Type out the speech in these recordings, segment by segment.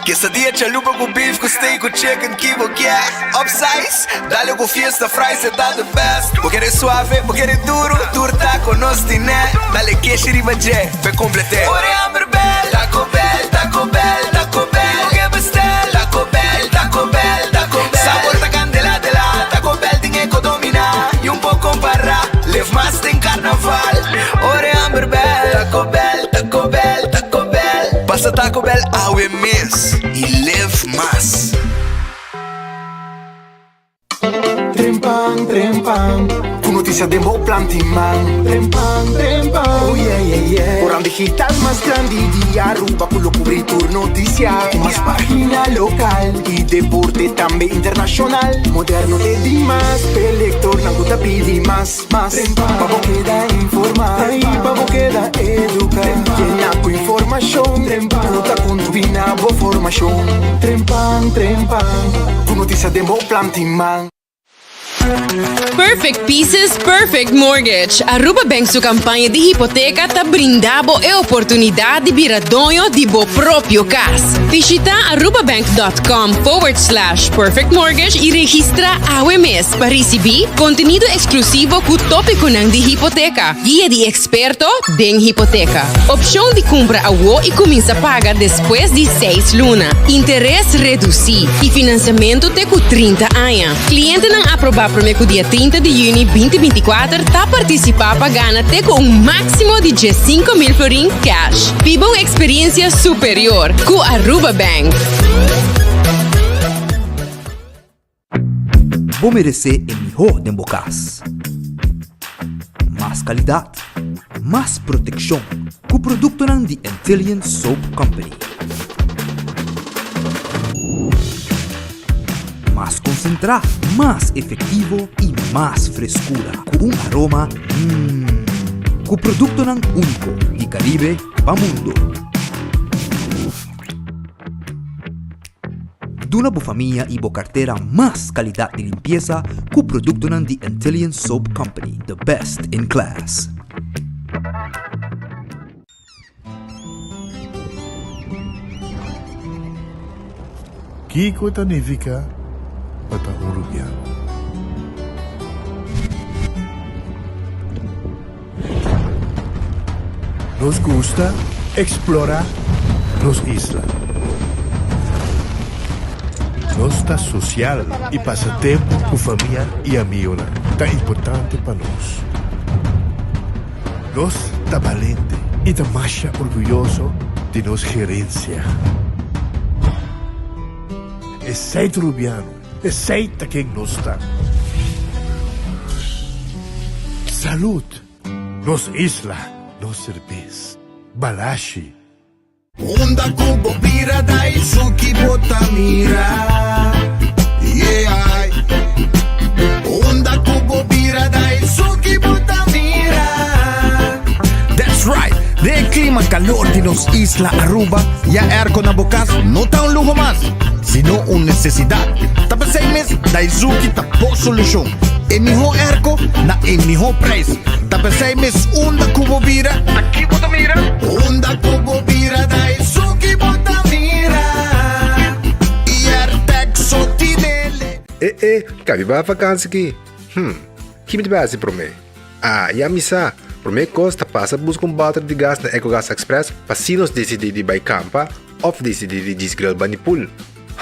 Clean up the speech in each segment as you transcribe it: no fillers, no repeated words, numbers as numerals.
Quesadilla chalupa ku beef ku steak ku chicken ki bo kier Upsize, dale ku fiesta fries e ta the best Bo kere suave, bo kere duro, tur taco nos tine Dale keshi riba dje, p'e complete Ora e hamber bel, Taco Bell, Taco Bell, Taco Bell Bo ke bestel, Taco Bell, Taco Bell, Taco Bell Sabor ta candela de la, Taco Bell tin e ko domina Y un por compara, live mas den carnaval Ora e hamber bel, Taco Bell, Taco Bell, Taco Bell Pasa Taco Bell awe mes y live mas. Trempan, trempan, ku notisia den bo planti man. Trempan, trempan, oh yeah, yeah, yeah. Koran digital mas grandi di Aruba ku lo kubri tur notisia. Ku mas pagina lokal i deporte tambe internashonal. Moderno te dimas, p'e lektornan ku ta pidi mas, mas. Pa bo keda informá i pa bo keda eduká. Yena ku informashon ku ta kontribuí na bo formashon. Trempan, trempan, ku notisia den bo planti man. Perfect Pieces, Perfect Mortgage. Aruba Bank su campaña di hipoteca ta brinda bo e oportunidad di bira doño di bo propio cas. Bishita arubabank.com forward slash perfect mortgage y registra awe mes pa ricibi contenido exclusivo cu topiconan di hipoteca, guia di experto den hipoteca, opcion di cumpra awo y cuminsa paga despues di seis luna, interes reduci y financiamento te cu 30 aña. Clientenan aproba prome cu dia 30 di juni 2024 ta participa pa gana te cu un maximo di 15,000 florin cash. Biba un experiencia superior cu Aruba Bank. Bo meresé e mihó den bo kas. Mas kalidat, mas protekshon ku produktonan di Antillian Soap Company. Mas konsentrá, mas efektivo i mas freskura ku un aroma mmm. Ku produktonan úniko di Karibe pa mundo. Duna bo famia i bo kartera mas kalidat di limpiesa ku produktonan di Antillian Soap Company, the best in class. Kiko ta nifiká pa ta un rubiano? Nos gusta eksplorá nos isla. Nos ta sosial i pasa tempu ku famia i amigonan ta importante pa nos. Nos ta balente i ta masha orguyoso di nos gerensia. Esei ta Rubiano, esei ta ken nos ta. Salud! Nos isla, nos serbes. Balashi. Unda ku bo bira Daisuki bo ta mira Yeah Unda ku bo bira Daisuki bo ta mira That's right! Den e klima kalor di nos isla Aruba, ya airco na bo kas no ta un luho mas, sino un nesesidat. Ta p'esei mes Daizuki ta bo solushon. E mihó airco na e mihó prijs. Ta p'esei mes unda ku bo bira, aki bo ta mira. Unda ku bo bira Daizuki bo ta mira I Airtec so tinele. E e, kabi bai vakansi ki? Hm, ki mi ta bai hasi promé? Ah, ya mi sa! Promé kos ta pasa buska un bòter di gas na Ecogas Express pa si nos disidí di bai kampa òf disidí di djis grill bani pool.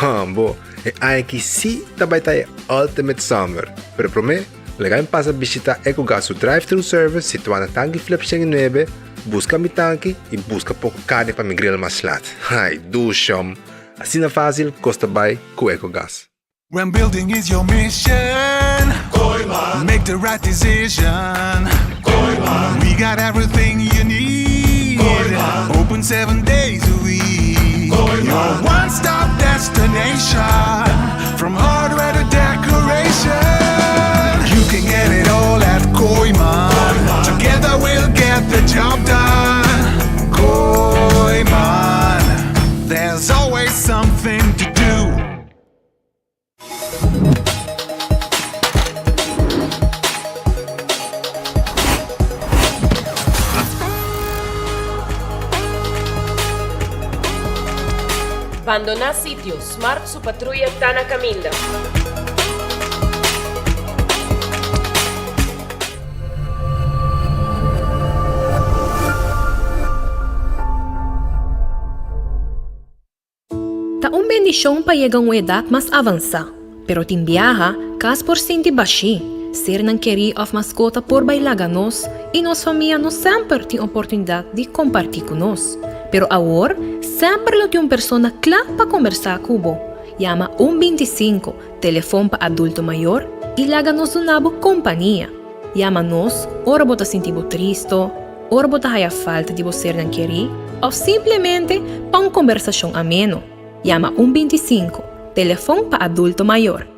Hambo, e aña aki sí ta bai ta e ultimate summer! Pero promé, laga mi pasa bishitá Ecogas su drive-thru service situá na Tanki Flip 109, buska mi tanki i buska poko karni pa mi grill mas lat. Ai, dushom! Asina fásil kos ta bai ku Ecogas. When building is your mission Kooiman Make the right decision Kooiman We got everything you need Kooiman Open seven days a week Kooiman Your one-stop destination From hardware to decoration You can get it all at Kooiman Together we'll get the job done Kooiman There's always something to do Bandoná sitio, Smart su patruya ta na kaminda. Ta un bendishon pa yega un edat mas avansá, pero tin biaha kas por sinti bashí, sernan kerí òf maskota por bai laga nos i nos famia no semper tin oportunidat di kompartí ku nos. Pero awor semper lo tin un persona kla pa kombersá ku bo. Yama un 25, telefon pa adulto mayor, i laga nos duna bo kompania. Yama nos ora bo ta sinti bo tristo, ora bo ta haya falta di bo sernan kerí òf simplemente pa un kombersashon ameno. Yama un 25, telefon pa adulto mayor.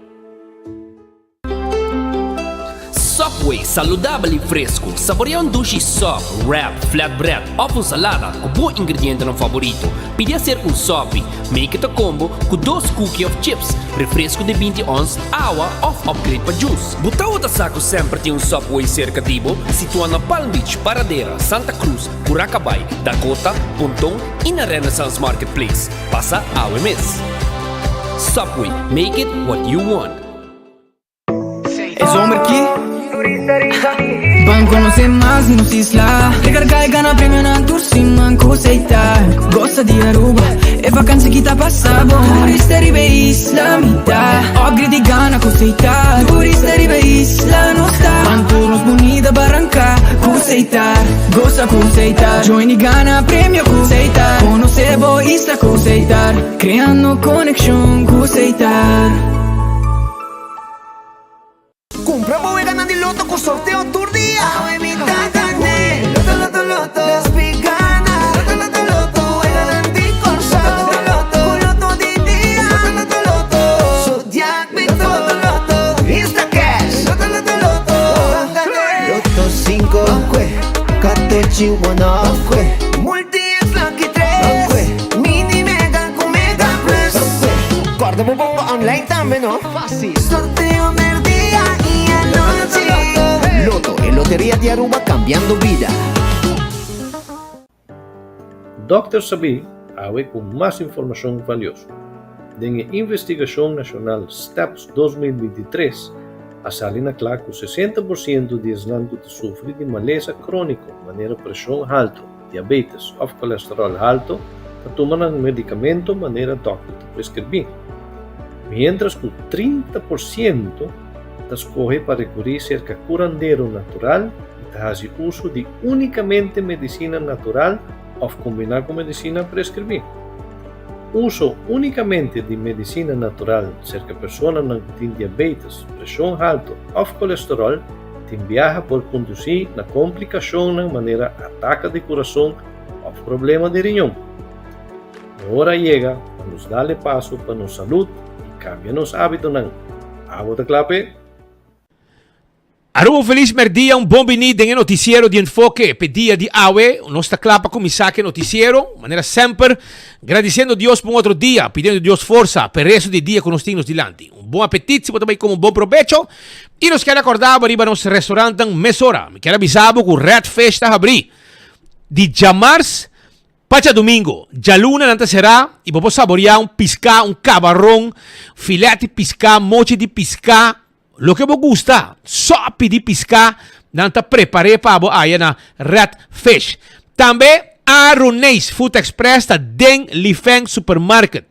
Subway, saludabel i fresku. Saborea un dushi sub, wrap, flatbread òf un salada ku bo ingredientenan faborito. Pidi hacer un sopi. Make it a combo ku dos cookie òf chips, refresku di 20 ons, awa òf upgrade pa juice. Bo tabata sa ku semper tin un Subway serka di bo? Situá na Palm Beach, Paradera, Santa Cruz, Curacabai, Dakota, Ponton i na Renaissance Marketplace. Pasa awe mes! Subway, make it what you want. E zomer ki Ban conoce mas di nos isla Recarga y gana premionan tur siman cu Seita Goza di Aruba, e vakantie ki ta pasa bon Turista riba e isla mi ta Upgrade di gana cu Seita Turista riba e isla nos ta Ban tur nos bunita baranca cu Seita Goza cu Seita Join y gana premio cu Seita Conoce bo isla cu Seita Creando conexion cu Seita. Cumpra bo weganan di loto cu sorteo tur dia. Awe mi ta gane. Loto loto loto. Nos pi gana. Loto loto loto. Weganan di Corsou. Loto loto. Cu loto di dia. Loto loto loto. Zodiac Loto loto loto. Instacash. Loto loto loto. Ban gane. Loto cinco. Catochi one Multi X lucky tres. Mini mega cu mega plus. Corda bo bongo online tambe no. Fácil. Sorteo merdia y anochi. Lotto, e loteria di Aruba cambiando bida. Dòkter Sabí awe ku mas informashon valioso. Den e investigashon nashonal Steps 2023 a sali na kla ku 60 por siento di esnan ku ta sufri di malesa króniko manera preshon haltu, diabetes òf kolesteròl haltu ta tuma nan medikamento manera dòkter ta preskribí, miéntras ku 30 por siento ta skohe pa rekurí serka kurandero natural i ta hasi uso di únikamente medisina natural òf kombiná ku medisina preskribí. Uso únikamente di medisina natural serka personanan ku tin diabetes, preshon haltu òf kolesteròl Tin biaha por kondusí na komplikashonnan manera ataka di kurason òf problema di riñon. E ora a yega pa nos dal e paso pa nos salud i kambia nos ábitonan. Abo ta kla p'e? Aruba un felis merdia, un bon bini den e noticiero di Enfoke p'e dia di awe. Nos ta kla pa kuminsá ku e noticiero, manera semper, gradisiendo Dios pa un otro dia, pidiendo Dios forsa p'e resto di dia ku nos tin nos dilanti. Un bon apetit si bo ta bai kome un bon probecho. I nos kier akorda bo riba nos restaurantnan mesora. Mi kier a bisa bo ku Red Fish ta habrí di djamars pa djadumingu. Djaluna nan ta será i bo por saboreá un piská, un kabaron, filet di piská, mochi di piská, loke bo gusta. Sòpi di piská nan ta prepar'é pa bo aya na Red Fish. Tambe Aruneis Food Express ta den Li Feng Supermarket.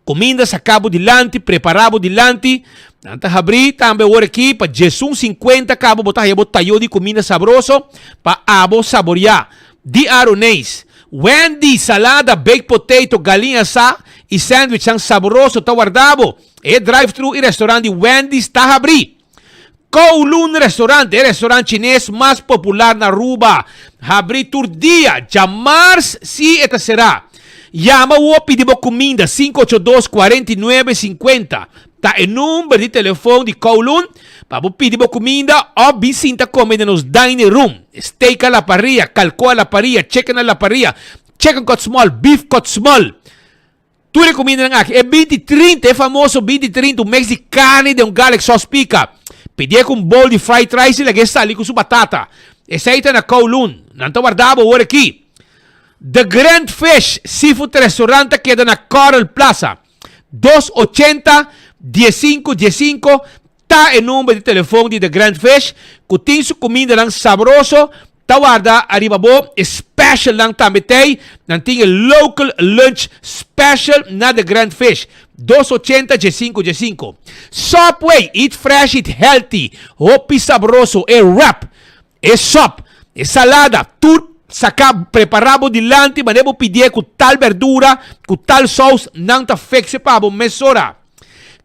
Kuminda saká bo dilanti, prepará bo dilanti. Nan ta habrí tambe awor aki pa djesun sinkuenta kaba bo ta haya bo tayó di kuminda sabroso pa abo saboriá. Di Aroneis, Wendy, salada, baked potato, galiña asá i sandwichnan sabroso ta warda bo. E drive-thru i restaurant di Wendy's ta habrí. Kowloon Restaurant, e restaurant chines mas popular na Aruba, habri tur dia, djamars si e ta será. Yama awor pidi bo kuminda, 582 49 50 ta e number di telefon di Kowloon pa bo pidi bo kuminda òf bin sinta kome den nos dining room. Steak a la parrilla, kalko a la parrilla, chicken a la parrilla, chicken cut small, beef cut small. Tur e kumindanan aki, e binti trinta, e famoso binti trinta, un mix di karni den un garlic sauce pika. Pidié ku un bowl di fried rice i lag'é sali ku su batata. Esei ta na Kowloon. Nan ta warda bo awor aki. The Grand Fish Seafood Restaurant ta keda na Coral Plaza. 280 15 15 ta e number di telefon di The Grand Fish ku tin su kumindanan sabroso ta warda ariba bo. E specialnan tambe t'ei. Nan tin e local lunch special na The Grand Fish. 280 15 15. Subway, eat fresh, eat healthy. Hopi sabroso e wrap. E sop, e salada, tur saká prepará bo dilanti manera bo pidié ku tal berdura, ku tal sous, nan ta fekse pa bo mesora.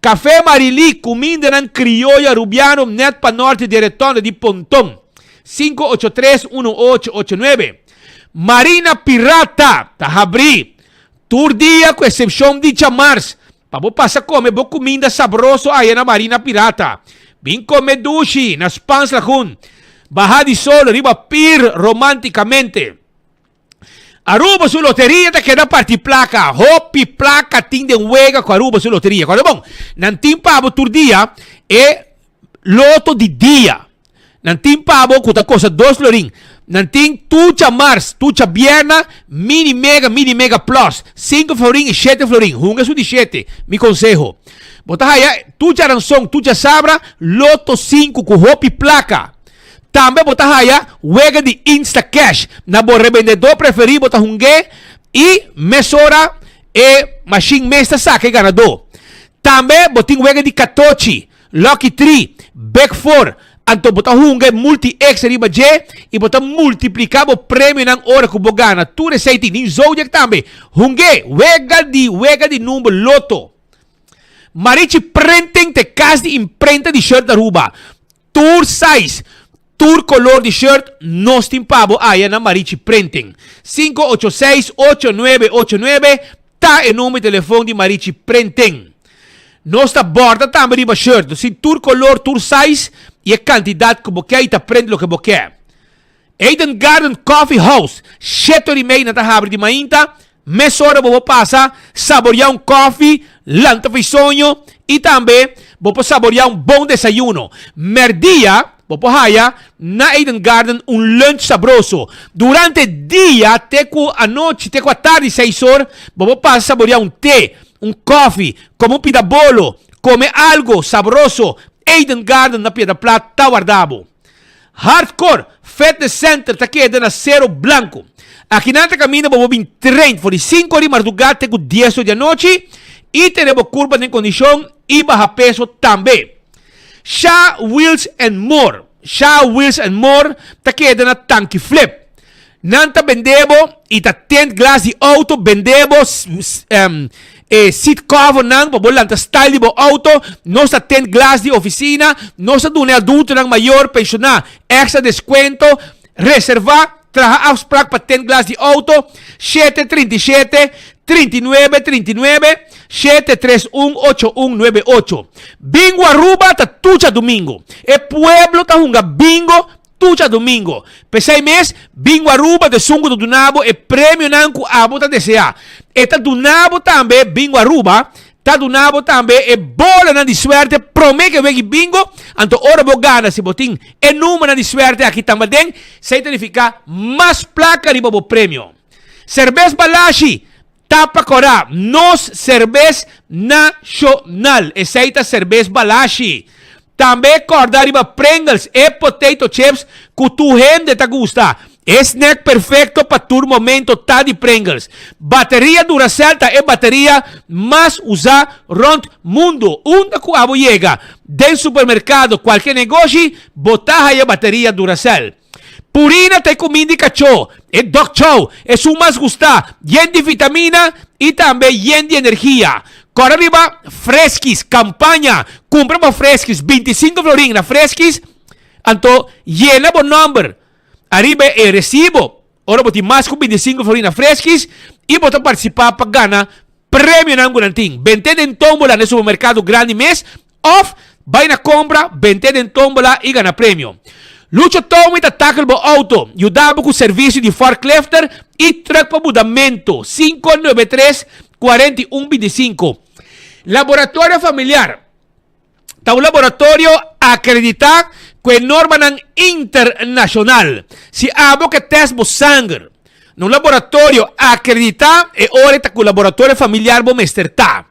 Café Marilí, kumindanan krioyo arubiano nèt pa norte di e retonda di Ponton, 583 1889. Marina Pirata ta habrí tur dia ku eksepshon di djamars Pa bo pasa kome bo kuminda sabroso aya na Marina Pirata. Bin kome dushi na Spaans Lagoon. Baha di sol riba pir romantikamente. Aruba su loteria ta keda parti plaka. Hopi plaka tin den wega ku Aruba su loteria. Kòrda bon, nan tin pa bo tur dia e loto di dia. Nan tin pa bo ku ta kosta dos florin. Nan tin tucha mars, tucha bierna, mini mega, mini mega plus, sinku florin i shete florin. Hunga esun di shete, mi konseho. Bo ta haya tucha ranson, tucha sabra, loto sinku ku hopi plaka. Tambe bo ta haya wega di Instacash. Na bo rebendedó preferí bo ta hung'é i mesora e mashin mes ta saka e ganadó. Tambe bo tin wega di katochi. Lucky Tree, Big Four, anto bo ta hunga e Multi X riba dje i bo ta multipliká bo premionan ora ku bo gana. Tur esei tin. Tin Zodiac tambe. Hung'é! Wega di wega di number Lotto. Marichi Printing ta e kas di imprenta di shirt Aruba. Tur size, tur color di shirt nos tin pa bo aya na Marichi Printing. 586 8989 ta e number di telefon di Marichi Printing. Nos ta borda tambe riba shirt. Nos tin tur color, tur size y e cantidad cu bo ke y ta print loke bo ke. Eden Garden Coffee House, shete ora y mei nan ta habri di mainta, mesora bo por pasa saborea un koffie, lanta for soño y tambe bo por saborea un bon desayuno. Merdia bo por haya na Eden Garden un lunch sabroso. Durante dia te cu anochi, te cu atardi seis or, bo por pasa saborea un te, un koffie, come un pida bolo, come algo sabroso. Eden Garden na Piedra Plat ta warda bo. Hardcore Fitness Center ta keda na Cero Blanco. Aki nan ta kaminda bo bo bin train for di sinku or di mardugá te ku dies or di anochi i tene bo kurpa den kondishon i baha peso tambe. Sha Wheels and More Sha Wheels and More ta keda na Tanki Flip. Nan ta bende bo y ta tent glas di auto, bende bo e seat cover nan pa bo lanta style di bo auto. Nos ta tent glas di oficina, nos ta duna e adultonan mayor, pensioná, extra descuento. Reserva, traha afspraak pa tent glas di auto, 737 39 39 731 8198. Bingo Aruba ta tur djadumingo. E pueblo ta hunga bingo Tur djadumingo. P'esei mes, Bingo Aruba ta esun ku ta duna bo e premionan ku abo ta deseá. E ta duna bo tambe, Bingo Aruba ta duna bo tambe e bolanan di suerte promé ku e wek di bingo. Anto ora bo gana, si bo tin e numbernan di suerte aki tamba den, esei ta nifiká mas plaka riba bo premio. Serbes Balashi ta pa kòrá nos serbes nashonal. Esei ta serbes Balashi. Tambe kòrda riba Pringles, e potato chips ku tur hende ta gusta. E snack perfekto pa tur momento ta di Pringles. Bateria Duracell ta e bateria mas usá rònt mundu. Unda ku abo yega, den supermerkado, kualke negoshi, bo ta haya bateria Duracell. Purina ta e kuminda di kachó, e dog chow, esun mas gustá, yen di vitamina i tambe yen di energia. Kòrda riba Freskis, kampaña, kumpra bo Freskis, 25 florin na Freskis, anto yena bo nòmber ariba e resibo ora bo tin mas ku 25 florin na Freskis i bo ta partisipá pa gana premionan ku nan tin. Bent'é den tómbola na e supermerkado grandi mes Of bai na compra, bente den tombola y gana premio. Lucho Tommy ta tackle bo auto, yuda bo cu servicio di forklifter y truck pa mudamento, 593 41 25. Laboratorio Familiar ta un laboratorio acredita cu e normanan internacional. Si abo ke test bo sanger. Na un laboratorio akreditá, e ora ta ku laboratorio familiar bo mester ta.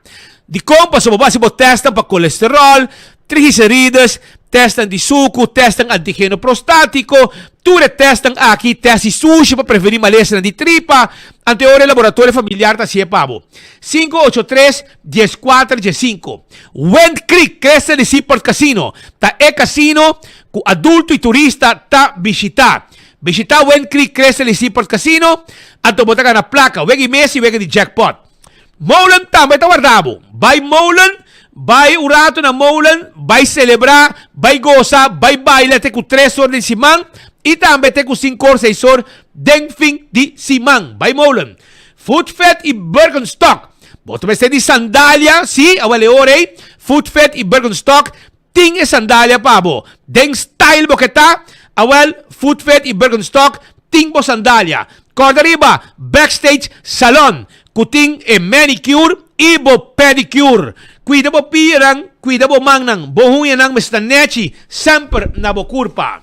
Dikon? Pasobra bo hasi bo tèstnan pa kolesteròl, triglicerides, tèstnan di suku, tèstnan antigeno prostátiko, tur e tèstnan aki, tèst di sushi pa prevení malesanan di tripa, anto e ora e laboratorio familiar ta hasié pa bo. 583 14 15. Wind Creek Crystal di Seaport Casino ta e casino ku adulto i turista ta bishitá. Bishitá Wind Creek Crystal di Seaport Casino, anto bo ta gana plaka, wega i mes i wega di jackpot. Molen tambe ta warda bo. Bai Molen, bai un rato na Molen, bai selebrá, bai gosa, bai baila te ku tres or den siman i tambe te ku sinku or, seis or den fin di siman. Bai Molen. Footfed i Birkenstock. Bo ta mester di sandalia, sí, awel e ora ei, Footfed i Birkenstock tin e sandalia pa bo. Den style bo ke ta, awel Footfed i Birkenstock tin bo sandalia. Kòrda riba Backstage Salon ku tin e manicure i bo pedicure. Kuida bo pianan, kuida bo mannan, bo huñanan mester ta nèchi semper na bo kurpa.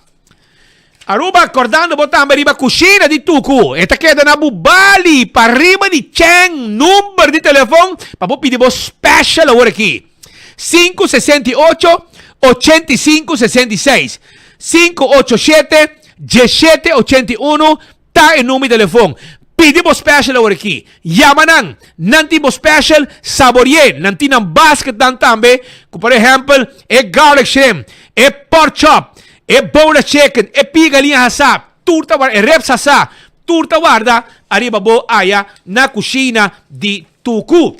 Aruba, kòrdando bo tambe riba kushina di Tuku. E ta keda na Bubali, pariba di Cheng. Number di telefon pa bo pidi bo special awor aki, 568 85 66, 587 17 81 ta e number di telefon. Pidi bo special awor aki. Yama nan. Nan tin bo special, sabori'é. Nan tin nan basketnan tambe, ku por ehèmpel e garlic shrimp, e pork chop, E boneless chicken, e pia galiña hasá, tur ta warda, e ribs hasá, tur ta warda ariba bo aya na kushina di Tuku.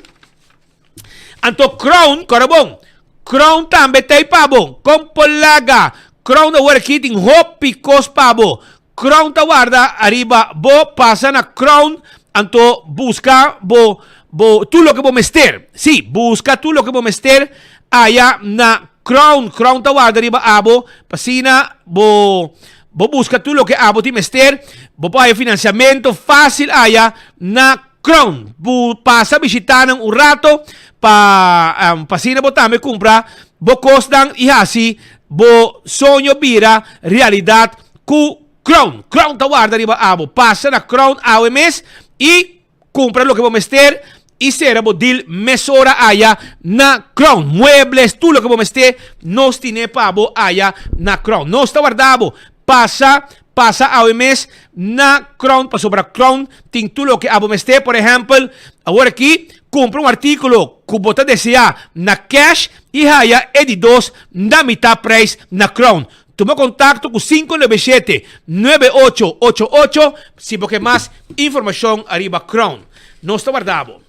Anto Crown, kòrda bon, Crown tambe ta ei pa bo. Kon por laga Crown awor aki tin hopi kos pa bo. Crown ta warda ariba bo, pasa na Crown anto buska bo bo tur loke bo mester. Sí, buska tur loke bo mester aya na Crown. Crown ta warda riba abo pa asina bo bo buska tur loke abo tin mester. Bo por haya finansiamento fácil aya na Crown. Bu pasa bishita nan un rato pa pa asina bo tambe kumpra bo kosnan i hasi bo soño bira realidat ku Crown. Crown ta warda riba abo. Pasa na Crown awe mes i kumpra loke bo mester i sera bo deal mesora aya na Crown. Muebles, tur loke bo mester, nos tine pa bo aya na Crown. Nos ta warda bo. Pasa, pasa awe mes na Crown pasobra Crown tin tur loke abo mester. Por ehèmpel, awor aki kumpra un artíkulo ku bo ta deseá na cash i haya e di dos na mitá prijs na Crown. Tuma kontakto ku 597 9888 si bo ke mas informashon ariba Crown. Nos ta warda bo.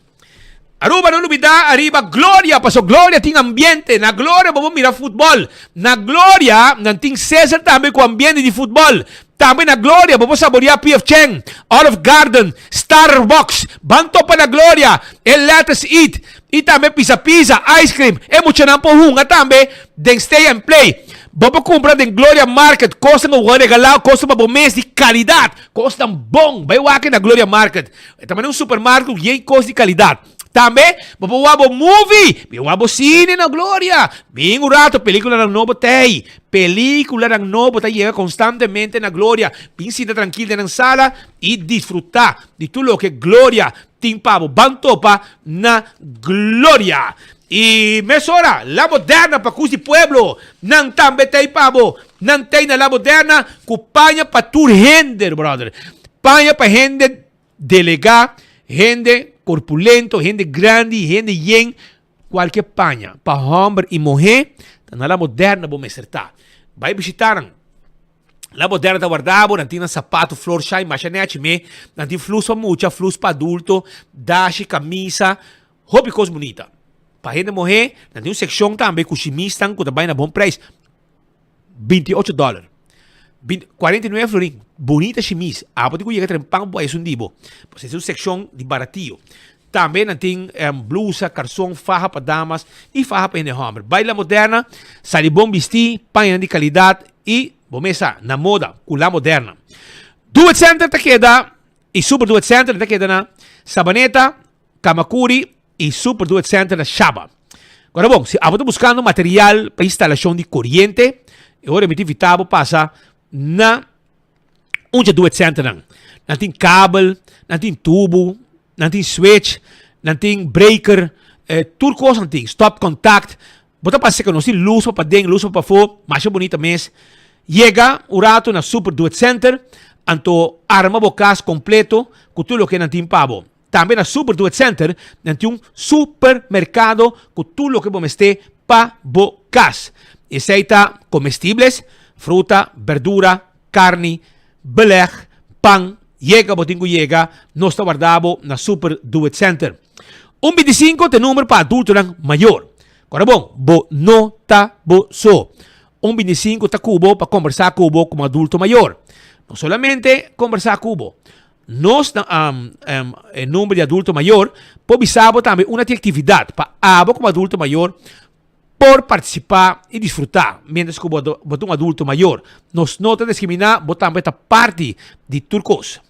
Aruba no lubida ariba Gloria, paso Gloria tin ambiente. Na Gloria bo por mira futbol. Na Gloria nan tin Cesar tambe ku ambiente di futbol. Tambe na Gloria bo por saborea PF Chang, Olive Garden, Starbucks. Ban topa na Gloria e Let Us Eat i tambe Pizza Pizza, Ice Cream. E muchanan por hunga tambe den Stay and Play. Bo por kumpra den Gloria Market kosnan ku bo a regalá, kosnan pa bo mes di kalidat, kosnan bon. Bai wak na Gloria Market. E ta manera un supermarket ku yen kos di kalidat. Tambe bo por wak bo movie, bin wak bo sine na Gloria. Bin un rato, pelikulanan nobo ta ei. Pelikulanan nobo ta yega konstantemente na Gloria. Bin sinta trankil den nan sala i disfrutá di tur loke Gloria tin pa bo. Ban topa na Gloria. I mesora, La Moderna pa kus di pueblo, nan tambe ta ei pa bo. Nan ta ei na La Moderna ku paña pa tur hende, brother. Paña pa hende delegá, hende korpulento, hende grandi, hende yen, kualke paña pa hòmber i muhé ta na La Moderna bo mester ta. Bai bishitá nan. La Moderna ta warda bo, nan tin nan sapato flor shine masha nèchi me, nan tin flus pa mucha, flus pa adulto, dashi, kamisa. Hopi kos bunita. Pa hende muhé, nan tin un sekshon tambe ku shimisnan ku ta bai na bon preis, 28 dòler. 49 florin. Bunita shimis. Abo tin ku yega trempan bo esun di bo. Pues es un sekshon di baratio. Tambe nan tin blusa, karson, faha pa damas i faha pa hende hòmber. Bai La Moderna, sali bon bistí, pañanan di kalidat i bo mes sa, na moda ku La Moderna. Do It Center ta keda i Super Do It Center ta keda na Sabaneta, Kamakuri i Super Do It Center na Shaba. Gora bon, si abo ta buskando material pa instalashon di koriente, e ora mi ta invitá bo pasa na un dje Do It Centernan. Nan tin kabel, nan tin tubu, nan tin switch, nan tin breaker, eh, tur kos nan tin. Stop contact. Bo ta pasa ku nos tin lus pa paden, lus pa pafó, masha bunita mes. Yega un rato na Super Do It Center, anto arma bo kas kompleto ku tur loke nan tin pa bo. Tambe na Super Do It Center nan tin un supermerkado ku tur loke bo mester pa bo kas. Esei ta komestibles, fruta, berdura, karni, beleg, pan. Yega bo tin ku yega, nos ta warda bo na Super Do It Center. Un bintisinko ta e number pa adultonan mayor. Kòrda bon, bo no ta bo so. Un bintisinko ta ku bo pa kombersá ku bo komo adulto mayor. No solamente kombersá ku bo. Nos na e number di adulto mayor por bisa bo tambe una di actividad pa abo como adulto mayor por participa y disfruta mientras cu bo ta un adulto mayor. Nos no ta discrimina, bo tambe ta parti di tur cos.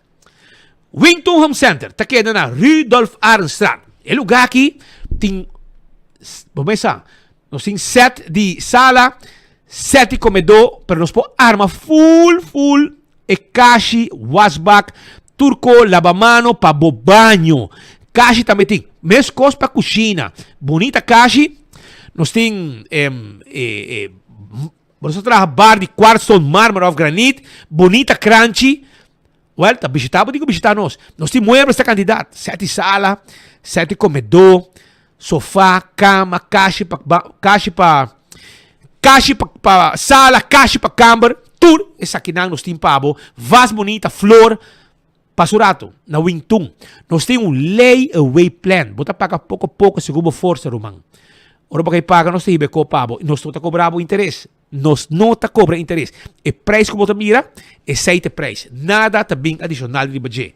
Wington Home Center ta keda na Rudolf Arendstraat. E lugar aki tin, bo mesa, nos tin set di sala, set di comedor, pero nos por arma full, full E kashi, wasbak, tur ko labamano pa bo baño. Kashi tambe tin. Meskos pa kushina. Bunita kashi. Nos tin e e nos ta traha bar di kwartstone, marmer of granit. Bunita kranchi. Wèl, ta bishita bo tin ku bishita nos. Nos tin muebles ta kantidat. Sèt di sala, sèt di komedó. Sofa, kama, kashi pa kashi pa kashi pa pa sala, kashi pa kamber, tur esakinan nos tin pa bo. Vas bunita, flor, pa su rato na Wingtun. Nos tin un lay away plan. Bo ta paga poko poko segun bo forsa, ruman. Ora bo kai paga nos ta hiba e kop pa bo i nos no ta kobra bo interes. Nos no ta kobra interes. E prijs ku bo ta mira, esei ta e prijs. Nada ta bin adishonal riba dje.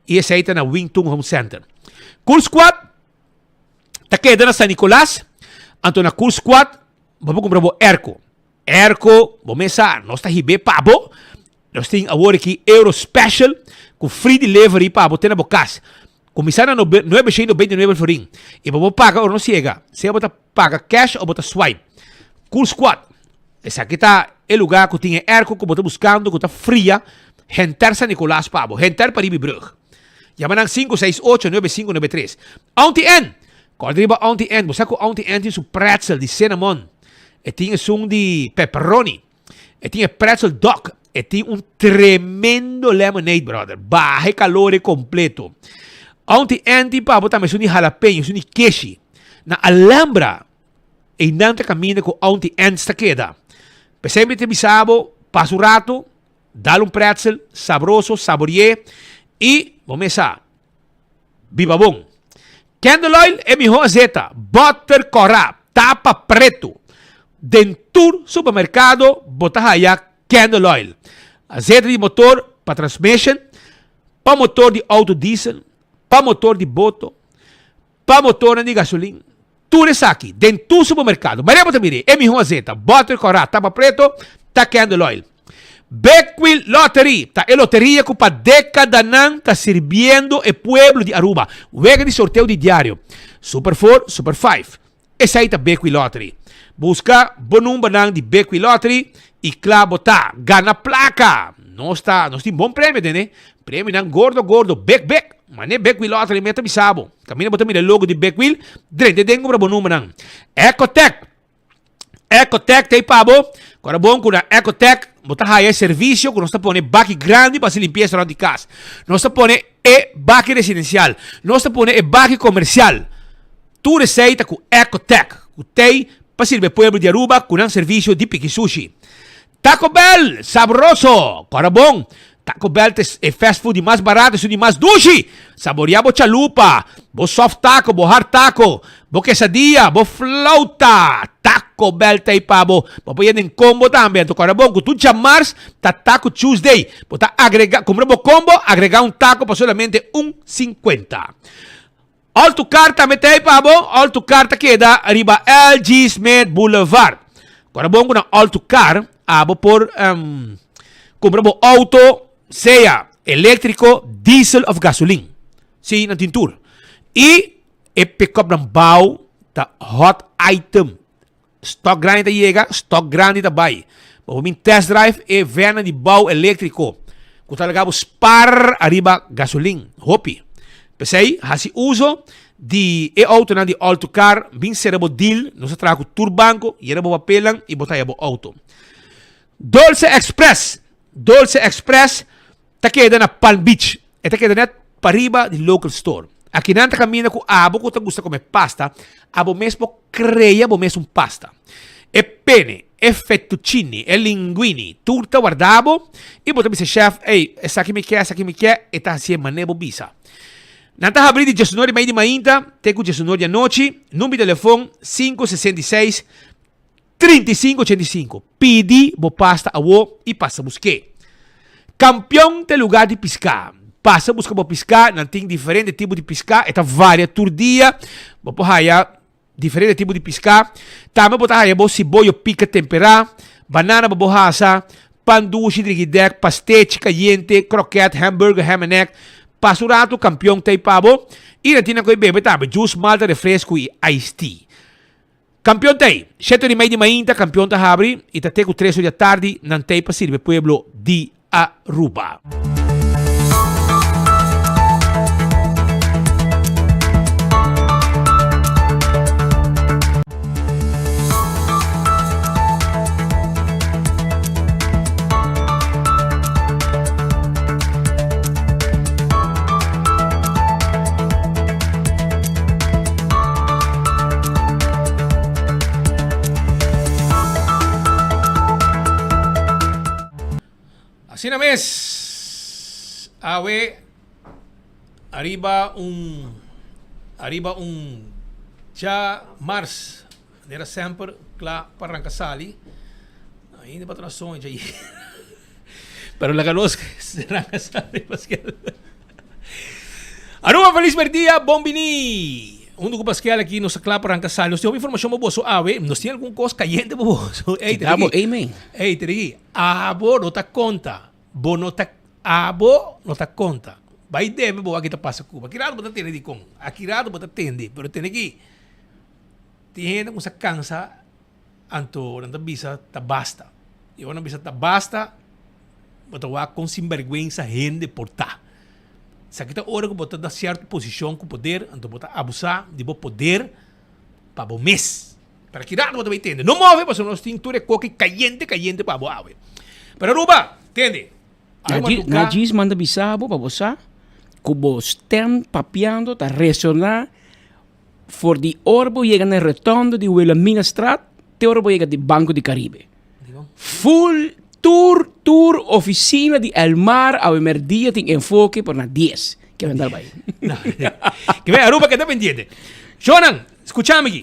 I esei ta na Wingtun Home Center. Cool Squad ta keda na San Nicolas, anto na Cool Squad bo por kumpra bo airco. Airco, bo mes sa, nos ta hib'é pa bo. Nos tin awor aki Euro Special ku free delivery pa bo te na bo kas. Kuminsá na nuebe shen nobenta i nuebe florin i bo por paga ora nos yega, sea bo ta paga cash o bo ta swipe. Cool Squad, esaki ta e lugar ku tin e airco ku bo ta buskando ku ta fria henter San Nicolas pa bo, henter Paribi Brug. Yama nan 568 9593. Auntie Ann! Kòrda riba Auntie Ann. Bo sa ku Auntie Ann tin su pretzel di cinnamon. E tin esun di pepperoni. E tin e pretzel dog. E tin un tremendo lemonade, brother. Baha e kalor e kompleto. Auntie Ann tin pa bo tambe esun di jalapeño, esun di keshi. Na Alhambra, einan ta kaminda ku Auntie Ann's ta keda. P'esei mi ta bisa bo, pasa un rato, Dal un pretzel sabroso, saborié i bo mes sa, biba bon. Candle oil e mihó azeta, butter kòrá, tapa pretu. Den tur supermerkado bo ta haya candle oil. Azeta di motor pa transmission, pa motor di auto diesel, pa motor di boto, pa motornan di gasolin. Tur esaki den tur supermerkado. Maria bo ta mir'é, e mihó azeta, butter kòrá, tapa preto, ta candle oil. Bekwil Lottery ta e loteria ku pa dekadanan ta sirbiendo e pueblo di Aruba. Wega di sorteo di diario. Super four, Super five. Esei ta Bekwil Lottery. Buska bo numbernan di Bekwil Lottery i kla bo ta. Gana plaka! Nos ta, nos tin bon premio den e. Premionan gordo gordo, bek bek. Mane Bekwil Lottery mi a ta bisa bo. Kaminda bo ta mira e logo di Bekwil, drenta den kumpra bo numbernan. Ecotech. Ecotech ta ei pa bo. Kora bon ku na Ecotech bo ta haya e servisio ku nos ta pone baki grandi pa hasi limpiesa rònt di kas. Nos ta pone e baki residensial. Nos ta pone e baki komersial. Tur esei ta ku Ecotech ku t'ei pa sirbi e pueblo di Aruba ku nan servisio di piki sushi. Taco Bell, sabroso! Kora bon, Taco Bell ta e fast food di mas barato, esun di mas dushi! Saborea bo chalupa, bo soft taco, bo hard taco, bo quesadilla, bo flauta! Taco Bell ta ei pa bo. Bo por yenda den combo tambe. Anto kora bon, ku tur djamars ta Taco Tuesday. Bo ta agrega, kumpra bo combo, agrega un taco pa solamente un sinkuenta. All to Car tambe ta ei pa bo. All to Car ta keda riba LG Smith Boulevard. Kora bon ku na All to Car abo por um, kumpra bo auto, sea eléktriko, diesel of gasolin. Sí, nan tin tur. I e pick-up nan bou ta hot item. Stock grandi ta yega, stock grandi ta bai. Bo por bin test drive e vernan di bou eléktriko. ku ta laga bo spar ariba gasolin hopi. P'esei hasi uso di e outonan di All to Car, bin sera bo deal, nos ta traha ku tur banko, yena bo papelnan i bo ta haya bo outo. Dolce Express, Dolce Express ta keda na Palm Beach. E ta keda net pariba di local store. Akinan ta kaminda ku abo ku ta gusta kome pasta, abo mes por krea bo mes un pasta. E pene, e fettuccini, e linguini, tur ta warda bo i bo ta bisa chef, ey, esaki mi ke, esaki mi ke, e ta hasié manera bo bisa. Nan ta habri di diesnuebe di mei di mainta te ku diesnuebe di anochi. Number di telefon, 566 35 85. Pidi bo pasta awo y pasa busk'é. Campeon ta e lugar di piská. Pasa buska bo piská, nan tin diferente tipo di piská, e ta varia tur dia. Bo por haya diferente tipo di piská. Tambe bo ta haya bo siboyo pika temperá, banana bo bo hasa, pan dushi drigidèk, pastechi kayente, kroket, hamburger, ham and egg. Pasa un ratu, Campeon ta ei pa bo. Y nan tin nan ku e bebe tambe, juice, malta, refresco y iced tea. Kampion t'ei. Shete ora i mei di mainta kampion ta habri i ta te ku tres ora di atardi nan t'ei pa sirbi e pueblo di Aruba. Asina mes, awe ariba un ariba un dja mars, manera semper kla pa ranka sali, ainda pa ta na soño dja yega, pero laga nos ranka sali paske. Aruba feliz merdia, bon bini! Hunto ku Pascal aki nos ta kla pa ranka sali. Nos tin hopi informashon pa boso awe. Nos tin algun kos kayente pa boso. Ey, te Dabo digi. ey men. Ey, te digi. Abo no ta konta. Bo no ta, abo no ta konta. Bai debe bo aki ta pasa Cuba. Aki rato bo ta tende dikon. Aki rato bo ta tende. Pero tende ki tin hende ku sa kansa anto nan ta bisa ta basta. I ora nan bisa ta basta, Bo ta wak kon sinbergwensa hende por ta. Esaki ta ora ku bo ta na sierto posishon ku poder, anto bo ta abusá di bo poder pa bo mes. Pero aki rato bo ta bai tende. No move pasobra nos tin tur e koki kayente kayente pa bo awe. Pero Aruba, tende. Aruba Na tuka. djis manda bisa bo pa bo sa ku bo stem papiando ta resoná for di ora bo yega na e rotonde di Wilhelminastraat te ora bo yega di Banco di Caribe. Full tur tur oficina di Elmar awe merdia tin enfoke por na dies. Ke men dal bai. Ke men Aruba keda pendiente. Shonan, skuchami aki.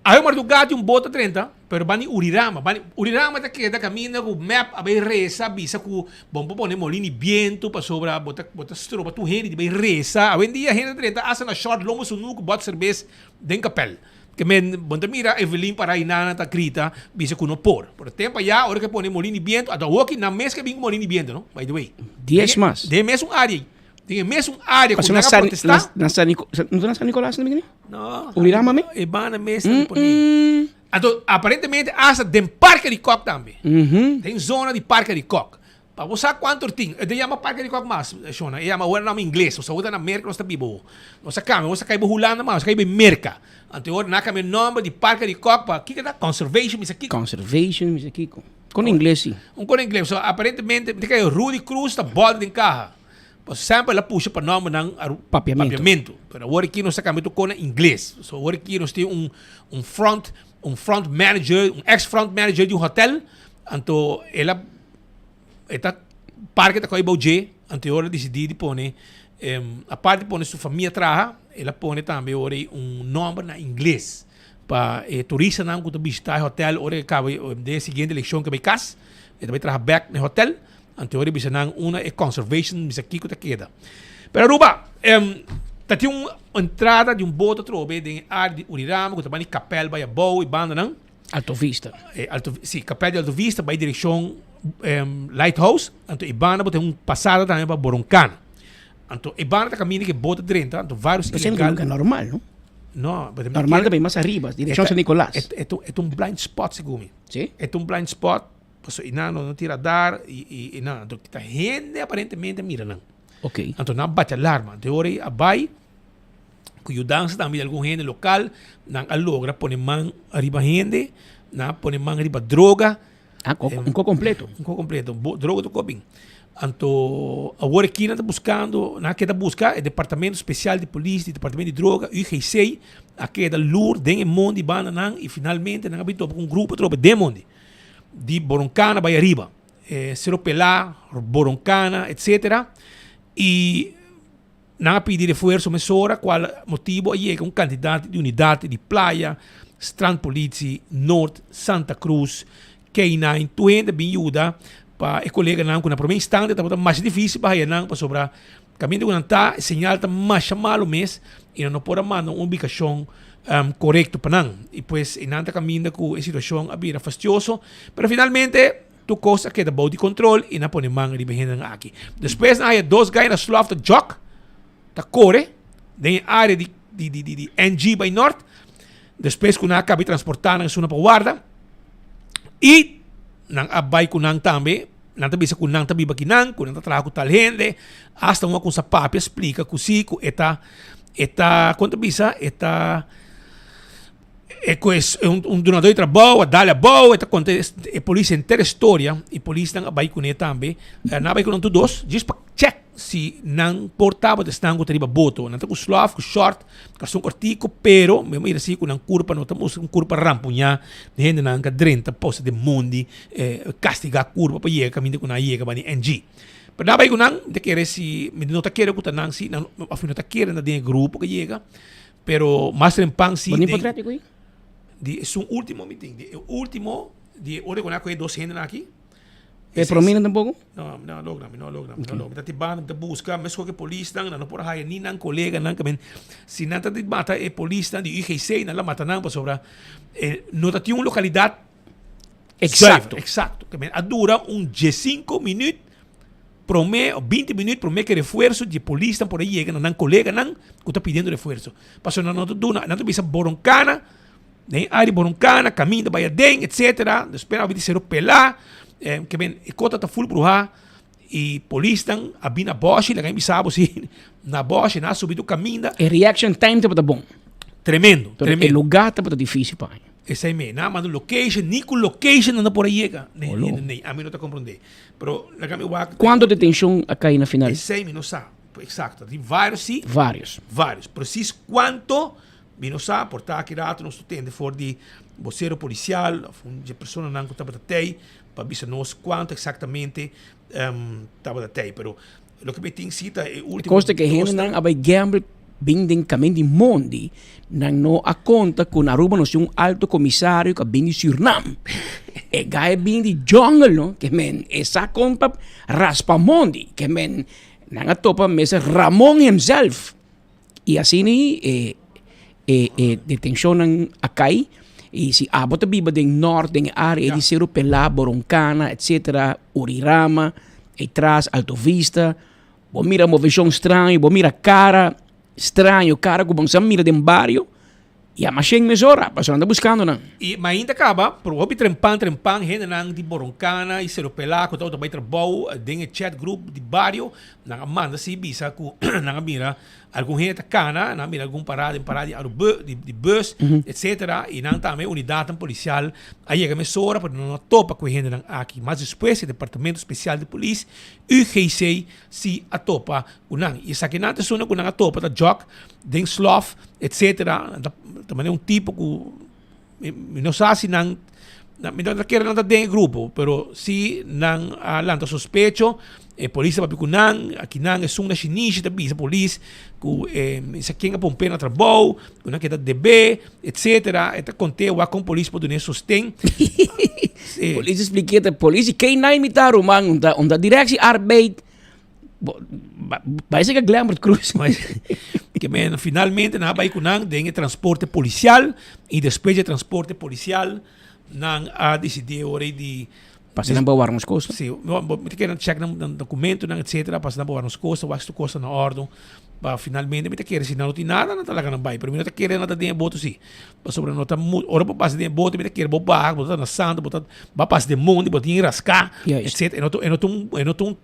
Awe mardugá tin un bota drenta, pero bani Urirama. Bani Urirama ta keda kaminda ku mep a bai resa bisa ku bon por pone molin di bientu pasobra bo ta bo ta stroba tur hende di bai resa. Awendia hende ta drenta asta na short lombo sunú ku bòt serbes den kapèl. Ke men bo ta mira Evelyn para i Nana ta grita bisa ku no por. Pero tempo aya ora ke pone molin di biento ata awoki nan mes ke bin ku molin di biento no by the way. Dies mas. Den e mesun area ei. Den e mesun area ku Pasobra nan a na San protesta. na San Nico no ta na San Nicolas nan bini? No. Urirama me? E banda mes nan pone. Anto aparentemente asta den Parke di Kok tambe. Den zona di Parke di Kok. Pa bo sa kuantu er tin. E ta yama Parke di Kok mas, Shona. E yama awor nòm ingles. Nos awor ta na Merka nos ta biba awor. Nos a kambia. Nos a kai bo Hulanda mas. Nos a kai bai Merka. Anto awor nan a kambia e nòmber di Parke di Kok pa kiko ta? Conservation misa kiko. Conservation misa kiko. Kon ingles si. Un kon ingles. So aparentemente mi ta kere Rudy Cruz ta bòlta den kaha. Pasobra semper el a pusha pa nòmbernan Papiamentu. Papiamentu. Pero awor aki nos a kambia tur kon na ingles. So awor aki nos tin un un front un front manager, un ex front manager di un hotel. Anto el a e ta parke ta koi bou dje, anto e ora disidí di pone aparte di pone su famia traha, el a pone tambe ora ei un nòmber na ingles pa e turistanan ku ta bishitá e hotèl ora e kaba den e siguiente elekshon ke bai kas, e ta bai traha bèk na e hotèl, anto e ora bisa nan una e conservation bisa kiko ta keda. Pero Aruba ta tin un entrada di un boto atrobe den e área di Urirama ku ta bai di Kapèl bai abou e bandanan. Alto Vista. E Alto, sí, Kapel di Alto Vista bai direkshon Lighthouse, anto e banda bo tin un pasada tambe pa Boroncana. Anto e banda ta kaminda ke bota drenta, anto varios Pero ilegal. Pero normal, no? No, pero Normal ta bai mas ariba, direkshon San Nicolas. E ta un blind spot segun mi. Sí? E ta un blind spot. Paso y nan no tin radar y y nan. Anto ta hende aparentemente a mira nan. Ok. Anto nan a bati alarma. Anto e ora a bay cu yudansa tambe di algun hende local nan a logra pone man riba hende, nan a pone man riba droga. Ah, un co completo. Un co completo. Droga ta cobin. Anto awor aki nan ta buscando, nan a keda busca e departamento special di polis, di departamento di droga, UGC, a keda lur den e mondi banda nan y finalmente nan a bin topa cu un grupo atrobe den mondi. Di Boroncana bai ariba, Cerro Pelá, Boroncana, etcetera. Y nan a pidi refuerzo mesora, cual motibo a yega un cantidad di unidad di Playa, Strandpolitie, Noord, Santa Cruz, K-nine, tur hende a bin yuda pa e coleganan cu na prome instante tabata masha dificil pa haya nan pasobra caminda cu nan ta e señal ta masha malo mes y nan no por a manda un ubicacion corecto pa nan y pues e nan ta caminda cu e situacion a bira fastioso pero finalmente tur cos a keda bou di control y nan a pone man riba e hendenan aki. Despues nan haya dos guy na slof ta jog ta core den e area di di NG bay nort. Despues ku nan a kabi transportá nan esuna pa warda i nan a bai ku nan tambe, nan ta bisa ku nan ta biba akinan, ku nan ta traha ku tal hende, asta un a kumsa papia splika ku si ku e ta e ta kon ta bisa e ta e ku e un dunadó di trabou a dal abou, e ta konta e polis henter e storia i polisnan a bai kuné tambe, nan a bai ku nan tur dos djis pa chèk. Si nan por tabata esnan ku ta riba boto, nan ta ku slof, ku short, karson kortiku, pero mi a mira si ku nan kurpa no ta mustra un kurpa rampuñá, di hendenan ka drenta posa den mondi, kastigá kurpa pa yega kaminda ku nan a yega bani NG. Pero nan a bai ku nan, mi ta kere si, mi no ta kere ku ta nan si, nan, òf mi no ta kere nan den e grupo ku a yega, pero mas trempan si Bo tin potret di ku ei? Di esun ultimo mi tin, di e ultimo, di e ora ku nan a kohe dos hendenan aki. E promé nan tampoco? No, mi no a logra, mi no a logra, mi no a logra. Mi ta tibando, mi ta busca, mesco cu e polisnan, nan no por haya ni nan coleganan, ke men, si nan ta di mata e polisnan di UGC, nan la mata nan pasobra e no ta tin un localidad Exacto. zuiver, exacto. Ke men a dura un diescinco minuut prome, o binti minuut prome ke refuerzo di e polisnan por a yega na nan coleganan cu ta pidiendo refuerzo. Pasobra nan no ta duna, nan ta bisa Boroncana, Den área di Boroncana, kaminda bai aden, etcetera. Despues nan a bin di Sero Pelá, ke men e kota ta ful bruhá i polisnan a bin na bòshi, laga mi bisa bo si na bòshi nan a subi tur kaminda. E reaction time tabata bon. Tremendo, Pero e tremendo. lugá tabata difícil pa haña. Esei me, nan a manda location, ni ku location nan no por a yega. Nee, Olo. nee, nee, ami no ta komprondé. Pero laga mi wak. Kuantu detenshon a kai na final? Esei mi no sa, eksakto. Tin vários si. Vários. Vários. Presis kuanto Mi no sa, por ta aki rato nos ta tende for di bosero policial of un dje personanan cu tabata tey pa bisa nos cuanto exactamente tabata tey. Pero loke mi tin si ta e ultimo Cos ta ke hendenan a bay gamble bin den camin di mondi, nan no a conta cu na Aruba nos tin un alto comisario cu a bin di Surinam. E guy a bin di jungle no, ke men e sa con pa raspa mondi, ke men nan a topa mester Ramon himself. Y asina e e e detencionnan a cay y si abo ta biba den nort den e area di Cerro Pelá, Boroncana etcetera, Urirama, Etras, Alto Vista, bo mira movecion straño, bo mira cara straño, cara cu bo no sa mira den bario, yama shen mesora pasobra nan ta buscando nan. Y mainta caba, pero hopi trempan trempan hendenan di Boroncana y Cerro Pelá cu tabata bay trabou den e chat group di bario, Nan a manda si bisa ku nan a mira algun hende ta kana, nan a mira algun parada den parada di arubu di di bus, etcetera, i nan tambe unidatnan polisial a yega mesora pero nan no a topa ku e hendenan aki. Mas despues e departamento spesial di polis, UGC, si a topa ku nan. I esakinan ta esuna ku nan a topa ta jòk den slòf, etcetera, nan ta ta manera un tipo ku Mi no sa si nan, mi no ta kere nan ta den e grupo, pero si nan a lanta sospecho, e polis ta papia ku nan, akinan esun na shinishi ta bisa polis ku e sa ken a pomp'é na trabou, ku nan keda debé, etcetera, e ta kont'é wak kon polis por dun'é sosten. Polis a splik'é, ta polis di K-nine mi ta ruman, un ta un ta directie arbeid. Parece que Glenbert Cruz. Que men, finalmente nan a bai cu nan den e transporte policial y despues di e transporte policial nan a decidi ora di Pasa nan pa warda nos cosa. Sí, bo, bo, mi ta kere check nan, nan documentonan etcetera, pasa nan pa warda nos cosa, wak si tur cosa na ordo. Pa finalmente mi ta kere si nan no tin nada nan ta laga nan bai pero mi no ta kere nan ta den e boto si pasobra no ta mu ora bo pasa den e boto mi ta kere bo baha bo ta na santo bo ta ba pasa den mondi bo tin rasca etc e no ta e no ta un e no ta un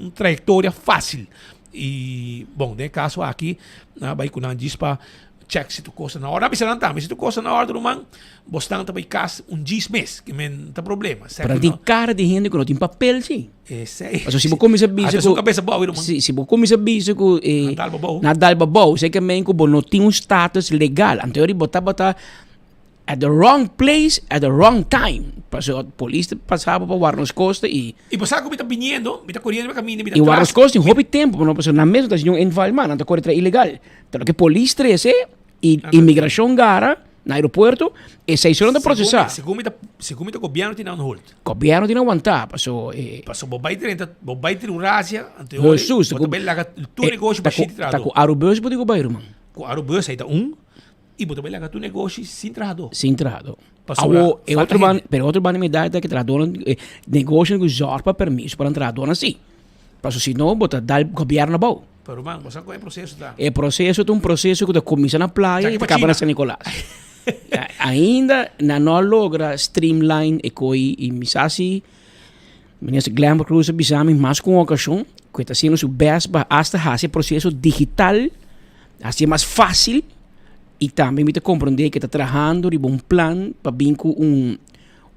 un trayectoria facil y bon den e caso aki nan a bai cu nan djis pa check si tur cos ta na orde. Nan bisa nan tambe si tur cos ta na orde ruman bo stan ta bay cas un djis mes ke men ta problema. Pero tin cara di hende cu no tin papel si. Esey. Pasobra si bo cuminsa bisa cu. Ata su cabeza bou ruman. Si si bo cuminsa bisa cu Na dal babou. Na dal babou esey ke men cu bo no tin un status legal. Anto bo tabata at the wrong place at the wrong time. Pasobra polis ta pasa bo pa Warnos Costa y. Y bo sa cu mi ta biniendo, mi ta coriendo mi caminda, mi ta Y tras. Warnos Costa tin hopi tempo, pasobra nan mes no ta haci niun inval mas, nan ta core tra ilegal. Ta loke polis trece y inmigracion gara na aeropuerto, esey so nan ta procesa. Segun mi ta, segun mi ta gobierno tin nan on hold. Gobierno tin awanta, paso e. Paso bo bay drenta, bo bay tira un razzia, anto e ora bo ta bay laga tur negoshi bashí di trahadó. Ta cu Arubus bo tin cu bay ruman. Cu Arubus ey ta un, y bo ta bay laga tur negoshi sin trahadó. Sin trahadó. Pasobra Awo, e falta otro ban, hende. pero e otro banda mi da ta cu trahadónan, negoshinan cu zorg pa permiso pa nan trahadónan si. Paso si no bo ta dal gobierno abou. Pero ruman, bo sa con e proceso ta? E proceso ta un proceso cu ta cuminsa na playa y ta caba na San Nicolas. Ainda nan no a logra streamline e coi y mi sa si Minister Glenbert Croes a bisa mi mas cu un ocasion cu e ta haciendo su best pa hasta haci e proceso digital, haci mas facil y tambe mi ta comprende cu e ta trahando riba un plan pa bin cu un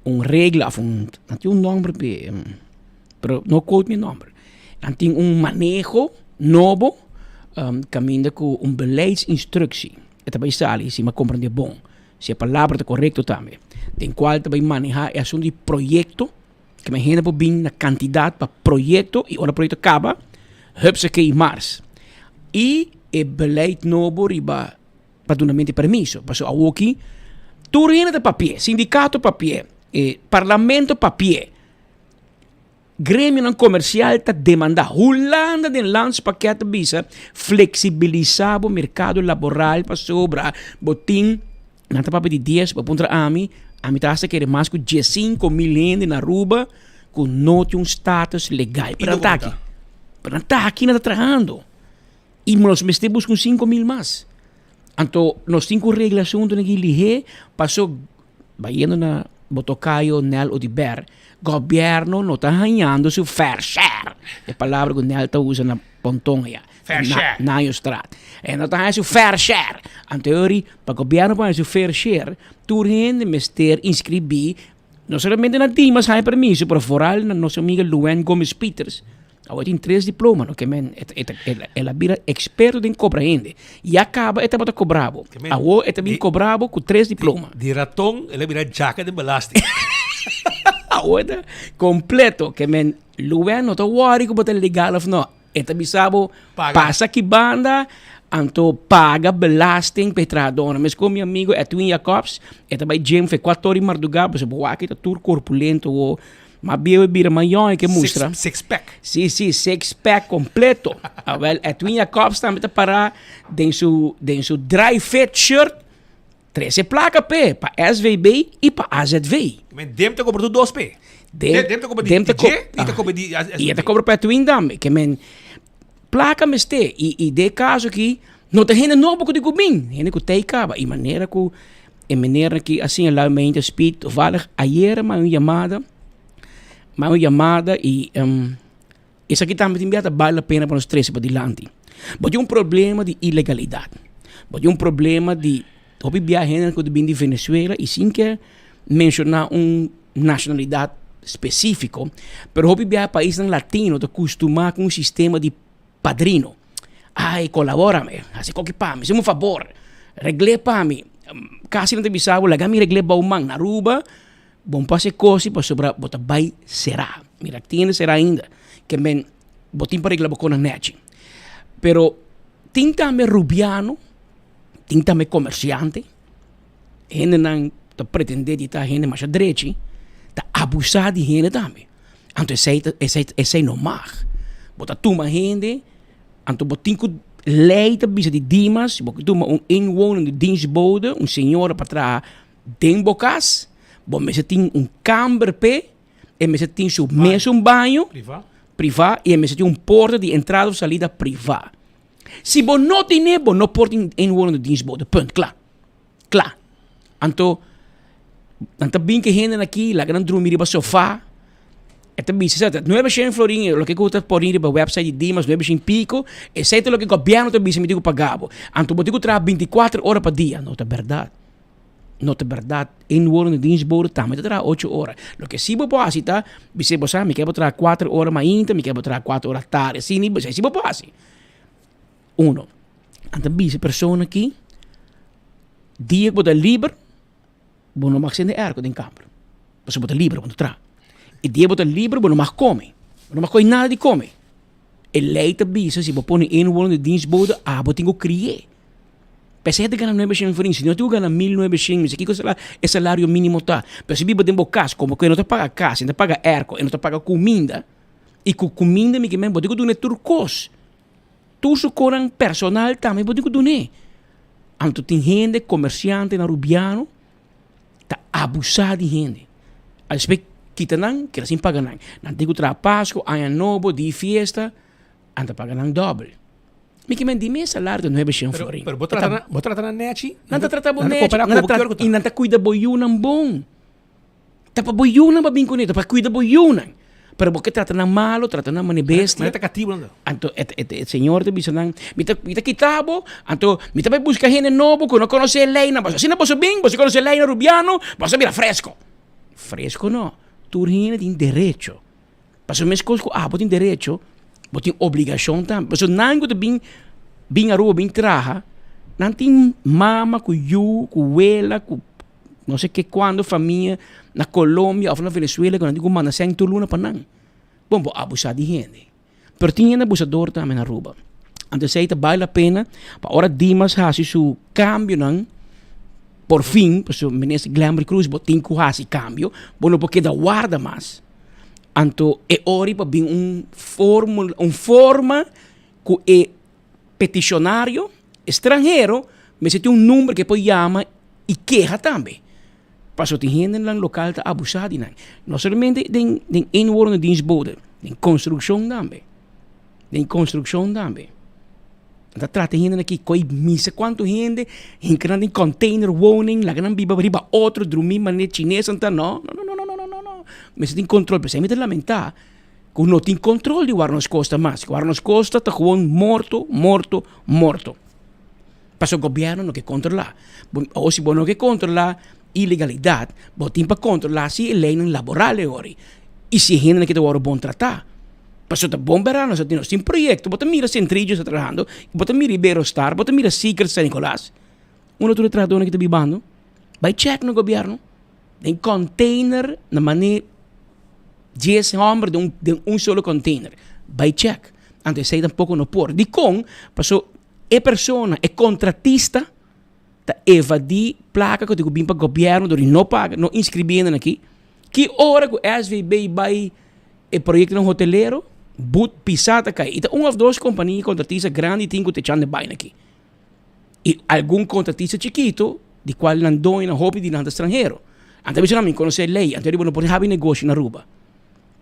un regla of un, nan tin un nomber p'e. Pero no quote mi nomber. Nan tin un maneho nobo kaminda ku un beleidsinstructie. E ta bai sali si mi a komprende bon. Si e palabra ta korekto tambe. Den kual ta bai maneha e asuntu di proyekto. Ke men hende por bin na kantidat pa proyekto i ora proyekto kaba, hupsakee mars. I e beleid nobo riba pa dunamento di permiso. Pasobra awoki tur hende ta papia, sindikato papia, e parlamento papia. Gremionan komersial ta demandá Hulanda den landspakket ta bisa fleksibilisá bo merkado laboral pasobra bo tin nan ta papia di dies bo puntra ami ami ta hasta kere mas ku diesinko mil hende na Aruba ku no tin un status legal pero nan ta aki pero nan ta aki nan ta trahando i nos mester buska un 5000 mas anto nos tin ku regla asuntunan aki lihé paso Bayendo na bo tocayo Nel Oduber, gobierno no ta hañando su fair share. E palabra cu Nel ta usa na Ponton allá. Fair share. Na Nayostraat. E no ta haña su fair share. Anto yori, pa gobierno por haña su fair share, tur hende mester inscribi, no solamente na Dimas haña permiso, pero vooral na nos amiga Luann Gomez Pieters. Awe tin tres diploma, no ke men, e ta, el a bira experto den cobra hende. Ya caba e tabata cobra bo. Awo e ta bin cobra bo cu tres diploma. Di raton el a bira djaka den belasting. Awo e ta completo. Ke men, Luwen no ta worry cu bo ta legal of no. E ta bisa bo, pasa ki banda, anto paga belasting pa e trahadornan. Mescos mi amigo Edwin Jacobs, e ta bay gym fe cuatro ora di marduga, pasobra bo wak e ta tur corpulento awo. Ma bieu e bira mayon e ke mustra. Six pack. Si, si, six pack completo. Awel, Edwin Jacobs tambe ta para den su, den su dry fit shirt. Trece placa p'e, pa SVB y pa AZV. Men Dem ta cobra tur dos p'e. Dem, Dem ta cobra di, Dem ta di co- dje y ta cobra di Ah, Y e ta cobra pa Edwin tambe. Ke men, placa mester. Y, y den e caso aki, no ta hende nobo cu di cu bin. Hende cu tey caba. Y manera cu E meneer aki a señala mente speed toevallig ayer a un llamada ma un llamada y esaki tambe tin bia ta bal la pena pa nos trece padilanti. Bo tin un problema di ilegalidad, bo tin un problema di hopi bia hende cu ta bin di Venezuela y sin ke menciona un nacionalidad specifico, pero hopi bia paisnan latino ta custuma cu un sistema di Padrino, Ay, kolaborame, hasi koki pa mi, hasi un fabor, regl'é pa mi. Kasi nan ta bisa bo, laga mi regl'é bou man. Na Aruba, bo no por hasi e kosi pasobra bo ta bai será. Mira, tin hende será ainda, ke men bo tin pa regla bo konan nèchi. Pero tin tambe rubiano, tin tambe komersiante, hendenan ta pretendé di ta hende masha drechi, ta abusá di hende tambe. Anto esei ta esei esei no mag. Bo ta tuma hende, anto bo tin ku lei ta bisa di Dimas, bo ke tuma un inwonende dienstbode, un señora pa traha den bo kas, bo mester tin un kamber p'e, e mester tin su mesun baño, Privá. privá, i e mester tin un porta di entrada of salida privá. Si bo no tine, bo no por tin inwonende dienstbode. Punt. Kla. Kla. Anto, nan ta bin ku e hendenan aki, laga nan drumi riba sofa. E ta bisa, sa, nuebe shen florin, loke ku ta poni riba website di Dimas, nuebe shen piko, esei ta loke gobièrnu ta bisa mi tin ku paga bo. Anto bo tin ku traha bintikuater ora pa dia. No ta bèrdat. No ta bèrdat. Inwonende dienstbode tambe ta traha ocho ora. Loke si bo por hasi ta, bisa bo sa, mi ke bo traha kuater ora mainta, mi ke bo traha kuater ora tardi. Asina, esei si bo por hasi. Uno. Nan ta bisa persona aki, dia ku bo ta liber, bo no mag sende airco den kamber. Pasobra bo ta liber, bo no traha. E dia bo ta liber, bo no mag kome. Bo no mag kohe nada di kome. E lei ta bisa si bo pone inwoner di dienstbode, abo tin ku kri'é. P'esei ta gana nuebe shen florin. Si no tin ku gana mil nuebe shen, mi sa kiko e salario minimo ta. Pero si biba den bo kas, komo ku e no ta paga kas, e no ta paga airco, e no ta paga kuminda, i ku kuminda mi ke men bo tin ku duna e tur kos. Tur su konan personal tambe bo tin ku dun'é. Anto tin hende, komersiantenan rubiano, ta abusá di hende. A despues kita nan, keda sin paga nan. Nan tin ku traha Pasku, Aña Nobo, di fiesta, nan ta paga nan dòbel. Mi ke men di mi e salario ta nuebe shen florin. Pero bo trata nan, bo trata nan nèchi? Nan ta trata bo nèchi, nan ta trata, i nan ta kuida bo yunan bon. Ta pa bo yunan bo a bin kuné, ta pa kuida bo yunan. Pero bo ke trata nan malo, trata nan manera bestia. Manera ta katibu nan ta. Anto e e Señor ta bisa nan, mi ta mi ta kita bo, anto mi ta bai buska hende nobo ku no konosé e leinan. Pasobra asina boso bin, boso konosé e leinan rubiano, boso a bira fresko. Fresko no, tur hende tin derecho. Pasobra meskos ku abo tin derecho, bo tin obligashon tambe. Pasobra nan ku ta bin bin Aruba bin traha, nan tin mama ku yu, ku wela, ku no se ke kuando famia na Colombia òf na Venezuela ku nan tin ku manda sèn tur luna pa nan. Bon, bo abusá di hende. Pero tin hende abusador tambe na Aruba. Anto esei ta bale la pena pa ora Dimas hasi su cambionan por fin, pasobra minister Glenbry Croes bo tin cu hasi cambio, bo no por keda warda mas. Anto e ora pa bin un formula, un forma cu e peticionario estranhero mester tin un number cu e por yama y keha tambe. Pasobra tin hendenan local ta abusa di nan. No solamente den den inwonerdienstbode, den construccion tambe. Den construccion tambe. Nan ta trata hendenan aki koe misa cuanto hende hinca nan den container woning laga nan biba riba otro drumi manera chines nan ta no no no no no no no no mester tin control p'esei mi ta lamenta cu no tin control di Warnos Costa mas Warnos Costa ta gewoon morto morto morto. Pasobra gobierno no ke controla. O si bo no ke controla ilegalidad, bo tin pa controla si e leynan laboral e ori y si e hendenan ke ta worde bon trata. Pasobra ta bon bera nos a tin, nos tin proyecto, bo ta mira Centrillo ta trahando, bo ta mira Iberostar, bo ta mira Secret San Nicolas. Unda tur e trahadornan ke ta bibando? Bai check na gobierno. Den container na mane dies homber den un den un solo container. Bai check. Anto esey tampoco no por. Dikon? Paso E persona, e kontratista ta evadí plaka ku tin ku bin pa gobièrnu dor di no paga, no inskribí hende aki. Ki ora ku SVB bai e proyektonan hotelero, but pisá ta kai. I ta un òf dos kompania kontratista grandi tin ku ta echando e baina aki. I algun kontratista chikitu, di kual nan doñonan hopi di nan ta stranhero. Nan ta bisa nan mi konosé lei, anto bo no por habi negoshi na Aruba.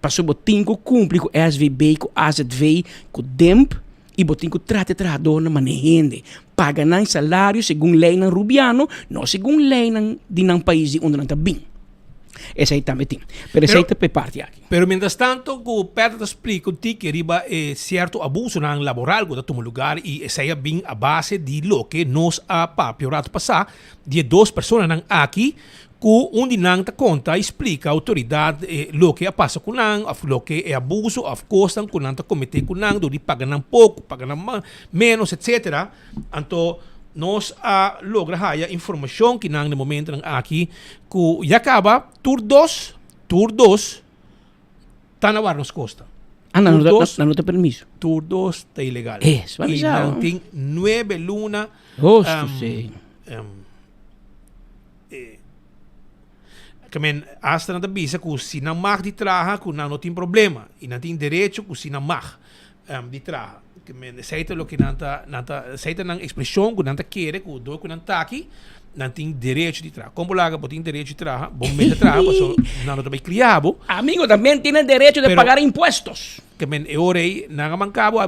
Pasobra bo tin ku kumpli ku SVB, ku AZV, ku DEMP i bo tin ku trata e trahadornan manera hende. Paga nan salario segun leinan rubiano, no segun leinan di nan pais di unda nan ta bin. Esei tambe tin. Pero esei ta pa e parti aki. Pero mientras tanto ku Pedro ta splika un tiki riba e sierto abusonan laboral ku ta tuma lugar i esei a bin a base di loke nos a papia un rato pasá di e dos personanan aki Ku un di nan ta konta i splika outoridat e loke a pasa ku nan òf loke e abuso òf kosnan ku nan ta kometé ku nan dor di paga nan poko, paga nan ménos etsetera. Anto nos a logra haya informashon ki nan na e momentonan aki ku ya kaba tur dos, tur dos ta na wak nos kosta. Ah, nan no ta, nan no ta permiso. Tur dos ta ilegal. Es, I nan tin nuebe luna. Hostu, sí. Ke men hasta nan ta bisa ku si nan mag di traha ku nan no tin problema i nan tin derecho ku si nan mag di traha. Ke men esei ta loke nan ta nan ta esei ta nan ekspreshon ku nan ta kere ku dor ku nan ta aki nan tin derecho di traha. Kon bo laga bo tin derecho di traha bo mester traha pasobra nan no ta bai kria bo. Amigo también tienen derecho de pagar impuestos. Ke men e ora ei nan a manka bo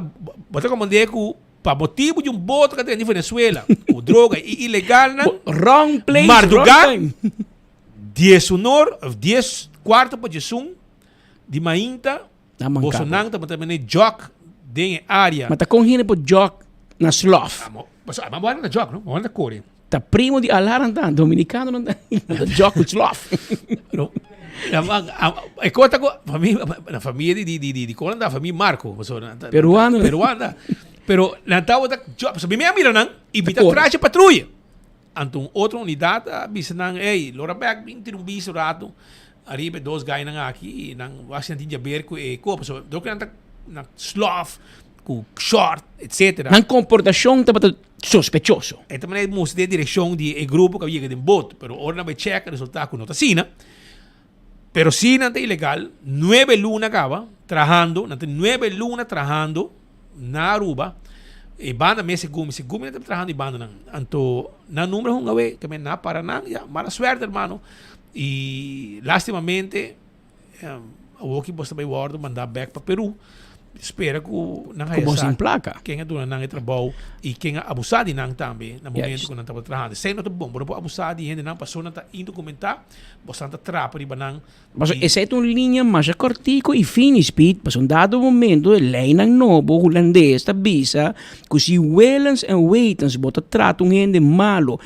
bo ta komprende ku. Pa motibu di un boto ku a treni di Venezuela ku droga i ilegalnan. Wrong place, Mardugá wrong time. Diesunor, of dies kuarto pa diesun di mainta, Na mancabo. bosonan tabata mene jog den e área. Ma ta kon hende por jog na slof? Amo, paso, ma bo na jog, no? Bo na kore. Ta primo di Alara nan ta, dominicano nan ta, nan ta jog ku slof. No. Na, ma, a, e kota ku famia, na famia di, di, di, di, di kon nan ta, famia Marco, paso, nan ta, Peruano. Peruano ta. Pero nan tabata jog, paso mi a mira nan i mi ta Kore. traha patruya. Anto un otro unidat a bisa nan, Ey, lora bek bin tira un bista un rato ariba e dos gainan aki i nan wak si nan tin djaber ku e kopa. So, dor ku nan ta na slof, ku short, etcetera. Nan komportashon tabata sospechoso. E ta manera mustra den direkshon di e grupo ku a yega den bot, pero ora nan bai chèk a resultá ku no ta asina. Pero si nan ta ilegal, nuebe luna kaba trahando, nan ta nuebe luna trahando na Aruba, e banda mes segun mi, segun mi nan ta trahando e bandanan. Anto nan number hunga awe, ke men na para nan, ya, mala suerte hermano. I lastimamente awoki bos ta bai wordo manda bek pa Peru. Spera ku nan Ku haya bos sa tin plaka. ken a duna nan e trabou i ken a abusá di nan tambe na momento Juist. ku nan tabata trahando. Esei no ta bon, bo no por abusá di hendenan pasobra nan ta indokumentá, bosan ta trapa riba nan Pasobra i. esei ta un liña masha kòrtiku i fini, Speed, pasobra un dado momento e leinan nobo hulandes ta bisa ku si willens en wetens bo ta trata un hende malo,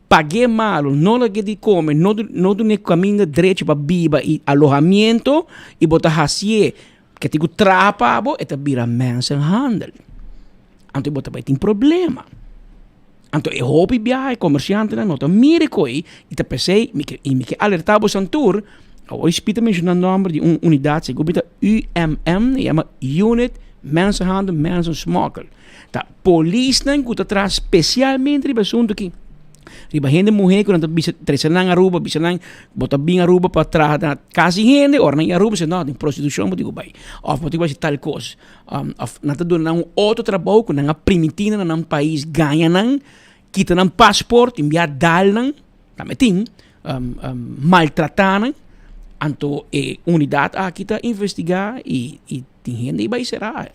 pag'é malo, no lag'é di kome, no no dun'é kaminda drechi pa biba i alohamiento i bo ta hasié Ke tin ku traha pa bo, e ta bira mensenhandel. Anto bo ta bai tin problema. Anto e hopi biaha e komersiantenan no ta mira e koi i ta p'esei mi ke i mi ke alerta boso tur, awor Speed ta menshona nòmber di un unidat segun mi ta UMM, e yama Unit Mensenhandel Mensensmokkel. Ta polisnan ku ta traha spesialmente riba e asuntu aki. Riba hende muhé ku nan ta bisa trese nan Aruba, bisa nan bo ta bin Aruba pa traha na kas di hende, ora nan yega Aruba bisa no, den prostitushon bo tin ku bai, òf bo tin ku hasi tal kos, òf nan ta duna nan un otro trabou ku nan a primintí nan na nan pais, gaña nan, kita nan pasport, tin bia dal nan, tambe tin, maltratá nan, anto e unidat aki ta investigá i tin hende bai será.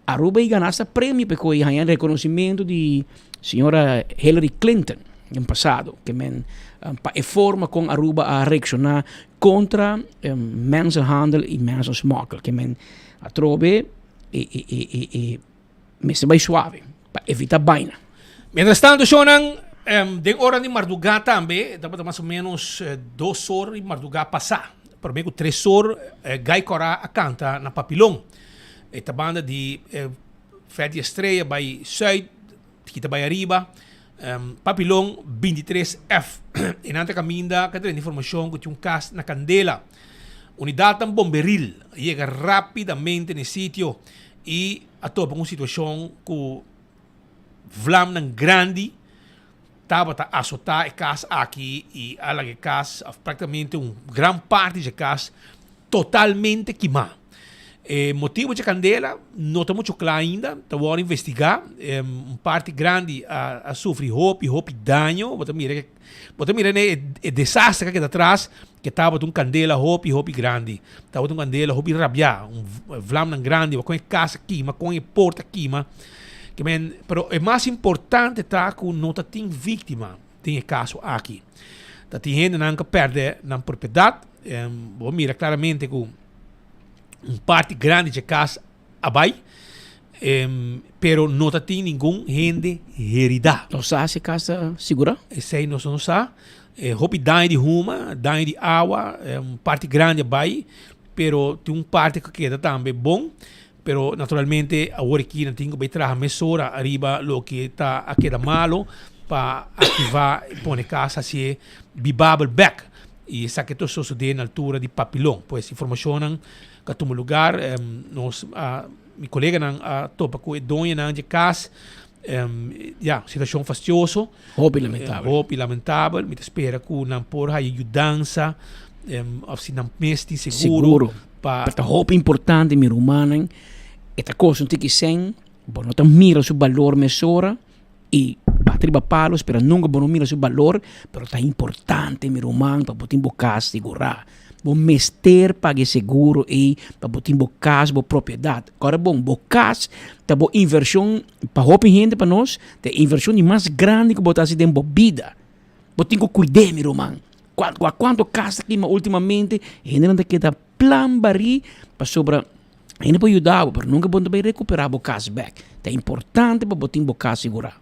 Aruba y gana hasta premio pe cu haña reconocimento di señora Hillary Clinton den pasado ke men pa e forma con Aruba a reacciona contra mensenhandel y mensensmokkel ke men atrobe e e e e e mester bay suave pa evita baina. Mientras tanto shownan den ora di marduga tambe tabata mas o menos dos or di marduga pasa prome cu tres or Guy Cora a canta na Papilon. E ta banda di Fetty Estrella bai zuid, kita bai ariba. Papilon 23F. E nan ta caminda ka tene informacion cu tin un cas na candela. Unidadnan bomberil a yega rapidamente na e sitio y a topa cu un situacion cu vlamnan grandi tabata azota e cas aki y a laga e cas of practicamente un gran parti dje cas totalmente kimá. E motibu dje kandela no ta muchu kla ainda, ta wòrdu investigá. Un parti grandi a a sufri hopi hopi daño. Bo ta mira ke bo ta mira ne e desaster ke a keda atras ke tabata un kandela hopi hopi grandi. Tabata un kandela hopi rabiá, un vlamnan grandi, kon e kas a kima, kon e porta a kima. Ke men, pero e mas importante ta ku no ta tin víktima den e kaso aki. Ta tin hendenan ku a pèrdè nan propiedat. Bo mira claramente cu un parti grandi dje cas a bay, pero no ta tin ningun hende herida. No sa si e cas ta sigura? Esey nos no sa. Hopi daño di huma, daño di awa, un parti grandi a bay, pero tin un parti cu keda tambe bon. Pero naturalmente awor aki nan tin cu bay traha mesora ariba loke ta a keda malo pa activa y pone cas hacié bibabel bek. Y esaki ta sosode na altura di Papilon. Pues informacionnan cu a tuma lugar, nos a, mi coleganan a topa cu e doñonan dje cas. Ya, situacion fastioso. Hopi lamentabel. Hopi lamentabel. Mi ta spera cu nan por haya yudansa, of si nan mes tin seguro. Seguro. Pa. Ta hopi importante mi rumannan, e ta kosta un tiki sen, bo no ta mira su balor mesora y. Mata riba palo, spera nunka bo no mira su balor, pero ta importante mi ruman pa bo tin bo kas sigurá. Bo mester paga e seguro ei pa bo tin bo kas, bo propiedat. Kòrda bon, bo kas ta bo invershon, pa hopi hende pa nos, ta e invershon di mas grandi ku bo ta hasi den bo bida. Bo tin ku kuid'é mi ruman. Kua kua kuantu kas ta kima ultimamente, hendenan ta keda plan barí pasobra hende por yuda bo, pero nunka bo no ta bai rekuperá bo kas bèk. Ta importante pa bo tin bo kas sigurá.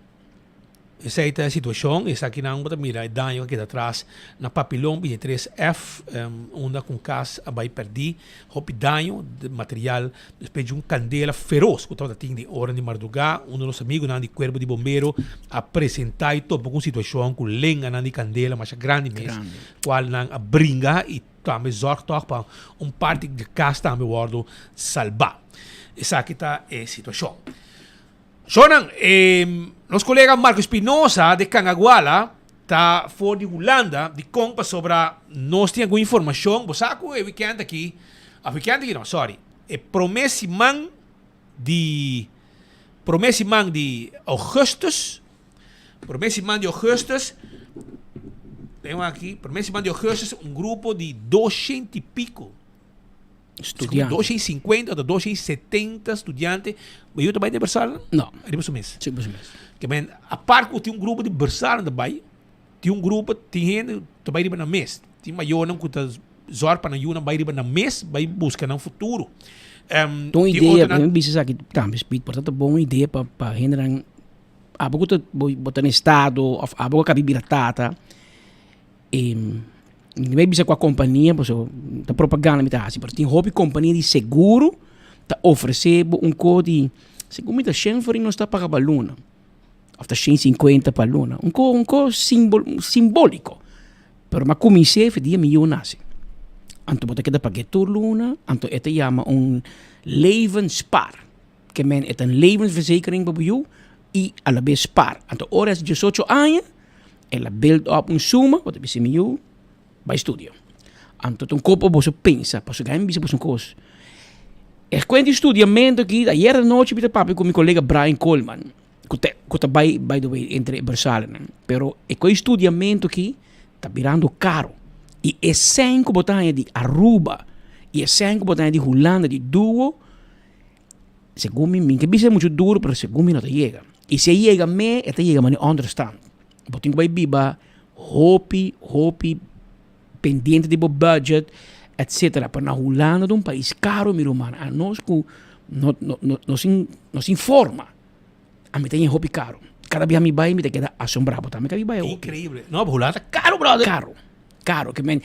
Esei ta e situashon, esakinan bo ta mira e daño ku a keda atras na Papilon 23 F, unda ku un kas a bai pèrdí hopi daño di material despues di un kandela feros ku tabata tin den ora di mardugá. Un di nos amigunan di kuerpo di bombero a presentá i topa ku un situashon ku lenganan di kandela masha grandi mes, kual nan a bringa i tambe zòrg tòg pa un parti di kas tambe wòrdu salbá. Esaki ta e situashon. Shornan, e nos kolega Marco Espinosa de Cangaguala ta for di Hulanda, dikon pasobra nos tin algun informashon, bo sa ku e wikènt aki, a wikènt aki no, sorry, e promé siman di, promé siman di ougùstùs, promé siman di ougùstùs, den aki, promé siman di ougùstùs un grupo di doshent i piko Studiante. 250 o 270 studiante. Maar jullie bij de Bersalen? No. Riba su mes. Sí, riba su mes. Ke men, apart ku tin un grupo di Bersalen erbij, tin un grupo, tin hende ta bai riba nan mes. Tin mayornan ku ta zorg pa nan yunan bai riba nan mes, bai buska nan futuro. Um, Ton idea, mi bisa esaki tambe, Speed, por ta bon idea pa pa hendenan abo ku ta bo ta na estado of abo ku a kabi bira tata. E mi bai bisa kua kompania pasobra ta propaganda mi ta hasi pero tin hopi kompania di seguro ta ofresé bo un ko di segun mi ta shen forin nos ta paga pa luna òf ta shen sinkuenta pa luna un ko un ko simboliko pero mi a kumins'é for dia mi yu nase anto bo ta keda pag'é tur luna anto e ta yama un levenspaar ke men e ta un levensverzekering pa bo yu i alabes spaar anto ora e hasi diesocho aña. El a build up un suma, bo ta bisa mi yu, bai studia. Anto ta un kos pa boso pensa, pasobra mi bisa boso un kos. E kuent di studiamentu aki, ayer anochi mi ta papia ku mi kolega Brian Coleman, ku ta ku ta bai by the way entre e bersalenan, pero e kos di studiamentu aki ta birando karo. I e sèn ku bo ta haña di Aruba i e sèn ku bo ta haña di Hulanda di duo, Segun mi, mi ke bisa muchu duru, pero segun mi no ta yega. I si e yega me, e ta yega mane onderstand. Bo tin ku bai biba hopi, hopi pendiente di bo budget, etcetera. Pero na Hulanda ta un pais karo mi ruman. Anos ku no no no no sin no sin forma, ami ta yega hopi karo. Kada bia mi bai mi ta keda asombrá. Bo tambe ka biba hopi. Increíble. No, Hulanda ta karo, brother. Karo. Karo ke men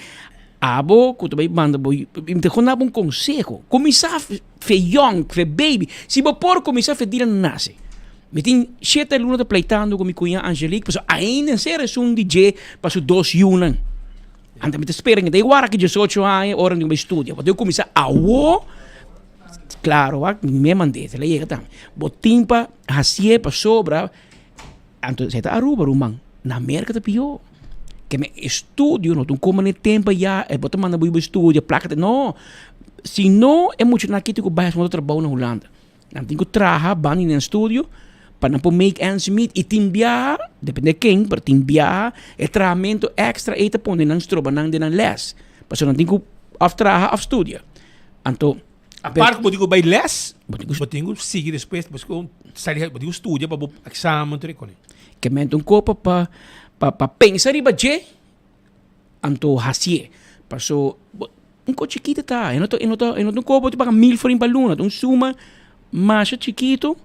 abo ku ta bai manda bo mi ta duna bo un konseho kuminsá fe yòn fe baby si bo por kuminsá fe dia nan nase mi tin shete luna ta pleitando ku mi kuña Angelique pasobra ainda enser esun di dje pa su dos yunan anto mi ta spera mi ta wara ki diesocho aña ora mi bai studia bo tin kuminsá awo klaro wak mi me mand'é el a yega tambe bo tin pa hasié pasobra Anto esei ta Aruba ruman, na Merka ta pió. Ke men estudio no ta un koma ne tempo ya e bo ta manda bo yu bai studia plaka ta no. Si no e muchanan aki tin ku bai hasi un otro trabou na Hulanda. Nan tin ku traha banda di nan studio pa nan por make ends meet i tin biaha, depende ken, pero tin biaha e trahamentu extra ei ta pone nan stroba nan den nan les. Pasobra nan tin ku òf traha òf studia. Anto. Apart ku bo tin ku bai les, bo tin ku sigui despues, bo tin ku sali, bo tin ku studia pa bo examen tur e kos. Ke mente un kopa pa pa pa pensa riba dje, anto hasié. Paso un kos chikito ta, e no ta e no ta e no ta un kopa ku ta paga mil florin pa luna, ta un suma masha chikito,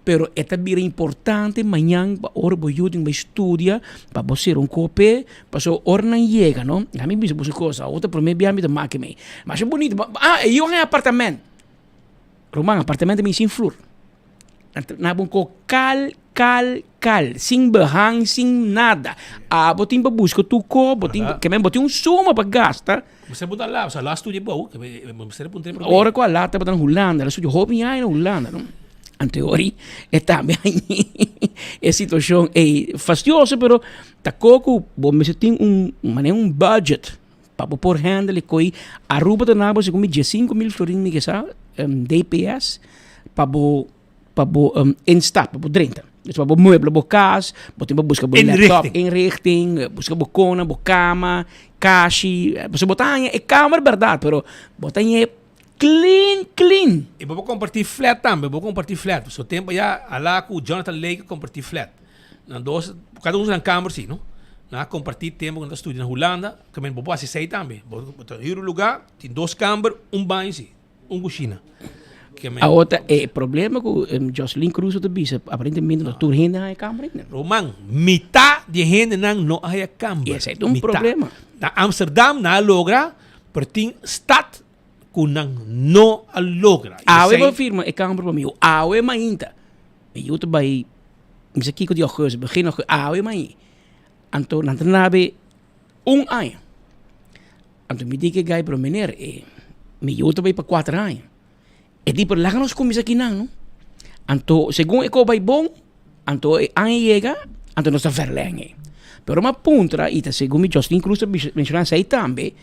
pero e ta bira importante mañan pa ora bo yu tin bai studia pa bo sera un kope pasobra ora nan yega no mi bisa boso cosa awor ta prome bia mi ta make mei masha bunito ah e yu a haña apartamento ruman apartamento mi sin flur nan bo un ko kal kal kal sin behang sin nada abo tin pa buska tur ko bo tin ke men bo tin un suma pa gasta. Ora ku a la tabata na Hulanda, el a studia hopi aña na Hulanda, no? Anto ori e tambe e situashon ei fastioso, pero ta ko ku bo mester tin un manera un budget pa bo por handle e koi. Aruba ta nabo segun mi diesinku mil florin mi ke sa DPS pa bo pa bo instap, pa bo drenta. Dus pa bo muebla bo kas, bo tin pa buska bo laptop, Inrichting. inrichting, buska bo kona, bo kama, kashi. Pasobra bo ta haña e kamer bèrdat, pero bo ta haña e clean, clean. I bo por kompartí flat tambe, bo por kompartí flat. Pasobra tempu ya Alá ku Jonathan Lake a kompartí flat. Nan dos, kada un nan kamer si, no? Nan a kompartí tempu ku nan ta studia na Hulanda, kaminda bo por hasi esei tambe. Bo ta hür un lugá, tin dos kamber, un baño si. Un kushina. Awor ta e problema ku Jocelyn Cruz ta bisa, aparentemente no tur hende a haya kamber ainda. Roman, mitá di e hendenan no a haya kamber. I esei ta un problema. Na Amsterdam nan a logra, pero tin stad ku nan no a logra. Awe bo firma e kamber pa mi, awe mainta. Mi yu ta bai, mi sa kiko di augustus, begin augustus, awe mainta. Anto nan ta nabe un aña. Anto mi di ku e gai, pero meneer, e mi yu ta bai pa kuater aña. E di, pero laga nos kuminsá kinan no. Anto segun e kos bai bon, anto e aña yega, anto nos ta verlèng e. Pero mi a puntra, i ta segun mi Jocelyn Cruz ta menshoná esei tambe,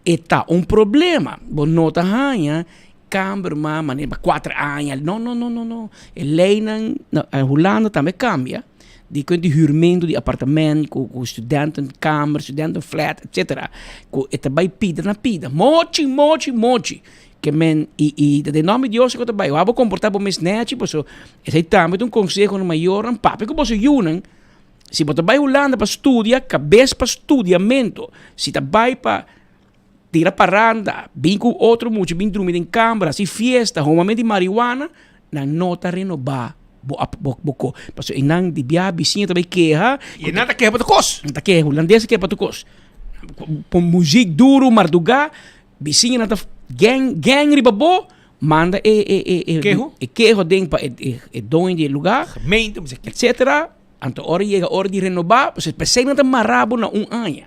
e ta un problema. Bo no ta haña kamber mas manera pa kuater aña. No, no, no, no, no. E leinan na Hulanda tambe kambia. Di kuent di huurmento di apartament ku ku studentenkamer, studentenflat, etcetera, ku e ta bai pida na pida. Mochi, mochi, mochi. Ke men i i ta den nòmber di Dios ku ta bai. Wou bo komportá bo mes nèchi paso esei tambe ta un konseho na mayornan, papia ku boso yunan, si bo ta bai Hulanda pa studia, kabes pa studiamentu. Si ta bai pa tira paranda, bin ku otro mucha bin drumi den kamber, hasi fiesta, humamento di marihuana, nan no ta renobá bo bo bo ko. Pasobra einan di biaha bisiña ta bai keha. I nan ta keha pa tur kos. Nan ta keha, hulandes ta keha pa tur kos. Pon muzik duru mardugá, bisiñanan ta gang gang riba bo, manda e e e e Keho? e keho den pa e e e doño di e lugá, Gemeente, mi sa ki. etcetera. Anto ora yega ora di renobá, pasobra p'esei nan ta mará bo na un aña.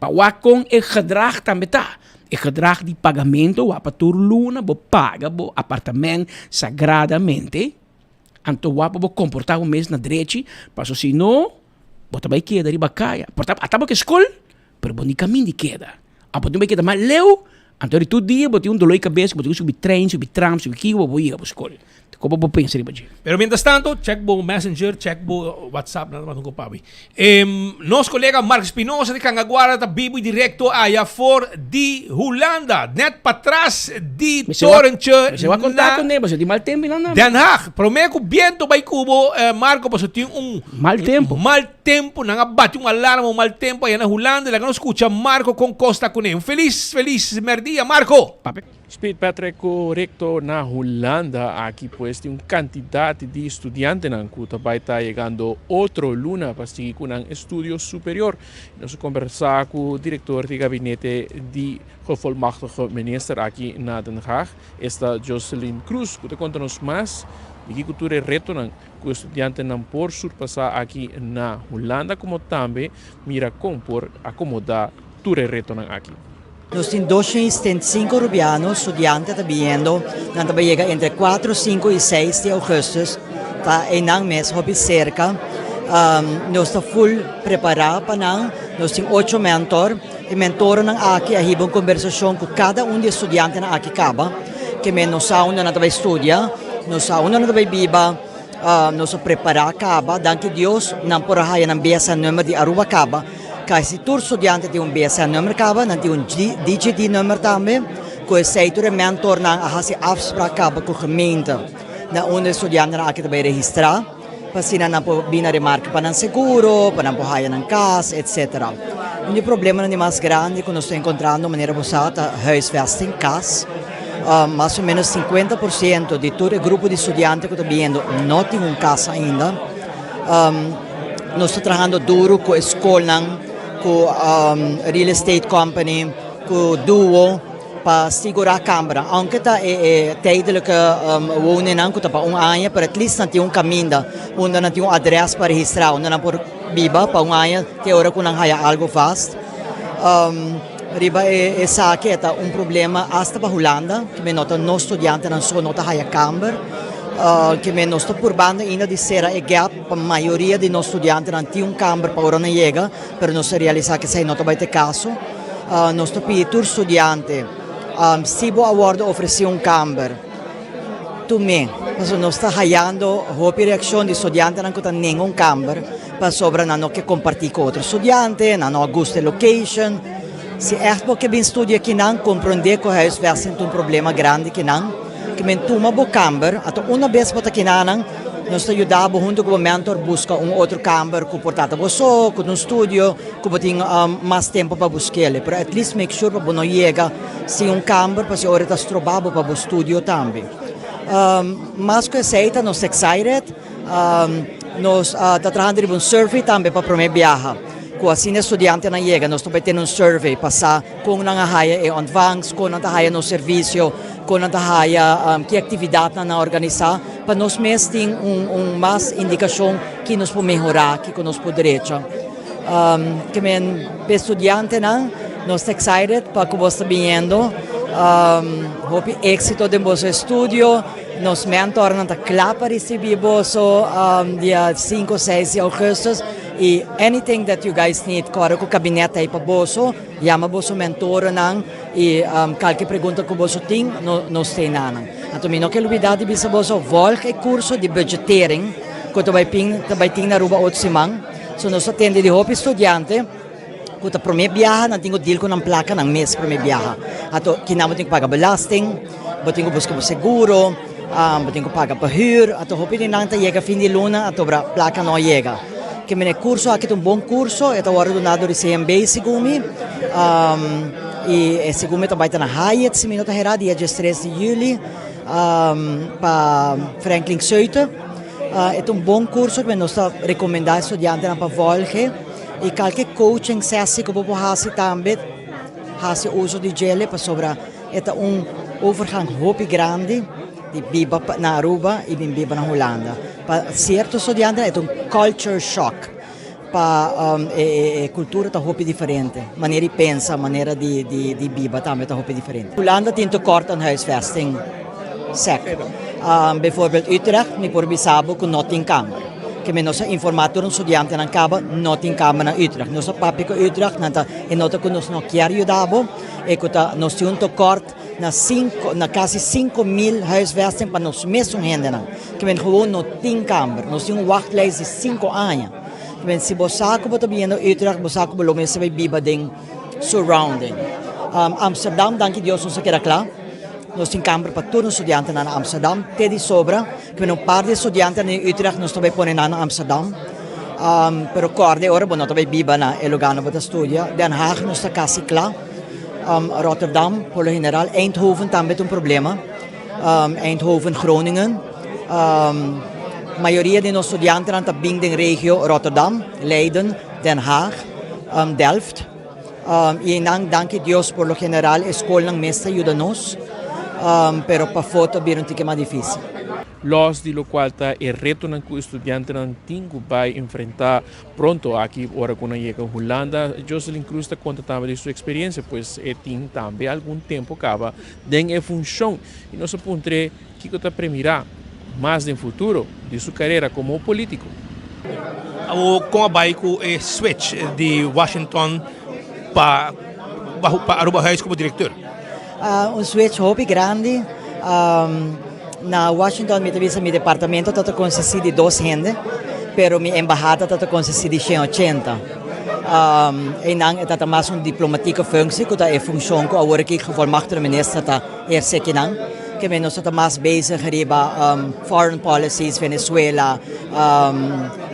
Pa wak kon e gedrag tambe ta. E gedrag di pagamento wak pa tur luna bo paga bo apartament sagradamente, anto wak pa bo komportá bo mes na drechi, paso si no bo ta bai keda riba kaya. Por ta ata bo ke skol, pero bo ni kaminda di keda. A bo tin bai keda mas leu, anto di tur dia bo tin un dolor di kabes ku bo tin ku subi trein, subi tram, subi kiko pa bo yega bo skol. Kon bo por pensa riba dje? Pero mientras tanto, check bo Messenger, check bo WhatsApp, nada mas nunca pabi. Nos colega Mark Espinosa di Cangaguara ta bibo y directo aya for di Hulanda, net patras di torentje na Den Haag. Prome cu biento bay cu bo, Marco, pasobra tin un mal tempo. Mal tempo, nan a bati un alarma, un mal tempo aya na Hulanda. Laga nos scucha Marco con cos ta cune. Un feliz, feliz merdia, Marco! Speed Patrick korekto na Hulanda aki pues tin un kantidat di studiantenan ku ta bai ta yegando otro luna pa sigui ku nan estudio superior. Nos a kombersá ku direktor di gabinete di Gevolmachtige Minister aki na Den Haag, esta Joseline Cruz ku ta konta nos mas di kiko tur e retonan ku e studiantenan por surpasá aki na Hulanda komo tambe mira kon por akomodá tur e retonan aki. Nos tin 275 Rubiano studiante ta biniendo, nan ta bay yega entre 4, 5 y 6 di augustus, ta eynan mes hopi cerca. Nos ta full prepara pa nan, nos tin ocho mentor, e mentorennan aki a hiba un conversacion cu cada un di e studiantenan aki caba, ke men nos sa unda nan ta bay studia, nos sa unda nan ta bay biba, nos a prepara caba, danki Dios nan por a haya nan BSN number di Aruba caba. Kasi tur studiante tin un BSN nummer kaba, nan tin un DGD nummer tambe. Ku esei tur e mentornan a hasi afsprak kaba ku gemeente na unda e studiantenan aki ta bai registrá pa asina nan por bini na remarke pa nan seguro, pa nan por haya nan kas, etsetera. Un di e problemanan di mas grandi ku nos ta enkontrando manera bo sa ta huisvesting, kas. Mas o menos 50% di tur e grupo di studiante ku ta biniendo no tin un kas ainda. Nos ta trahando duro ku e skolnan, ku real estate company, ku duo pa sigurá kambernan. Aunke ta e e tijdelijke woningnan ku ta pa un aña, pero at least nan tin un kaminda unda nan tin un adrès pa registrá, unda nan por biba pa un aña te ora ku nan haya algu vast. Riba e esaki e ta un problema asta pa Hulanda, ke men no ta nos studiantenan so no ta haya kamber, ke men nos ta purbando ainda di sera e gap pa mayoria di nos studiantenan tin un kamber pa ora nan yega, pero nos ta realisa ke esei no ta bai ta e kaso. Nos ta pidi tur studiante, si bo a wòrdu ofresí un kamber, tum'é. Pasobra nos ta hayando hopi reaccion di studiantenan cu ta nenga un kamber pasobra nan no ke comparti cu otro studiante, nan no a gusta e location. Si echt bo ke bin studia kinan, comprende cu huisvesting ta un problema grandi kinan. Ke men tuma bo kamber, ato una bes bo ta kinanan, nos ta yuda bo hunto cu bo mentor busca un otro kamber cu por ta ta bo so, cu ta un studio, cu bo tin mas tempo pa busk'el. Pero at least make sure pa bo no yega sin un kamber pasobra ora ta stroba bo pa bo studio tambe. Mas cu esey ta nos excited, nos ta trahando riba un survey tambe pa prome biaha cu asina e studiantenan yega nos ta bay tene un survey pa sa con nan a haya e ontvangst, con nan ta haya nos servicio, con nan ta haya ki actividadnan nan a organisa pa nos mes tin un mas indicacion ki nos por mehora, kico nos por drecha. Ke men p'e studiantenan nos ta excited pa ku bos ta biniendo. Hopi éxito den boso estudio. Nos mentornan ta kla pa risibí boso dia sinku, seis di augustus. I anything that you guys need, kòrda ku kabinet ta ei pa boso. Yama boso mentorenan i kalke pregunta ku boso tin, nos ta ei nanan. Anto mi no ke lubidá di bisa boso, vòlg e kurso di budgetering ku ta bai pin ta bai tin na Aruba otro siman. So nos ta tende di hopi studiante ku ta promé biaha nan tin ku deal ku nan plaka nan mes promé biaha. Anto kinan bo tin ku paga belasting, bo tin ku buska bo seguro, bo tin ku paga pa hür. Anto hopi di nan ta yega fin di luna anto bra plaka no a yega. Ke mene kurso aki ta un bon kurso, e ta wòrdu duná dor di CMB segun mi. I e segun mi ta bai ta na Hyatt si mi no ta herá dia diestres di yüli pa Franklin Seute. E ta un bon kurso ku nos ta rekomendá e studiantenan pa vòlge i kalke coaching sessie ku bo por hasi tambe hasi uso di djele pasobra e ta un overgang hopi grandi di biba na Aruba i bin biba na Hulanda. Pa sierto studiantenan e ta un culture shock pa e kultura ta hopi diferente, manera di pensa, manera di biba tambe ta hopi diferente. Hulanda tin tekort aan huisvesting sec. Bijvoorbeeld Utrecht, mi por bisa bo ku no tin kamer. Ke mi nos a informá tur nos studiantenan kaba, no tin kamer na Utrecht. Nos a papia ku Utrecht, nan ta e nota ku nos no kier yuda bo, e ku ta nos tin un tekort na sinku na kasi 5000 huisvesting pa nos mesun hendenan. Ke men gewoon no tin kamer. Nos tin un wachtlijst di sinku aña. Ke men si bo sa ku bo ta biniendo Utrecht, bo sa ku bo lo mester bai biba den surrounding. Amsterdam, danki Dios nos a keda kla. Nos tin kamber pa tur nos studiantenan na Amsterdam, te di sobra. Ke men un par di studiantenan di Utrecht nos ta bai pone nan na Amsterdam. Pero kòrda e ora bo no ta bai biba na e lugá nan bo ta studia. Den Haag nos ta kasi kla. Rotterdam, por lo general. Eindhoven tambe ta un problema. Eindhoven, Groningen. Mayoria di nos studiantenan ta bin den regio Rotterdam, Leiden, Den Haag, Delft. I einan, danki Dios, por lo general e skolnan mes ta yuda nos, pero pafó ta bira un tiki mas difísil. Lòs di lokual ta e retonan ku e studiantenan tin ku bai enfrentá pronto aki ora ku nan yega Hulanda. Joselyn Cruz ta konta tambe di su eksperensia, pues e tin tambe algun tempu kaba den e funshon i nos a puntr'é kiko ta premirá mas den futuro di su karera komo polítiko. Awor kon a bai ku e switch di Washington pa pa Aruba Huis komo direktor? Un switch hopi grandi. Na Washington mi ta bisa mi departamento ta ta konsistí di dos hende, pero mi embahada ta ta konsistí di 180. Einan e ta ta mas un diplomatieke functie ku ta e funshon ku awor aki gevolmachtigde minister ta ehersé kinan. Ke men nos ta ta mas bezig riba foreign policies, Venezuela,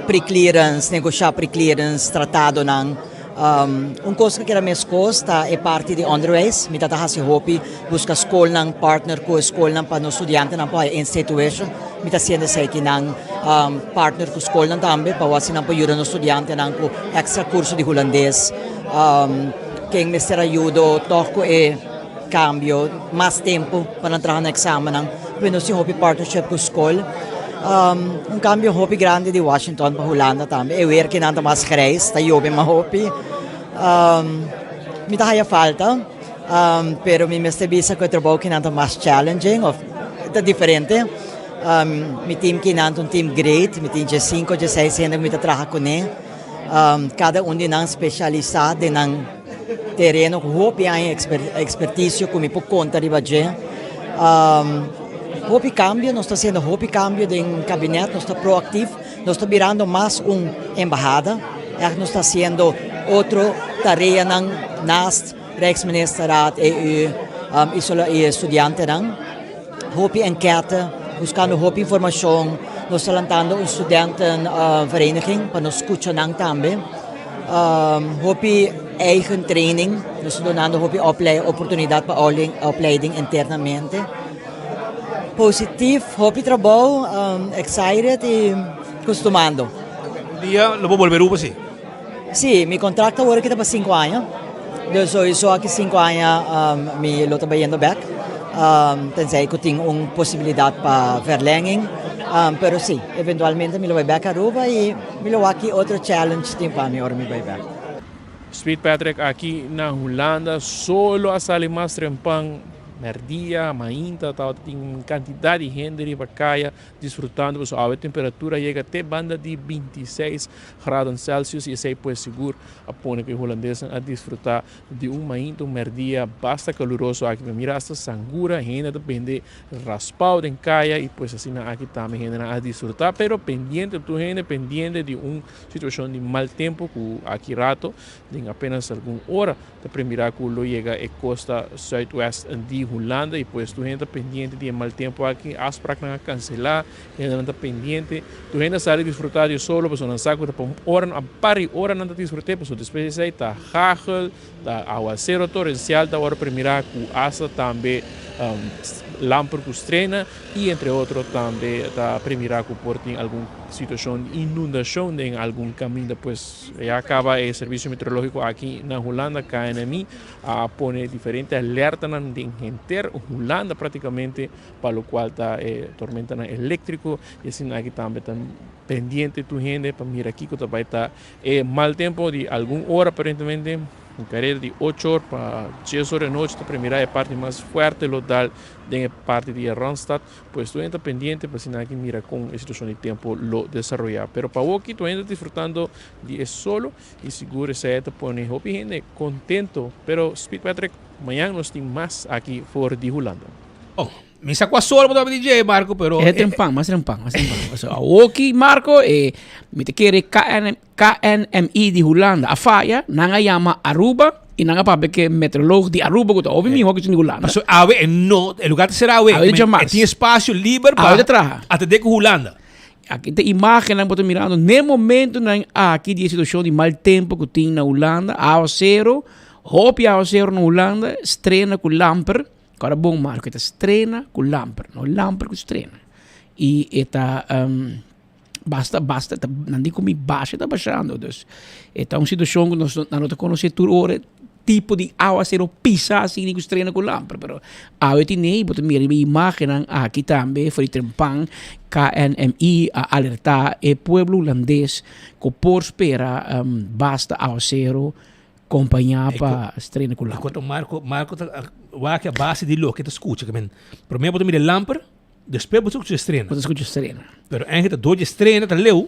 pre-clearance, negoshá pre-clearance, tratadonan. Un kos ku a keda meskos ta e parti di onderwijs. Mi ta ta hasi hopi buska skolnan, partner ku e skolnan pa nos studiantenan por haya in-state tuition. Mi ta hasiendo esaki nan partner ku skolnan tambe pa wak si nan por yuda nos studiantenan ku extra kurso di hulandes. Ken mester ayudo tòg ku e kambio mas tempu pa nan traha nan eksamennan. P'e nos tin hopi partnership ku skol. Un kambio hopi grandi di Washington pa Hulanda tambe. E weer kinan ta mas grijs, ta yobe mas hopi. Mi ta haya falta, pero mi mester bisa ku e trabou kinan ta mas challenging of ta diferente. Mi team kinan ta un team great, mi tin diesinku o dieseis hende ku mi ta traha kuné. Kada un di nan spesialisá den nan tereno ku hopi aña ekspertisio ku mi por konta riba dje. Hopi cambio, nos ta haciendo hopi cambio den kabinet, nos ta proactief, nos ta birando mas un embahada, echt nos ta haciendo otro tareanan naast Rijksministerraad, EU y y studiantenan. Hopi enquete, buscando hopi informacion, nos ta lantando un studentenvereniging pa nos scucha nan tambe. Hopi eigen training, nos ta dunando hopi oportunidad pa opleiding internamente. Positief, hopi trabou, excited y custumando. Un dia lo bo bolbe Aruba si? Si, mi contract awor aki ta pa cinco aña, dus sowieso aki cinco aña mi lo ta bayendo bek, tenzij cu tin un posibilidad pa verlenging, pero si, eventualmente mi lo bay bek Aruba y mi lo wak ki otro challenge tin pa mi ora mi bay bek. Sweet Patrick aki na Hulanda solo a sali mas trempan merdia, mainta tabata tin un cantidad di hende riba caya disfrutando pasobra awe temperatura yega te banda di 26 graden Celsius y esey pues sigur a pone cu e Hulandesnan a disfruta di un mainta un merdia basta caluroso aki. Mi mira hasta sangura hende ta bende raspao den caya y pues asina aki tambe hendenan a disfruta pero pendiente tur hende pendiente di un situacion di mal tempo cu aki rato den apenas algun ora Ta premira cu lo yega e costa zuidwest di Hulanda y pues tur hende ta pendiente di e mal tempo aki. Afspraaknan a cancela, hendenan ta pendiente. Tur hende a sali disfruta di e solo pasobra nan sa cu ta pa un ora, a par di ora nan ta disfrute pasobra despues di esey ta hagel, ta awacero torencial ta ora premira cu hasta tambe lamper cu strena y entre otro tambe ta premira cu por tin algun situacion di inundacion den algun caminda pues. Ya caba e servicio meteorologico aki na Hulanda, KNMI, a pone diferente alertanan den henter Hulanda practicamente pa locual ta e tormentanan electrico y asina aki tambe ta pendiente tur hende pa mira kico ta bay ta e mal tempo di algun ora aparentemente. Un careda di ocho or pa dies or di anochi ta premira e parti mas fuerte lo dal den e parti di e Randstad. Pues tur hende ta pendiente pa asina aki mira con e situacion di tempo lo desaroya. Pero pa awoki tur hende ta disfrutando di e solo y sigur esey ta pone hopi hende contento. Pero Speed Patrick, mañan nos tin mas aki for di Hulanda. Oh, mi sa cua solo bo ta papia di dje, Marco, pero. E trempan, mas trempan, mas trempan. So, awoki, Marco, e mi ta kere KN, KNMI di Hulanda a faya, nan a yama Aruba y nan a papia ke meteoroloog di Aruba ku ta hopi miho ku esun di Hulanda. Paso awe e no, e lugar ta sera awe. Awe djamas. E tin espacio liber pa Awe ta traha. atende ku Hulanda. Aki ta imagennan bo ta mirando n'e momentonan aki di e situacion di mal tempo ku tin na Hulanda, awacero, hopi awacero na Hulanda, strena ku lamper, Kòrda bon Marco, e ta strena ku lamper, no lamper ku strena. I e ta basta basta ta nan di ku mi basha ta bashando, dus e ta un situashon ku nos nan no ta konosé tur ora tipo di awasero pisa asina ku strena ku lamper, pero awe tin ei bo ta mira riba e imagennan aki tambe for di trempan KNMI a alertá e pueblo hulandes ku por spera basta awasero Kompañá pa strena ku lamper. Koto Marco, Marco ta wak a base di loke ta skucha. Ke men, promé bo ta mira e lamper, despues bo ta skucha e strena. Bo ta skucha e strena. Pero eigenlijk ta dor di e strena ta leu,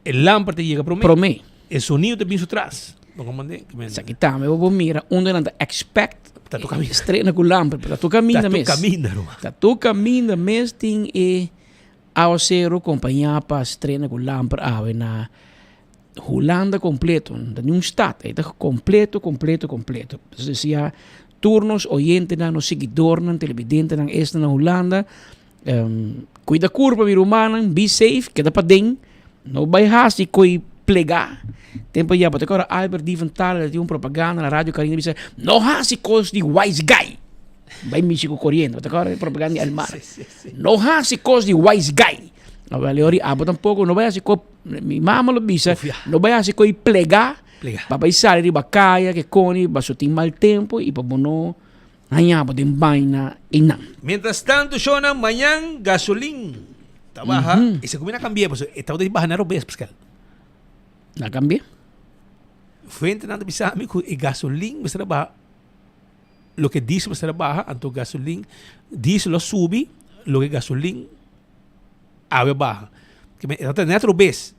e lamper ta yega promé. Promé. E sonido ta bin su tras. Bo komprendé? Ke men. Esaki tambe bo por mira unda nan ta expect Ta tur kaminda. strena ku lamper, pero ta tur kaminda mes. Ta tur kaminda, ruman. Ta tur kaminda mes tin e awasero kompañá pa strena ku lamper awe na Hulanda completo, no ta ni un stad, e ta completo, completo, completo. Entonces decía, tur nos oyentenan, nos seguidornan, televidentenan, esnan na Hulanda, um, cuida curpa mi rumannan, be safe, keda paden, no bay haci coi plega. Tempo ya, bo ta acorda Albert Dieventhaler tin un propaganda na Radio Carina bisa, no haci cos di wise guy. Bay mishi cu coriente, bo ta acorda propaganda di Elmar. No haci cos di wise guy. Awel, ori abo tampoco, no bay haci cos Mi mama lo bisa, no bai hasi koi plega, pa bai sali riba kaya ke koni paso tin mal tempo i pa bo no haña bo den baina einan. Mientras tanto shownan mañan gasolin ta baha i se kuminda kambia paso e tabata di baha na robes Pascal. Na kambia? Fuentenan ta bisa mi ku e gasolin mester a baha loke diesel mester a baha anto gasolin diesel lo subi loke gasolin Awe baha. Ke men e ta net robes.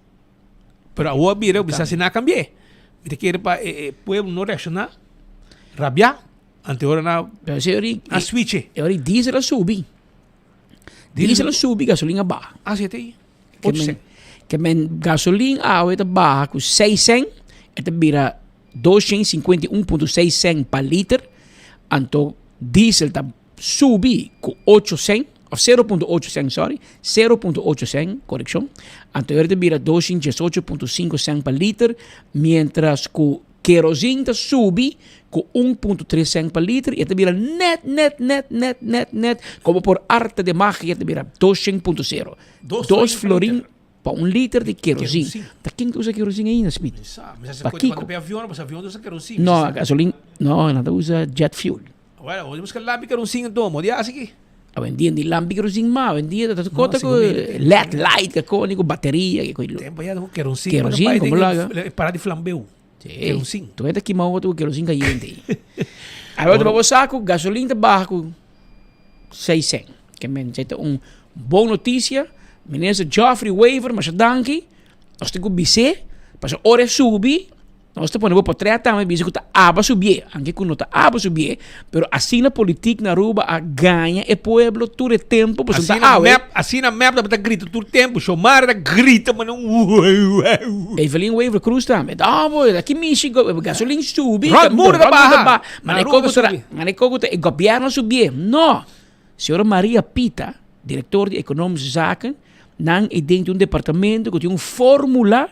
Pero awor a bira bisa si nan a cambi'é. Mi ta kere pa e e pueblo no reacciona rabia ante ora nan Pero si ori a switch'é. E ori diesel a subi. Diesel a subi, gasolin a baha. Ah, si, te. Ke men gasolin awe ta baha ku 6 cent, e ta bira 251.6 cent pa liter, anto diesel ta subi ku 8 cent, of 0.8 cent, sorry, 0.8 cent, korekshon, anto e ta bira 218.5 cent pa liter, mientras ku Kerosene ta subi ku 1.3 cent pa liter i e ta bira net, net, net, net, net, net, komo por arte de magia ta bira 2.0. Dos florin pa un liter di kerosene. Ta ken ta usa kerosene ainda, Smith? Pa kiko? No, gasolin, no, nan ta usa jet fuel. Bueno, bo busca lampi kerosene anto, mo di hasi aki. Awendia di lampi kerosene ma, awendia ta kota ku led light ka koni ku bateria ke koi. Tempo ya ku kerosene. Kerosene como laga. Para di flambeu. Sí. Kerosene. Tu ta kima otro ku kerosene caliente. Awor bo sa ku gasolin ta baha ku 6 cent. Ke men ta un bon noticia. Minister Geoffrey Wever, masha danki. Nos tin ku bis'é, pasobra ora e subi, nos ta pone bo portret tambe bisa ku ta aba subié, anke ku no ta aba subié, pero asina politik na Aruba a gaña e pueblo tur e tempu, pasobra ta awe. Asina mep tabata grita tur tempu, Xiomara ta grita manera un ueueueu. Evelyn Wever Croes tambe, ta bo, aki mishi gasolin subi, Rònt mundu ta baha, na Aruba ta subi. Mane koko ta e gobièrnu a subié, no! Señora Maria Pita, director di Economische Zaken, nan e den un departamento ku tin un formula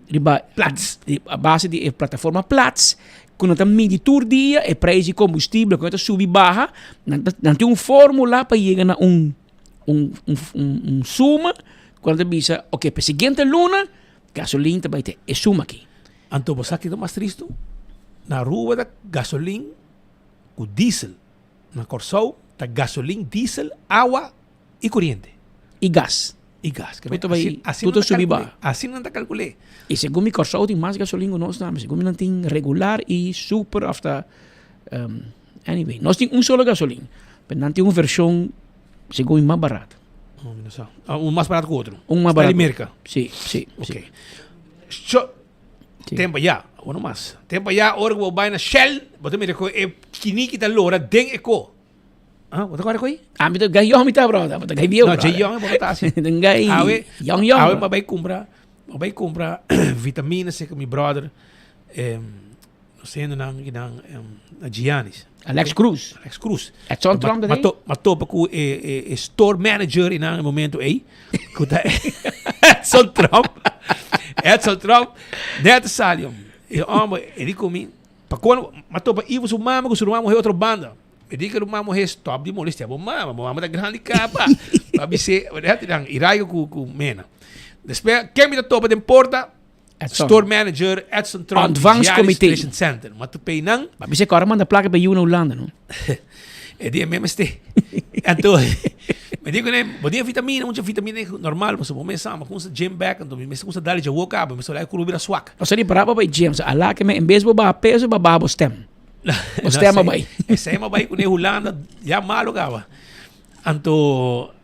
riba Plats. A base di e plataforma Plats, ku nan ta midi tur dia e prijs di combustible ku ta subi baha, nan ta nan tin un formula pa yega na un un un un suma ku nan ta bisa ok pa e siguiente luna gasolin ta bai te e suma aki. Anto bo sa kiko mas tristu? Na Aruba ta gasolin ku diesel. Na Kòrsou ta gasolin, diesel, awa i koriente. I gas. I gas. Tur ta bai, tur ta subi baha. Asina nan ta kalkul'é. I segun mi Kòrsou tin mas gasolin ku nos tambe. Segun mi nan tin regular i super òf ta anyway. Nos tin un solo gasolin, pero nan tin un vershon segun mi mas barato. Oh, mi no sa. Un mas barato ku otro. Un mas barato. Di Merka. Si, si, si. Oké. Tempo ya, awor no mas. Tempo ya ora ku bo bai na Shell, bo ta mira ku e kiniki ta lora den e ko. Ah, bo ta kore ku ei? Ami ta gai yong mi ta brother, bo ta gai bieu No, dje yong bo no ta asi. Den gai Awe, yong yong. awe mi bai kumpra, mi bai kumpra vitamina serka mi brother, nos hendenan kinan na Giannis. Alex Cruz. Alex Cruz. Edson Tromp ta ei? Ma topa ku e store manager einan e momento ei. Ku ta Edson Tromp. Edson Tromp. Net sali hom. E homber e di ku mi, pa kon ma topa Ivo su mama ku su ruman muher otro banda. E di ku ruman muher stop di molestia bo mama, bo mama ta grandi kaba. Pa bis'é, i raiga ku Mena. Despues ken mi ta topa den porta? Edson. Store manager Edson Tromp Ontvangstcomité. Registration Center. Ma tu pay nan. Ma bisa kora manda plaka pa yiu na Hulanda, no? E dia mesmo este. Anto, me digo ne, bo dia vitamina, mucha vitamina normal, paso bo mes sama, kunsa gym back, anto mi mes kunsa dali ja woka, mi mes lai kuru bira swak. Paso di para pa gym, so ala ke me en bes bo baha peso, ba baha bo stem. Bo stem a bai. Esei ma bai kune Hulanda, ya malo kaba. Anto,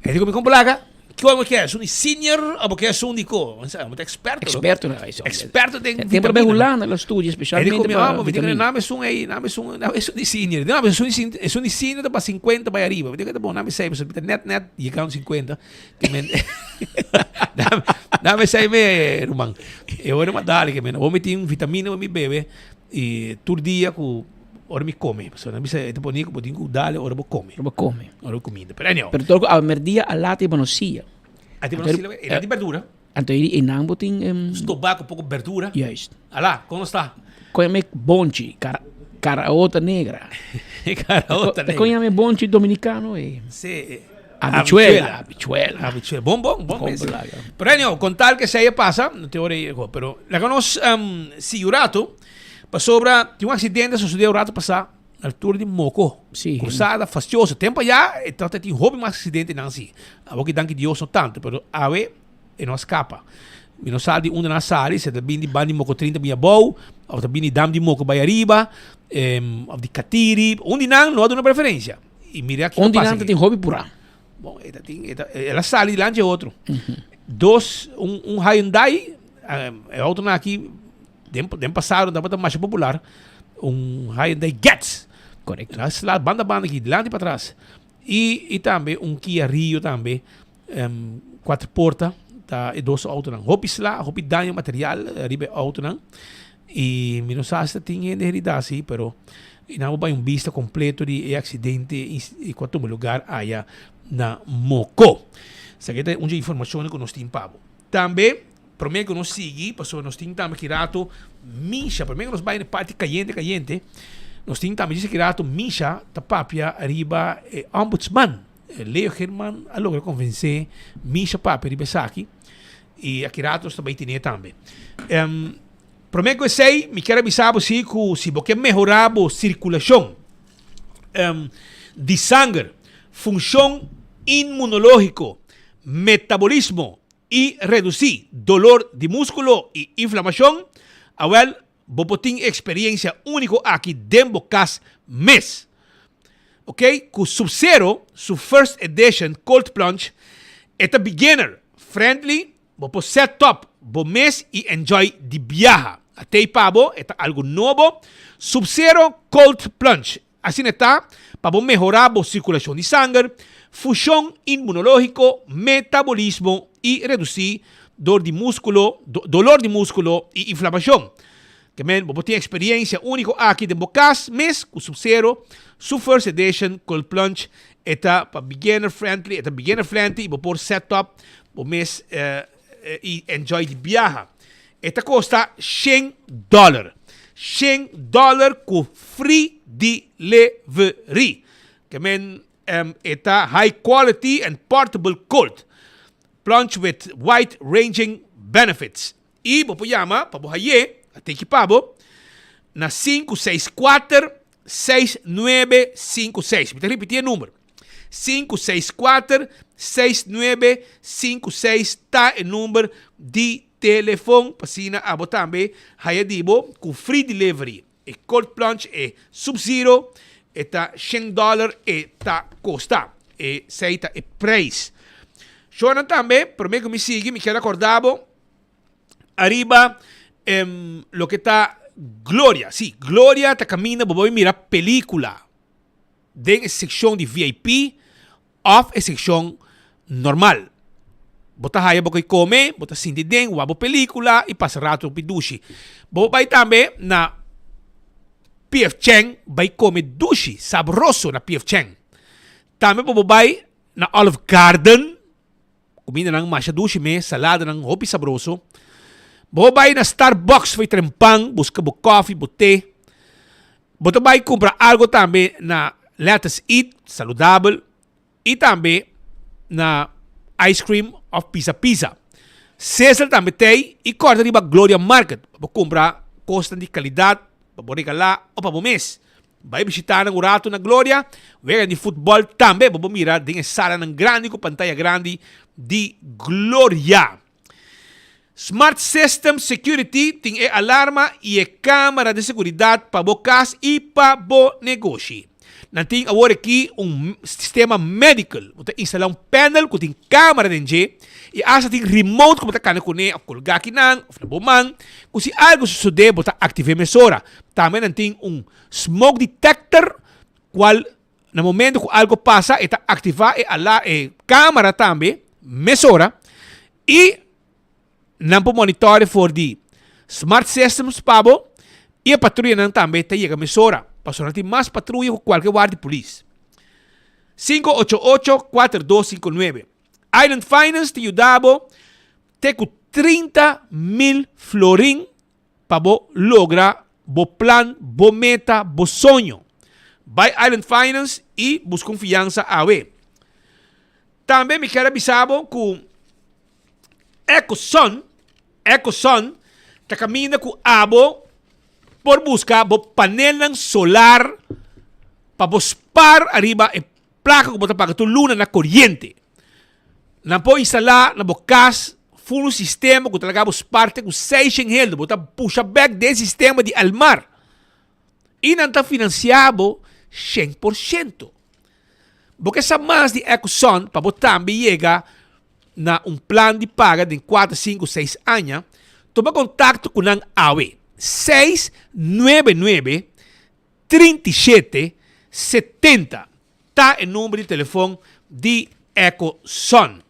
E di ku mi kon plaka, kiko bo ke? Esun di senior o bo ke esun di ko? Mi sa, mi ta eksperto. Eksperto na eso. Eksperto den Tempo vitamina. bai Hulanda lo studia E di spesialmente ku mi pa amo, mi di ku vitamina. name esun ei, name esun, name esun di senior. No, esun di sin, esun di senior ta pa 50 bai ariba. Mi di ku ta bon, name esei, pasobra mi ta net net yega un 50. Ke men name, name esei me, ruman. E ora mi a dal ke men, awor mi tin vitamina ku mi bebe i tur dia ku Ora mi come, pasobra nan bisa e ta pone ku bo tin ku dale ora bo come. Ora bo come. Ora bo cuminda. Pero anyhow. Pero tor ku awe merdia a lata i bonosia. A ti bonosia e lata di berdura. Anto e nan bo tin. Stobá ku poko berdura. Juist. Ala, kon nos ta? Kon yama e bonchi? Karaota negra. Karaota negra. Kon yama e bonchi dominikano e? Si. Habichuela. Habichuela. Habichuela. Bon, bon, bon mes. Pero anyhow, kon tal ke esei a pasa, no tin ora ei, pero laga nos sigui un rato. Pasobra tin un aksidente a sosodé un rato pasá na altura di Moko. Sí. Krusada fastioso. Tempo ayá e tabata tin hopi mas aksidentenan si. Awor ki danki Dios no tantu, pero awe e no a skapa. Mi no sa di unda nan a sali, si e ta bini di banda di Moko 30 bin abou, òf ta bini di dam di Moko bai ariba, òf di Katiri. Un di nan no a duna preferensia. I mira kiko Un di pasa nan ta aki. tin hopi purá. Bon, e ta tin, e ta, el a sali dilanti e otro. Dos, un, un Hyundai, e autonan aki Den, den pasado tabata masha popular un Hyundai Getz. Correcto. Na sla banda banda aquí, delante y para atrás. Y y tambe un Kia Rio tambe cuater porta ta e dos autonan. Hopi sla, hopi daño material riba e autonan y mi no sa si ta tin hende herida si pero y nan bo bay un bista completo di e accidente y cu a tuma lugar aya na Moco. Esaki ta un dje informacionnan cu nos tin pa bo. Tambe prome cu nos sigui pasobra nos tin tambe ki rato Misha, prome cu nos bay na e parti cayente cayente nos tin tambe djis aki rato Misha ta papia riba e ombudsman. Leo Geerman a logra convence Misha papia riba esaki y aki rato nos ta bay tene tambe. Prome cu esey mi kier a bisa bo si cu si bo ke mehora bo circulacion di sanger, funcion inmunologico, metabolismo y reduci dolor di musculo y inflamacion, awel bo por tin e experiencia unico aki den bo cas mes. Ok, cu Sub-Zero su first edition cold plunge e ta beginner friendly, bo por set up bo mes y enjoy di biaha. Atey pa bo e ta algo nobo, Sub-Zero cold plunge Asina ta pa bo mehorá bo sirkulashon di sanger, fushon inmunológiko, metabolismo i redusí dor di múskulo, dolor di múskulo i inflamashon. Ke men bo por tin eksperiensia úniko aki den bo kas mes ku Sub-Zero su First Edition Cold Plunge. E ta pa beginner friendly, e ta beginner friendly i bo por set up bo mes i enjoy di biaha. E ta kosta shen dòler. Shen dòler ku free delivery. Ke men e ta high quality and portable cold plunge with wide ranging benefits. I bo por yama pa bo haye, a tiki pa bo, na 564 6956. Mi ta ripiti e number. 564 6956 ta e number di telefon pa asina abo tambe haya di bo ku free delivery. E cold plunge e sub zero e ta shen dollar e ta kosta. Esei ta e prijs. Shornan tambe prome ku mi sigui mi kier akorda bo ariba loke ta Gloria. Si, Gloria ta kaminda bo bai mira pelikula. Den e sekshon di VIP òf e sekshon normal. Bo ta haya bo koi kome, bo ta sinti den, wak bo pelikula i pasa rato hopi dushi. Bo por bai tambe na PF Chang bai kome dushi, sabroso na PF Chang. Tambe bo por bai na Olive Garden. Kumindanan masha dushi mes, saladanan hopi sabroso. Bo bai na Starbucks for tren pan, buska bo koffie, bo te. Bo ta bai kumpra algo tambe na Let Us Eat, saludabel, i tambe na Ice Cream of Pizza Pizza. Sizzle tambe t'ei i kòrda riba Gloria Market pa bo kumpra kosnan di kalidat pa bo regalá o pa bo mes. Bai bishitá nan un ratu na Gloria, wega di futbòl tambe bo por mira den e salanan grandi ku pantaya grandi di Gloria. Smart System Security tin e alarma i e kamera di seguridat pa bo kas i pa bo negoshi. Nan tin awor aki un sistema medical, bo ta instalá un panel ku tin kamera den dje i asta tin remote ku bo ta kana kuné òf kolgá akinan òf na bo man ku si algu sosodé bo ta aktiv'é mesora. Tambe nan tin un smoke detector cual na momento cu algo pasa e ta activa e ala e camera tambe mesora y nan por monitore for di smart systems pa bo y e patruyanan tambe ta yega mesora pasobra nan tin mas patruya cu cualke guardia di polis. 588 4259 Island Finance ta yuda bo te cu 30 mil florin Pa bo logra bo plan, bo meta, bo soño. Bai Island Finance y busca un fiansa awe. Tambe mi kier a bisa bo cu Ecosun, Ecosun ta caminda cu abo por busca bo panelnan solar pa bo spar ariba e placa cu bo ta paga tur luna na coriente. Nan por instalá na bo kas ful un sistema ku ta laga bo spar te ku seishen heldo. Bo ta pusha bèk den sistema di Elmar i nan ta finansiá bo 100%. Bo ke sa mas di Ecosun pa bo tambe yega na un plan di paga den kuater, sinku, seis aña? Tuma kontakto ku nan awe, 699 37 70. ta e number di telefon di Eco Sun.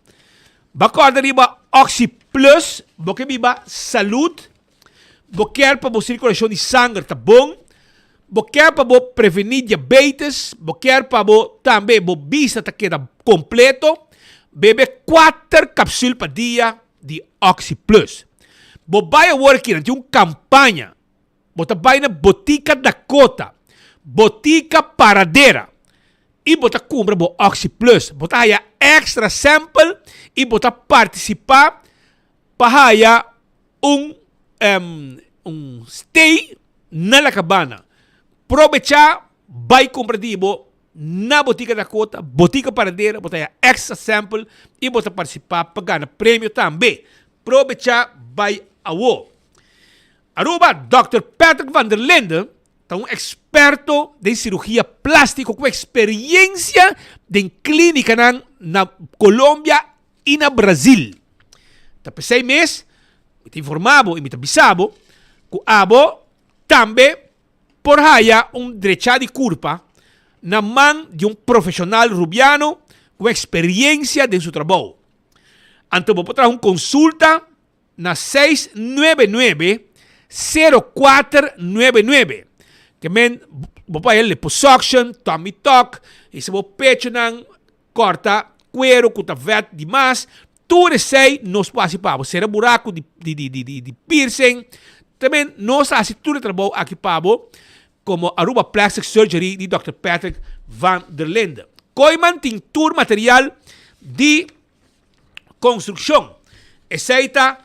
Bo a kòrda riba Oxi Plus, bo ke biba salud, bo kier pa bo sirkulashon di sanger ta bon, bo kier pa bo prevení diabetes, bo kier pa bo tambe bo bista ta keda kompleto, bebe kuater kapsul pa dia di Oxi Plus. Bo bai awor aki nan tin un kampaña. Bo ta bai na Botica Dakota, Botica Paradera y bo ta cumpra bo Oxi Plus. Bo ta haya extra sample y bo ta participa pa haya un un stay na La Cabana. Probecha bai cumpra di bo na Botica Dakota, Botica Paradera, bo ta haya extra sample y bo ta participa pa gana premio tambe. Probecha bai awo. Aruba, Dòkter Patrick van der Linden ta un eksperto den sirugia plástiko ku eksperiencia den klínikanan na Colombia i na Brazil. Ta p'esei mes mi ta informá bo i mi ta bisa bo ku abo tambe por haya un drechá di kurpa na man di un profeshonal rubiano ku eksperiencia den su trabou. Anto bo por traha un konsulta na 699 0499. Ke men bo por haya liposuction, tummy tuck, hisa bo pechonan, kòrta kuero ku ta vèt dimas. Tur esei nos por hasi pa bo. Sera buraku di piercing. Ta men nos ta hasi tur e trabou aki pa bo komo Aruba Plastic Surgery di Dòkter Patrick van der Linde. Kooyman tin tur material di Construccion. Esey ta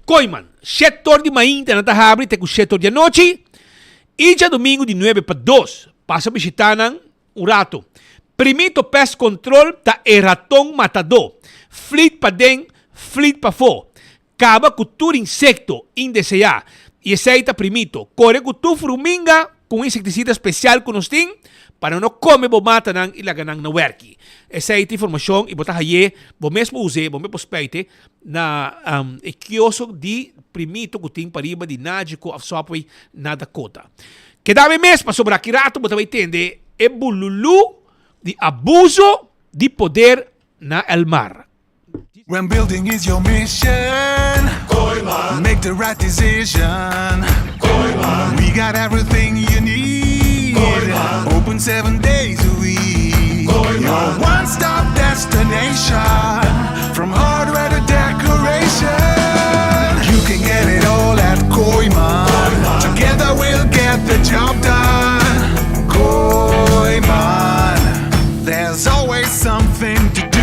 Kooyman. Shet tor di mainta nan ta habri te ku shet tor di anochi y djadomingo di nuebe pa dos. Pasa bishita nan un rato. Primito Pest Control ta e raton matadó. Flit paden, flit pafó. Kaba ku tur insekto indeseá i esei ta primito. Kore ku tur fruminga ku un insektisida spesial ku nos tin pa nan no kome bo matanan i laga nan na wèrki. Esei ta informashon i bo ta hay'é, bo mes por us'é, bo mes por spuit'é na e kioso di primito ku tin pariba di Nagico òf Subway na Dakota. Keda mi mes pasobra aki rato bo ta bai tende e bululú di abuso di poder na El Mar. When building is your mission, Kooyman. Make the right decision. Kooyman. We got everything you need. Kooyman. Open seven days a week. Kooyman. Your one-stop destination. From hardware to decoration. You can get it all at Kooyman. Kooyman. Together we'll get the job done. Kooyman. There's always something to do.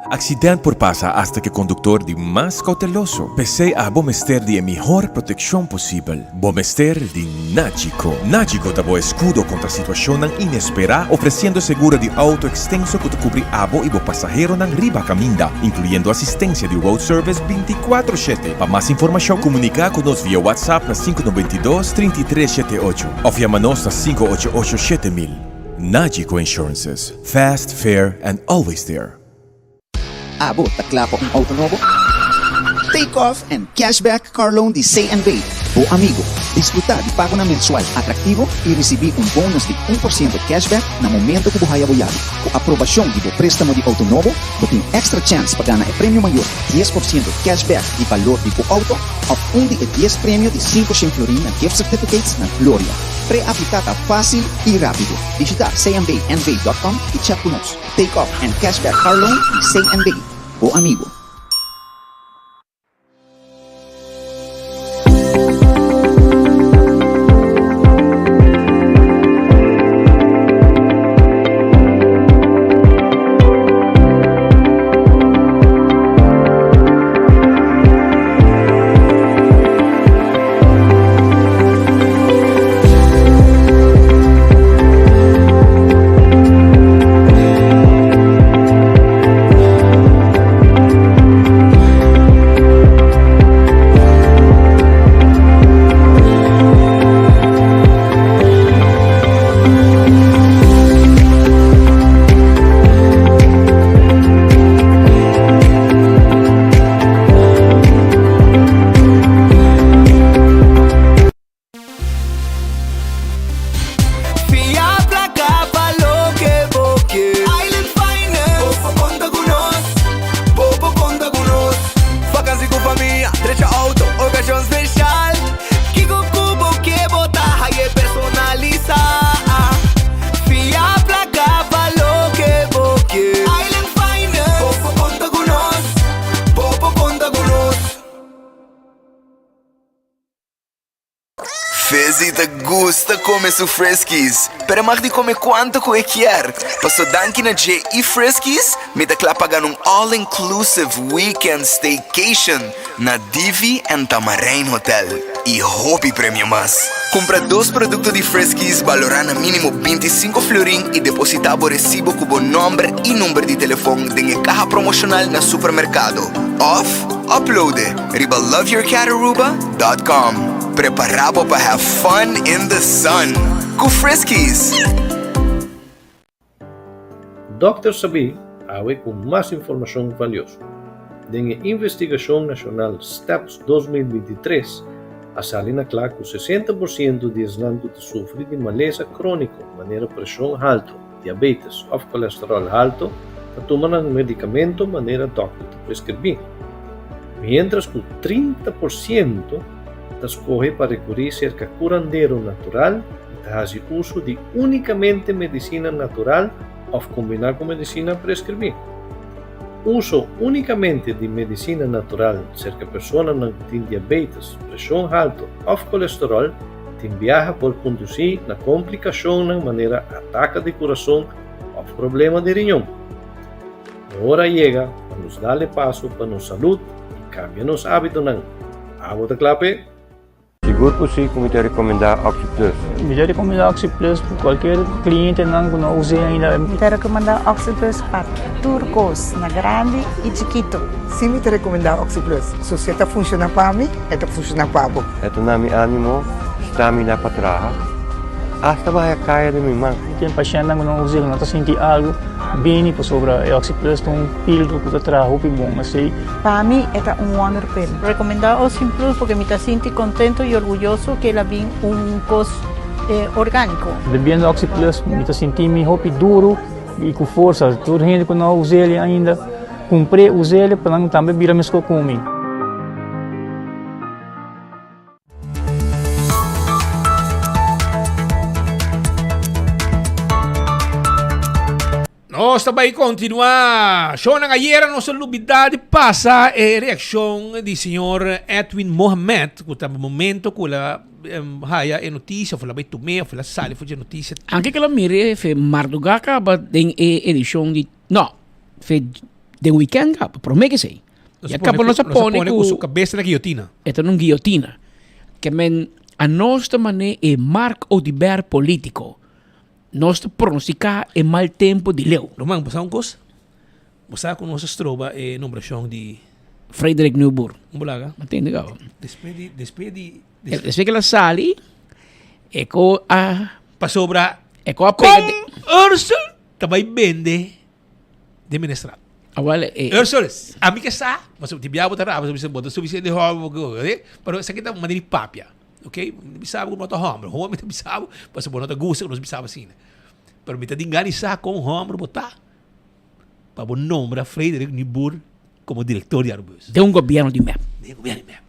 Accident por pasa hasta cu e conductor di mas cauteloso. P'esey abo mester di e mihor proteccion posibel. Bo mester di Nagico. Nagico ta bo escudo contra situacionnan inespera, ofreciendo seguro di auto extenso cu ta cubri abo y bo pasaheronan riba caminda, incluyendo asistencia di road service binticuatro shete. Pa mas informacion, comunica cu nos via WhatsApp na sinku 92 33 shete ocho of yama nos na sinku ocho ocho 7000. Nagico Insurances. Fast, fair and always there. Abo ta kla pa un auto nobo? Take off and cashback car loan di CNB, bo amigo. Disfruta di pagonan mensual atractivo y ricibi un bonus di 1% cashback na momento cu bo haya bo yabi. Cu aprobacion di bo prestamo di auto nobo, bo tin extra chance pa gana e premio mayor, 10% cashback di balor di bo auto of un di e dies premio di 500 florin na gift certificates na Gloria. Pre-aplica ta facil y rapido. Bishita cnbnv.com y chat cu nos. Take off and cashback car loan di CNB, bo amigo. ta gusta come su Friskies, pero e mag di come cuanto cu e kier, paso danki na dje y Friskies mi ta cla pa gana un all inclusive weekend staycation na Divi and Tamarijn Hotel y hopi premio mas. Cumpra dos producto di Friskies balora na minimo 25 florin y deposita bo recibo cu bo nomber y number di telefon den e caha promocional na supermercado of upload e riba loveyourcataruba.com. Prepara bo pa have fun in the sun cu Friskies! Dòkter Sabí awe ku mas informashon valioso. Den e investigashon nashonal Steps 2023 a sali na kla ku 60 por siento di esnan ku ta sufri di malesa króniko manera preshon haltu, diabetes òf kolesteròl haltu ta tuma nan medikamento manera dòkter ta preskribí. Miéntras ku 30 por siento ta skohe pa rekurí serka kurandero natural i ta hasi uso di únikamente medisina natural òf kombiná ku medisina preskribí. Uso únikamente di medisina natural serka personanan ku tin diabetes, preshon haltu òf kolesteròl tin biaha por kondusí na komplikashonnan manera ataka di kurason òf problema di riñon. E ora a yega pa nos dal e paso pa nos salud i kambia nos hábitonan. Abo ta kla p'e? Sigur ku si ku mi ta rekomendá OxyPlus. Mi ta rekomendá OxyPlus pa kualker klientenan ku no us'é ainda. Mi ta rekomendá OxyPlus pa tur kos, na grandi i chikito. Si mi ta rekomendá OxyPlus. So si e ta funshoná pa mi, e ta funshoná pa bo. E ta na mi ánimo, stamina pa traha, asta baha e kaya den mi man. Tin pashèntnan ku no us'é, ku no ta sinti algu, bini pasobra e OxyPlus ta un pildo ku ta traha hopi bon. Esei. Pa mi e ta un wonder pill. Recomenda Ocean Plus porque mi ta sinti contento y orguyoso que el a bin un cos organico. Bebiendo Oxy Plus mi ta sinti mi hopi duro y cu forsa. Tur hende cu no a us'el ainda cumpr'e us'el pa nan tambe bira mesco cu mi. Nos ta bai kontinuá. Shownan ayera nos a lubidá di pasa e reakshon di señor Edwin Mohamed ku ta momento ku el a haya e notisia of el a bai tum'é of el a sali for dje notisia. Anke ku el a mir'é fe mardugá kaba den e edishon di, no, fe den wikènt kaba, promé ke esei. Ya kaba nos a pone ku su kabesa na guillotina. E ta na un guillotina. Ke men a nos ta man'é e Mark Oduber politiko. Nos ta pronosticá e mal tempo di leu. Ruman, bo sa un cos? Bo sa cu nos a stroba e nombracion di. Frederik Nieuwboer. Un bolaga. Ma tende gaba. Despues di, despues di. Despues cu el a sali, e co a. Pasobra. E co a pega. Con Ursel ta bay bende den ministerat. Awel, e. Ursel, ami ke sa, pasobra ti bia bo ta rabia, bo ta suficiente hoben, pero esaki ta un manera di papia. Ok, mi bisa bo ku no ta hòmber. Hòmber mi ta bisa bo, pasobra bo no ta gusta ku nos bisa bo asina. Pero mi ta tin gana di sa kon hòmber bo ta pa bo nombra Frederik Nieboer komo direktor di Arubus. Den un gobièrnu di mep. Den un gobièrnu di mep.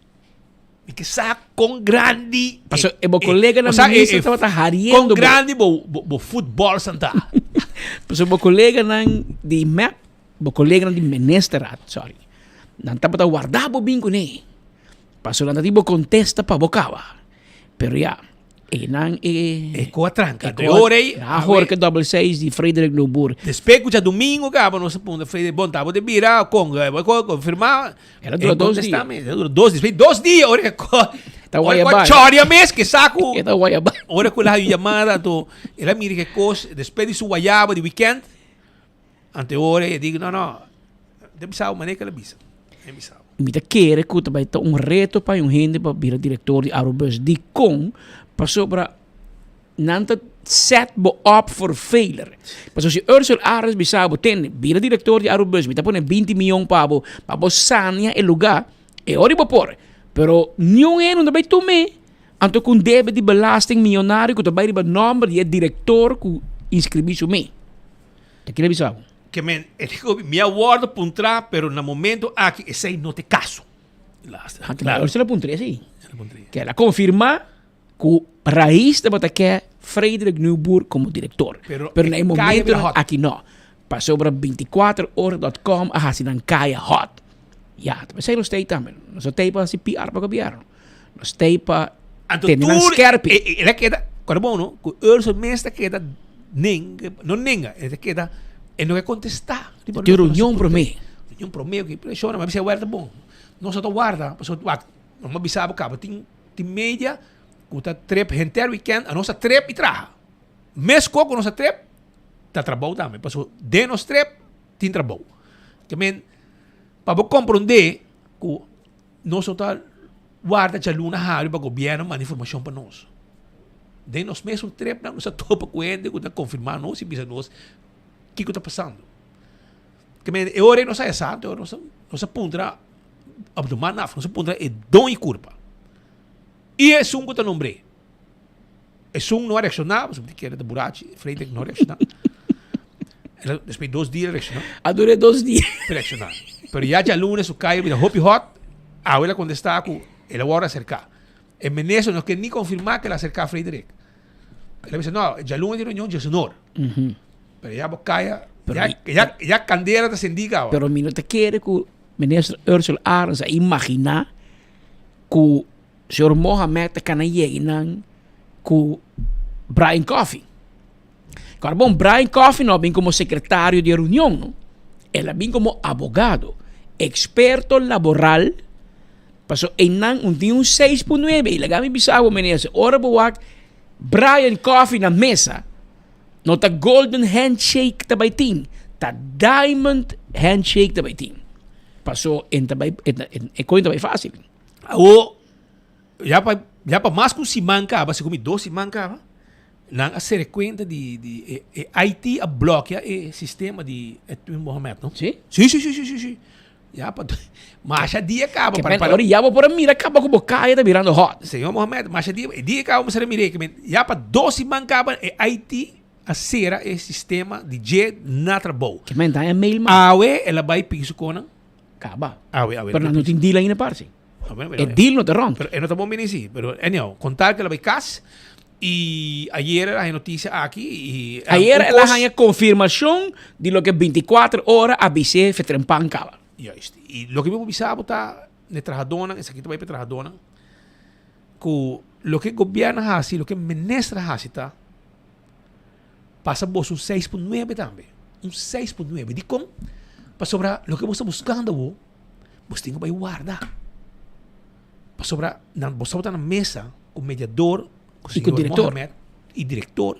Mi ke sa kon grandi. Pasobra e bo koleganan minister tabata hariendo bo. Kon grandi bo bo futbòlsan ta. Pasobra bo koleganan di mep, bo koleganan di ministerat, sorry, nan tabata warda bo bin kuné. Pasobra nan ta tin bo kontesta pa bo kaba. Pero ya, einan e. E ko a tranka. E ora ei. Nan a horka dobbel seis di Frederik Nieuwboer. Despues ku djadumingu kaba nos a puntra Frederik, bon ta bo ta bira kon? Bo a konfirmá? El a dura dos dia. El a dura dos dia. Despues dos dia ora ku Ta wayabá. Ora ku a chòria mes ke sa ku. E ta wayabá. Ora ku el a haña yamada anto el a mira ke kos despues di su wayaba di wikènt. Ante ora e di, no, no, den bisa bo manera ke el a bisa. Den bisa bo. Mi ta kere ku ta bai ta un reto pa un hende pa bira direktor di Arubus. Dikon? Pasobra nan ta set bo up for failure. Pasobra si Ursel Arends bisa bo, tende, bira direktor di Arubus, mi ta pone binti mion pa bo, pa bo sania e lugá, e ora bo por. Pero niun hende no ta bai tum'é. Anto ku un debe di belasting mionario ku ta bai riba nòmber di e direktor ku inskribí su mes. Ta kere bisa bo? Ke men, e di ku mi a wòrdu puntrá, pero na momento aki esei no ta e kaso. Laatste. Ha, claro. Ursula puntr'é si. Ke el a konfirmá ku Raiz tabata ke Frederik Nieuwboer komo direktor. Pero, Pero na e momentonan aki no. Pasobra 24 ora dot com a hasi nan kaya hot. Ya, ta p'esei nos ta ei tambe. Nos no ta ei pa hasi PR pa gobièrnu. Nos ta ei pa. Anto Tene nan tur skerpi. e, e, el a keda, kòrda bon no, ku Ursel mes ta keda nenga, no nenga, el ta keda, e no ke kontestá. Riba Tin loke nos a reunion puntra. promé. Reunion promé, oke, pero shona, mi a bisa wèrta bon. Nos a ta warda, pasobra wak, nos a bisa bo kaba, tin, tin media ku ta trip henter weekend, anos a trip i traha. Meskos ku nos a trip, ta trabou tambe, pasobra den nos trip tin trabou. Ke men, pa bo komprondé ku nos no ta warda djaluna habri pa gobièrnu manda informashon pa nos. Den nos mesun tripnan nos a topa ku hende ku ta konfirmá nos i bisa nos kiko ta pasando. Ke men, e ora ei nos a haya sa, anto nos a nos a puntra Abdulmanaf, nos a puntra e don i kurpa. I esun ku ta nombr'é. Esun no a reacciona, pasobra di kere ta burachi, Frederik no a reacciona. El a, despues dos dia el a reacciona. A dure dos dia. Reacciona. Pero ya djalunes su kai a bira hopi hot, awe el a contesta cu el a worde acerca. E minister no kier ni confirma cu el a acerca Frederik. El a bisa no, djalunes tin reunion djesonor. Pero ya bo kai a, ya, ya, ya candela ta cendi caba. Pero mi no ta kere cu minister Ursula Arends a imagina cu Señor Mohamed ta kana yega nan ku Brian Coffey. Kòrda bon, Brian Coffey no a bin komo sekretario di e reunion no. El a bin komo abogado, eksperto laboral, paso einan un tin un seis por nuebe. I laga mi bisa bo minister, ora bo wak Brian Coffey na mesa, no ta golden handshake ta bai tin, ta diamond handshake ta bai tin. Paso e ta bai, e koin ta bai fácil. Awo, ya pa, ya pa mas ku un siman kaba, segun mi dos siman kaba, nan a sere kuenta di, di e, e IT a blòkia e sistema di Edwin Mohamed, no? Sí? Sí, sí, sí, sí, sí, sí. Ya pa, masha dia kaba Ke pa, men, pa, ora ya bo por a mira kaba ku bo kaya ta birando hot. Señor Mohamed, masha dia, e dia kaba bo mester a mira e, ke men, ya pa dos siman kaba e IT a sera e sistema di dje na trabou. Ke men daña mail man. Awe el a bai piki su konan. Kaba. Awe, awe. Pero nan no tin deal ainda parse. Ah, bueno, E deal no ta rond. Pero e no ta bon bini si. Pero anyhow, contar que el a bai cas y ayer el a haña noticia aki y Ayer un el a cos haña confirmacion di loke 24 ora a bis'é Fetrempan kaba. Juist. Y loke mi por bisa bo ta n'e trahadónan, esaki ta bai pa e trahadónan, ku loke gobierno a hasi, loke minister a hasi ta pasa boso un seis por nuebe tambe. Un seis por nuebe. Dikon? Pasobra loke bo sta buskando bo, bo tin ku bai warda. Pasobra nan bo tabata na mesa ku mediador, ku I ku señor direktor. Mohamed i direktor,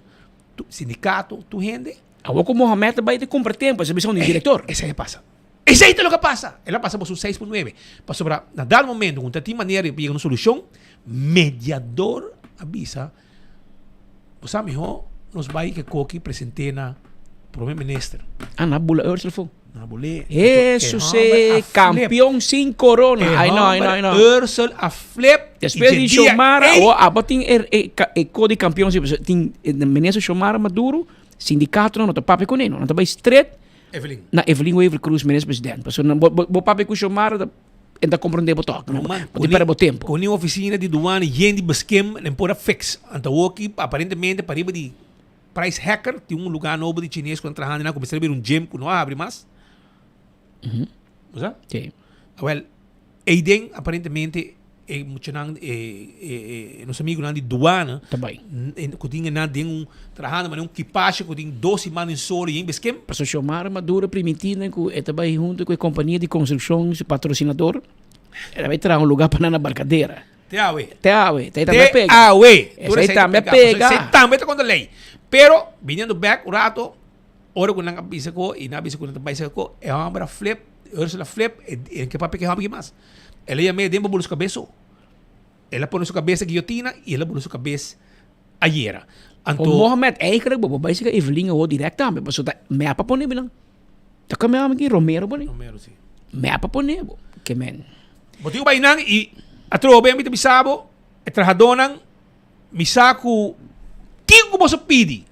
tu sindikato, tur hende. Awor ku Mohamed ta bai ta kumpra tempu, esei bisa un di direktor. Esei a pasa. Esei ta loke a pasa. El a pasa boso un seis por nuebe. Pasobra na dado momento ku ta tin manera di yega na un solushon, mediador a bisa. Bo sa mihó nos bai ke koki present'é na prome minister. Ah, na bula Ursel fu. Na bul'é. Hesus e kampion sin korona. Ai no, ai no, ai no. Ursel a flip. Despues di Xiomara, o abo tin e e ko di kampion si, tin minister Xiomara Maduro, sindikatonan no ta papia kuné no, nan ta bai stret Evelyn. na Evelyn Wever Croes minister president. Pasobra bo bo papia ku Xiomara ta E ta comprende bo tok. No man, Bo tin perde bo tempo. Con un oficina di douane yen di beskem en por a fix. Anto awoki aparentemente pariba di Price Hacker tin un lugar nobo di chines cu nan trahando nan cuminsa bira un gym cu no a habri mas. Bo sa? Sí. Awel, eyden aparentemente e muchanan e e nos amigunan di douane Ta bai. cu tin nan den un trahando manera un kipashi cu tin dos siman den solo yen beskem. Pasobra Xiomara Maduro primintí nan cu e ta bai hunto cu e compania di construccion su patrocinador e ta bai traha un lugar pa nan na Barcadera. Te awe. Te awe. Te tambe a Te pega. awe. Tur Esei esei ta tambe a pega. Pasobra pega. esei tambe ta contra ley. Pero biniendo bek un rato ora cu nan a bisa cu y nan a bisa cu nan ta bai sa cu e homber a flip, Ursula flip e ke papia cu e homber aki mas. El a yam'é den pa bula su kabes so. El a pone su kabes na guillotina i el a bula su kabes ayera. Anto. Por Mohamed eigenlijk bo por bai sika Evelyn awor direct tambe pasobra ta mep a pone binan. Ta kome ami ki Romero pone. Romero si. Mep a pone bo. Ke men. Bo tin ku bai nan i atrobe mi ta bisa bo e trahadónan mi sa ku kiko ku boso pidi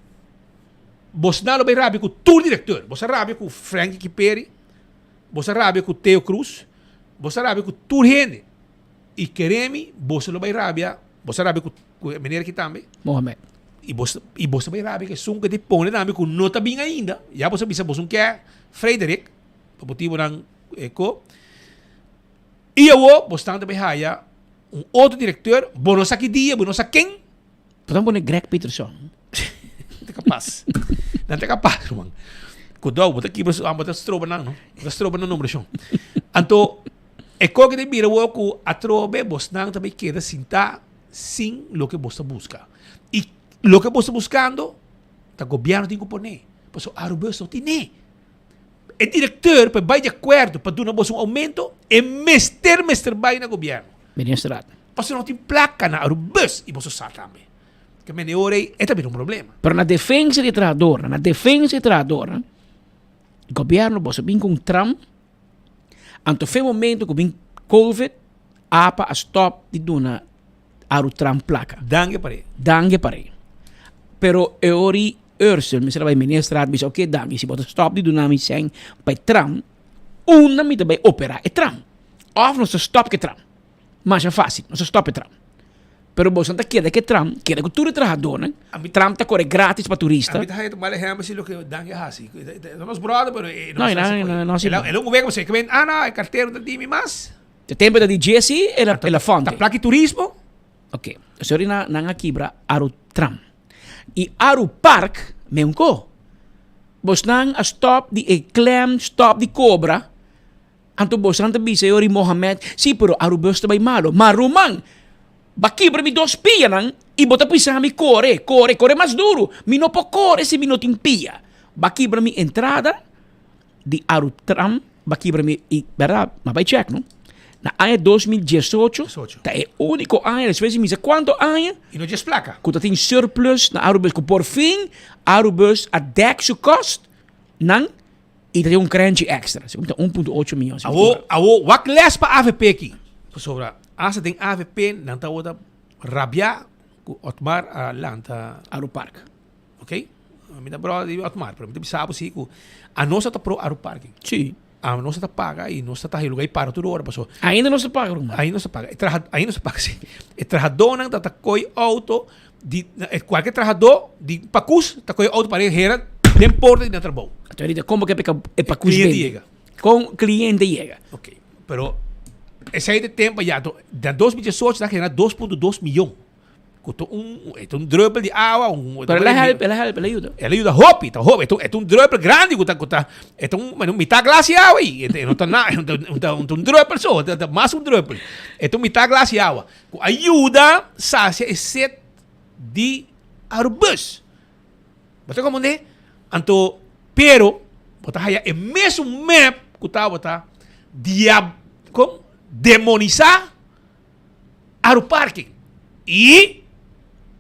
bosnan lo bai rabia ku tur direktor. Bo sa rabia ku Frankie Kiperi, bo sa rabia ku Theo Cruz, Bo sa rabia ku tur hende i kere mi, boso lo bai rabia, bo sa rabia ku ku e meneer aki tambe. Mohamed. I bo i bo sa bai rabia ku esun ku ta pone tambe ku no ta bin ainda, ya bo sa bisa boso ke Frederik, pa motibonan e ko. I awo bo stan ta bai haya. Un otro directeur, bo no sa ki dia, bo no sa ken. Bo ta pone Greg Peterson. Nan ta kapas. Nan ta kapas, ruman. Kudou, bo ta kibra su, bo ta stroba nan, no? Bo ta stroba nan nombrashon. Anto, e koki ta bira wou ku atrobe bosnan ta bai keda sintá sin loke bos ta buska. I loke bos ta buskando, ta gobièrnu tin ku pone. Pasobra Arubus no tine. E directeur pa e bai di acuerdo pa duna boso un aumento, e mester mester bai na gobierno. Ministerraad. Pasobra no tin placa na Arubus y boso sa tambe. Ke mende ora ei e ta bira un problema. Pero na defensa di e trahadornan, na defensa di e trahadornan, gobierno boso bin cu un tram, anto fe momento cu bin covid, apa a stop di duna Arutram placa. Dange par'e. Dange par'e. Pero e ori Ursel mester a bai ministerraad bisa oke danki si bo ta stop di duna mi sèn pa e tram unda mi ta bai opera e tram of nos ta stop ku e tram masha fasil nos ta stop e tram pero boso ta keda ku e tram keda ku tur e trahadornan tram ta kore gratis pa turista. Ami ta haya ta mal ehempel si loke Dange a hasi e ta nos brother pero e no no hasi el a un wega pasobra e ke ah no e kartero no ta di mi mas. E tempo ta di Jesse el a el a fonte. Ta plaki turismo. Ok, sorry na nan a kibra Aru tram. I Aru park menko. Bosnan a stop di e klem, stop di kobra. Anto bosnan ta bisa yori Mohamed, si pero Aru bus ta bai malo. Ma ruman, ba kibra mi dos pianan i bo ta bisa mi kore, kore, kore mas duru. Mi no por kore si mi no tin pia. Ba kibra mi entrada di Aru tram. Ba kibra mi i berdad ma bai check no. Na aña 2018 ta e unico aña despues di misa cuanto aña I no djes placa. Cu ta tin surplus na Arubus cu por fin Arubus a dek su cost nan i ta tin un krenchi extra segun ta 1.8 miyon. Awo awo wak les pa avp aki pasobra hasta den avp nan tabata rabia cu Otmar a lanta Arupark. Ok, mi ta brother di Otmar, pero mi ta bisa bo si ku anos ta pro Aru Parking. Sí. Anos ta paga y nos ta taha e lugar y para tur ora paso. Ainda nos ta paga ruman. Ainda nos ta paga. E traha, ainda nos ta paga si. E trahadónan ta ta koy auto di kualke trahadó di pakus ta koy auto para e hera den porta di nan trabou. Anto ahorita komo ke e pakus bende? Cliente yega. Kon cliente yega. Ok, pero esei ta e tempo ya. Anto na 2018 nan a genera 2.2 miyon. Ku ta un, e ta un druppel di awa, un Pero el a help, el a help, el a yuda. El a yuda hopi, ta hopi. E ta un druppel grandi ku ta, ku ta, e ta un, bueno, mitá glas di awa ei. E no ta na, e ta un druppel so, e ta mas un druppel. E ta un mitá glas di awa ku a yuda sasia e set di Arubus. Bo ta komprendé? Anto, pero, bo ta haya e mesun mep ku tabata diab, kon? Demonisá. Aruparking y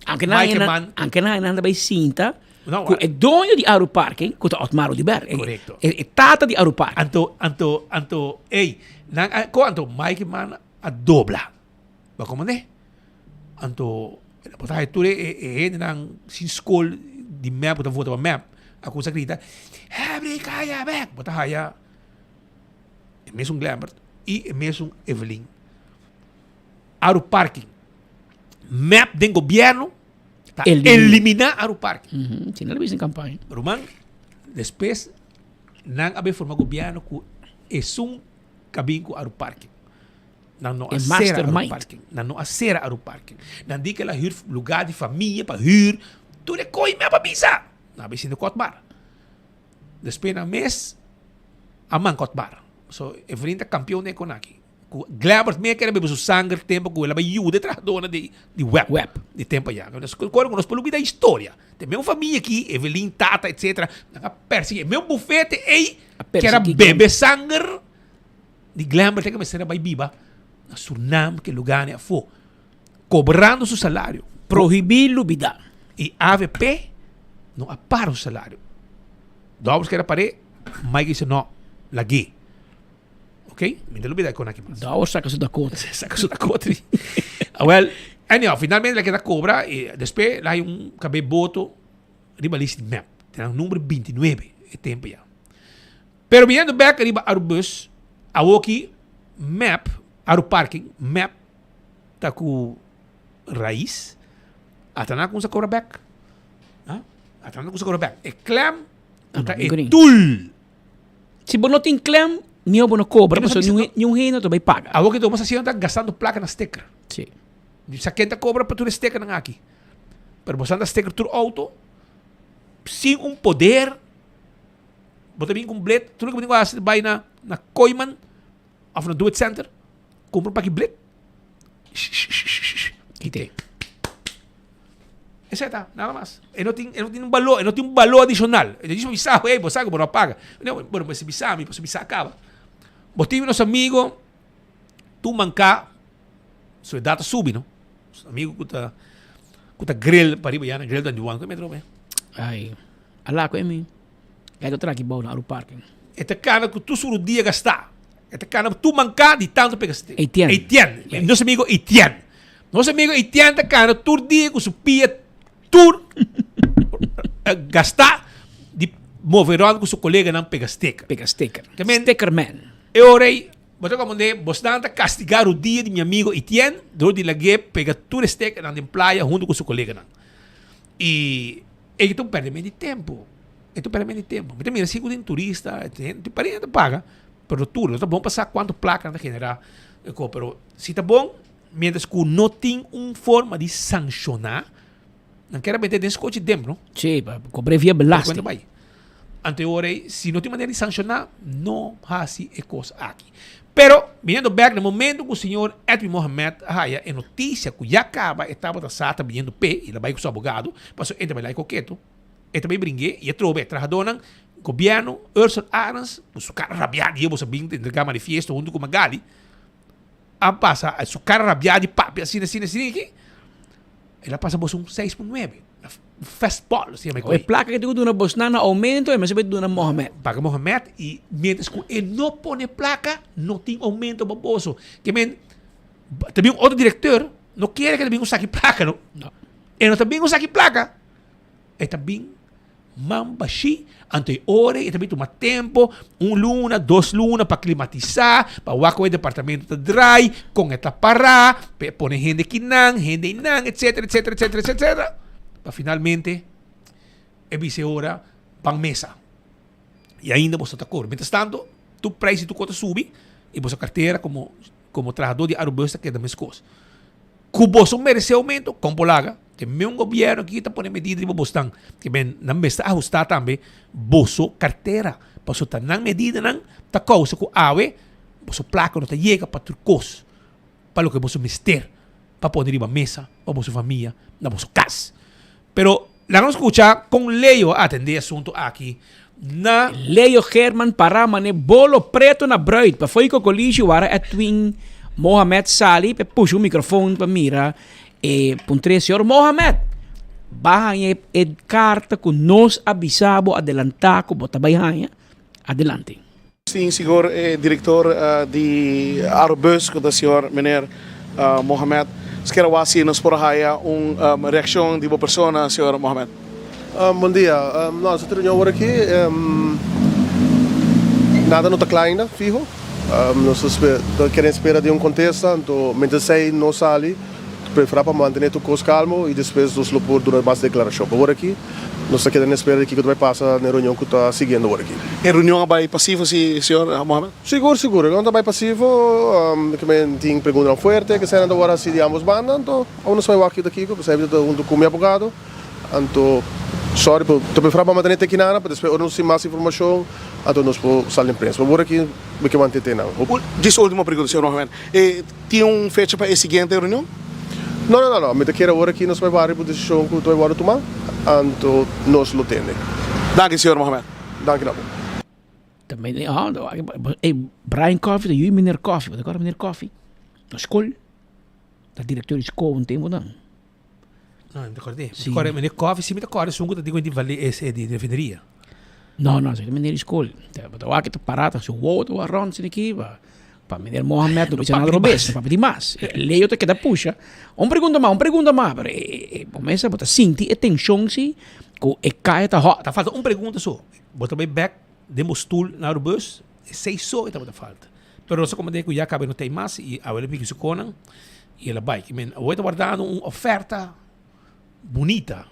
Aunke nan Mike nan, Man. aunke nan nan ta bay sinta No, cu e doño di Aruparking, cu ta Otmar Oduber. E, Correcto. e, e tata di Aruparking. Anto, anto, anto, ey, nan a, ko anto Mike Man a dobla. Bo a comprende? Anto, bo ta haya tur e, e, e hendenan sin skol di mep ku ta vota pa mep, a kumsa grita, Habri kaya bek! Bo ta haya e mesun Glembert y e mesun Evelyn. Aru Parking. Mep den gobierno ta elimina Aru Parking. Mm -hmm. Si, nan lo campaña. Ruman, despues nan a bay forma gobierno cu esun cabin cu Aru Parking. Nan no a cera Aru Parking. Nan no a cera Aru Parking. Nan di que la huur lugar di familia pa huur. Tur e coi mep a bisa. Nan a bay sinta cu Otmar. Despues nan mes a manca Otmar. So, Evelyn ta campeon den e conaki. Ku Glebert me kere bebe su sanger tempo ku el a bai yuda e trahadónan di di web. Web. Di tempo allá. Nos kore ku nos por lubida historia. Te meu famia aki, Evelyn, tata, etcetera, nan a persiguí. E meu bufete ei A kere a persiguí bebe sanger di Glebert te ke mester a bai biba na Surnam, ke lugá ne afó. Kobrando su salario. Prohibí lubidá. I avp no a para su salario. Dòbers kere a par'é, Mike dice no, lag'é. Ok, mi ta lubida kon aki mas. Dao saka su Dakota. Saka su Dakota. Ah, well, anyhow, finalmente la keda cobra y después la hay un cabe boto riba list di map. Tenan number 29 e tempo ya. Pero viniendo back riba Arubus, awoki map, Aru Parking, map ta ku Raiz, ata nan kumsa cobra back. Ah, ata nan kumsa cobra back. E klem ta e tool. Si bo no tin klem, mihó bo no kobra, pasobra niun niun hende no ta bai paga. Awor ke bo ta hasiendo ta gastando plaka na sticker. Si. Sa ken ta cobra pa tur e stickernan aki. Pero boso anda sticker tur auto sin un poder. Bo ta bin cu un blet, tur loke bo tin cu haci ta bay na na Kooiman of na Do It Center, cumpra un paki blet, kite. Esey ta, nada mas. E no tin, e no tin un balor, e no tin un balor adicional. E ta djis pa bisa bo, ey, bo sa cu bo no a paga. No, bueno, bo mester bisa mi, pasobra mi sa caba. Bo tin nos amigo Tumanca, su edad ta subi, no? Nos amigo cu ta, cu ta grill pariba ya na Grill 21, cu e metro be? Ay, ala cu e mi. Gai ta traki bou na Aru Parking. E ta cana cu tur su rodia gastá. E ta cana tur mancá di tanto pega stick. Etienne. Etienne. Nos amigo Etienne. Nos amigo Etienne ta cana tur dia cu su pia tur gastá di move rond cu su coleganan pega sticker. Pega sticker. Stickerman. E ora ei, bo ta comprende, bosnan ta castigá rodia di mi amigo Etienne door di lag'é pega tur e stickernan den playa hunto cu su coleganan. Y e ta un perdimento di tempo. E ta un perdimento di tempo. Mi ta mira si cu tin turista, tin pariente ta paga, pero tur, no ta bon pa sa cuanto placa nan ta genera, pero si ta bon, mientras cu no tin un forma di sanciona, nan kier a mete den scochi demp, no? Si, pa cobre via belasting. Cuenta bay. Anto e ora ey, si no tin manera di sanciona, no haci e cos aki. Pero, biniendo bek na momento cu señor Edwin Mohamed a haya e noticia cu ya caba e tabata sa ta biniendo p'e, y el a bay cu su abogado, pasobra e ta bay laga coketo, e ta bay bringu'e y atrobe e trahadornan, gobierno, Ursel Arends, cu su cara rabia di e bo sa bin ta entrega manifiesto hunto cu Magali, a pasa su cara rabia di papia asina asina asina aki, el a pasa boso un seis punto nuebe, fastball asina mi E placa cu tin cu duna bosnan na aumento e mester bay duna Mohamed. Paga Mohamed y mientras cu e no pone placa no tin aumento pa boso. Ke men ta bin otro directeur no kere ke ta bin un saki placa no. No. E no ta bin un saki placa. E ta bin man bashí, anto e ora ei e ta bin tuma tempo, un luna, dos luna pa klimatisá, pa wak kon e departamento ta drai, kon e ta pará, pa e pone hende kinan, hende einan, etcetera, etcetera, etcetera, etcetera, pa finalmente e bisa e ora ban mesa. I ainda boso ta kore. Mientras tanto, tur prijs di tur kos ta subi i boso kartera komo komo trahadó di Arubus ta keda meskos. Ku boso meresé oumento, kon por laga? Te meun gobierno aki ta pone medida riba bosnan. Ke men nan mester ahusta tambe boso cartera. Pasobra ta nan medidanan ta causa cu awe boso placa no ta yega pa tur cos. Pa loke boso mester pa pone riba mesa pa boso famia na boso cas. Pero laga nos scucha con Leo a atende e asunto aki na. Leo Geerman para mane bolo preto na bruid pa fo'i Cocolishi wara Edwin Mohamed sali pa e pusha un microfoon pa mira E puntr'é, Señor Mohamed, ba haña e karta ku nos a bisa bo adelantá ku bo ta bai haña? Adelante. Tin señor e director di Arubus cu ta señor meneer Mohamed. Nos kier a wak si nos por a haya un reaccion di bo persona señor Mohamed. Bon dia. No, nos a tin reunion awor aki. Nada no ta cla ainda, fiho. Nos ta kere spera di un contesta, anto mientras esey no sali, prefera pa mantene tur cos calmo y despues nos lo por duna mas declaracion. Pa awor aki nos ta keda na espera di kico ta bay pasa na e reunion cu ta siguiendo awor aki. E reunion a bay pasivo si, señor Mohamed? Sigur, sigur. E reunion ta bay pasivo. Tin preguntanan fuerte cu eseinan ta worde haci di ambos banda, anto awo nos bay wak kico ta kico, p'esey ta hunto cu mi abogado. Anto, sorry, pero ta prefera pa mantene te kinana, pa despues ora nos tin mas informacion, anto nos por sali den prensa. Pa awor aki, mi ke mantene te nan. Djis ultimo pregunta, señor Mohamed. E tin un fecha pa e siguiente reunion? No, no, no, no. Mi ta kere awor aki nos bai wak riba un decision cu ta bai wordo tuma, anto nos lo tende. Danki, señor Mohamed. Danki na bo. Ey, Brian Coffey ta yu meneer Coffey. Bo ta acorda meneer Coffey? Na school. Ta director di school un tempo nan. No, mi ta kòrda. Mi ta kòrda meneer Coffee, si mi ta kòrda esun ku ta di di vale ese di refineria. No, no, esaki ta meneer di skol. Bo ta wak e ta pará ta hasi wowo ta wak rònt esaki aki pa pa meneer Mohamed no bisa nada robes, no papia di mas. Leo ta keda pusha, un pregunta mas, un pregunta mas, pero e bo mester bo ta sinti e tenshon si ku e kaya ta hòt. Ta falta un pregunta so. Bo ta bai bèk den bo stul na Arubus, esei so e tabata falta. Pero nos a komprendé ku ya kaba e no ta ei mas i awe el a piki su konan i el a bai. Men awor e ta wardando un oferta bunita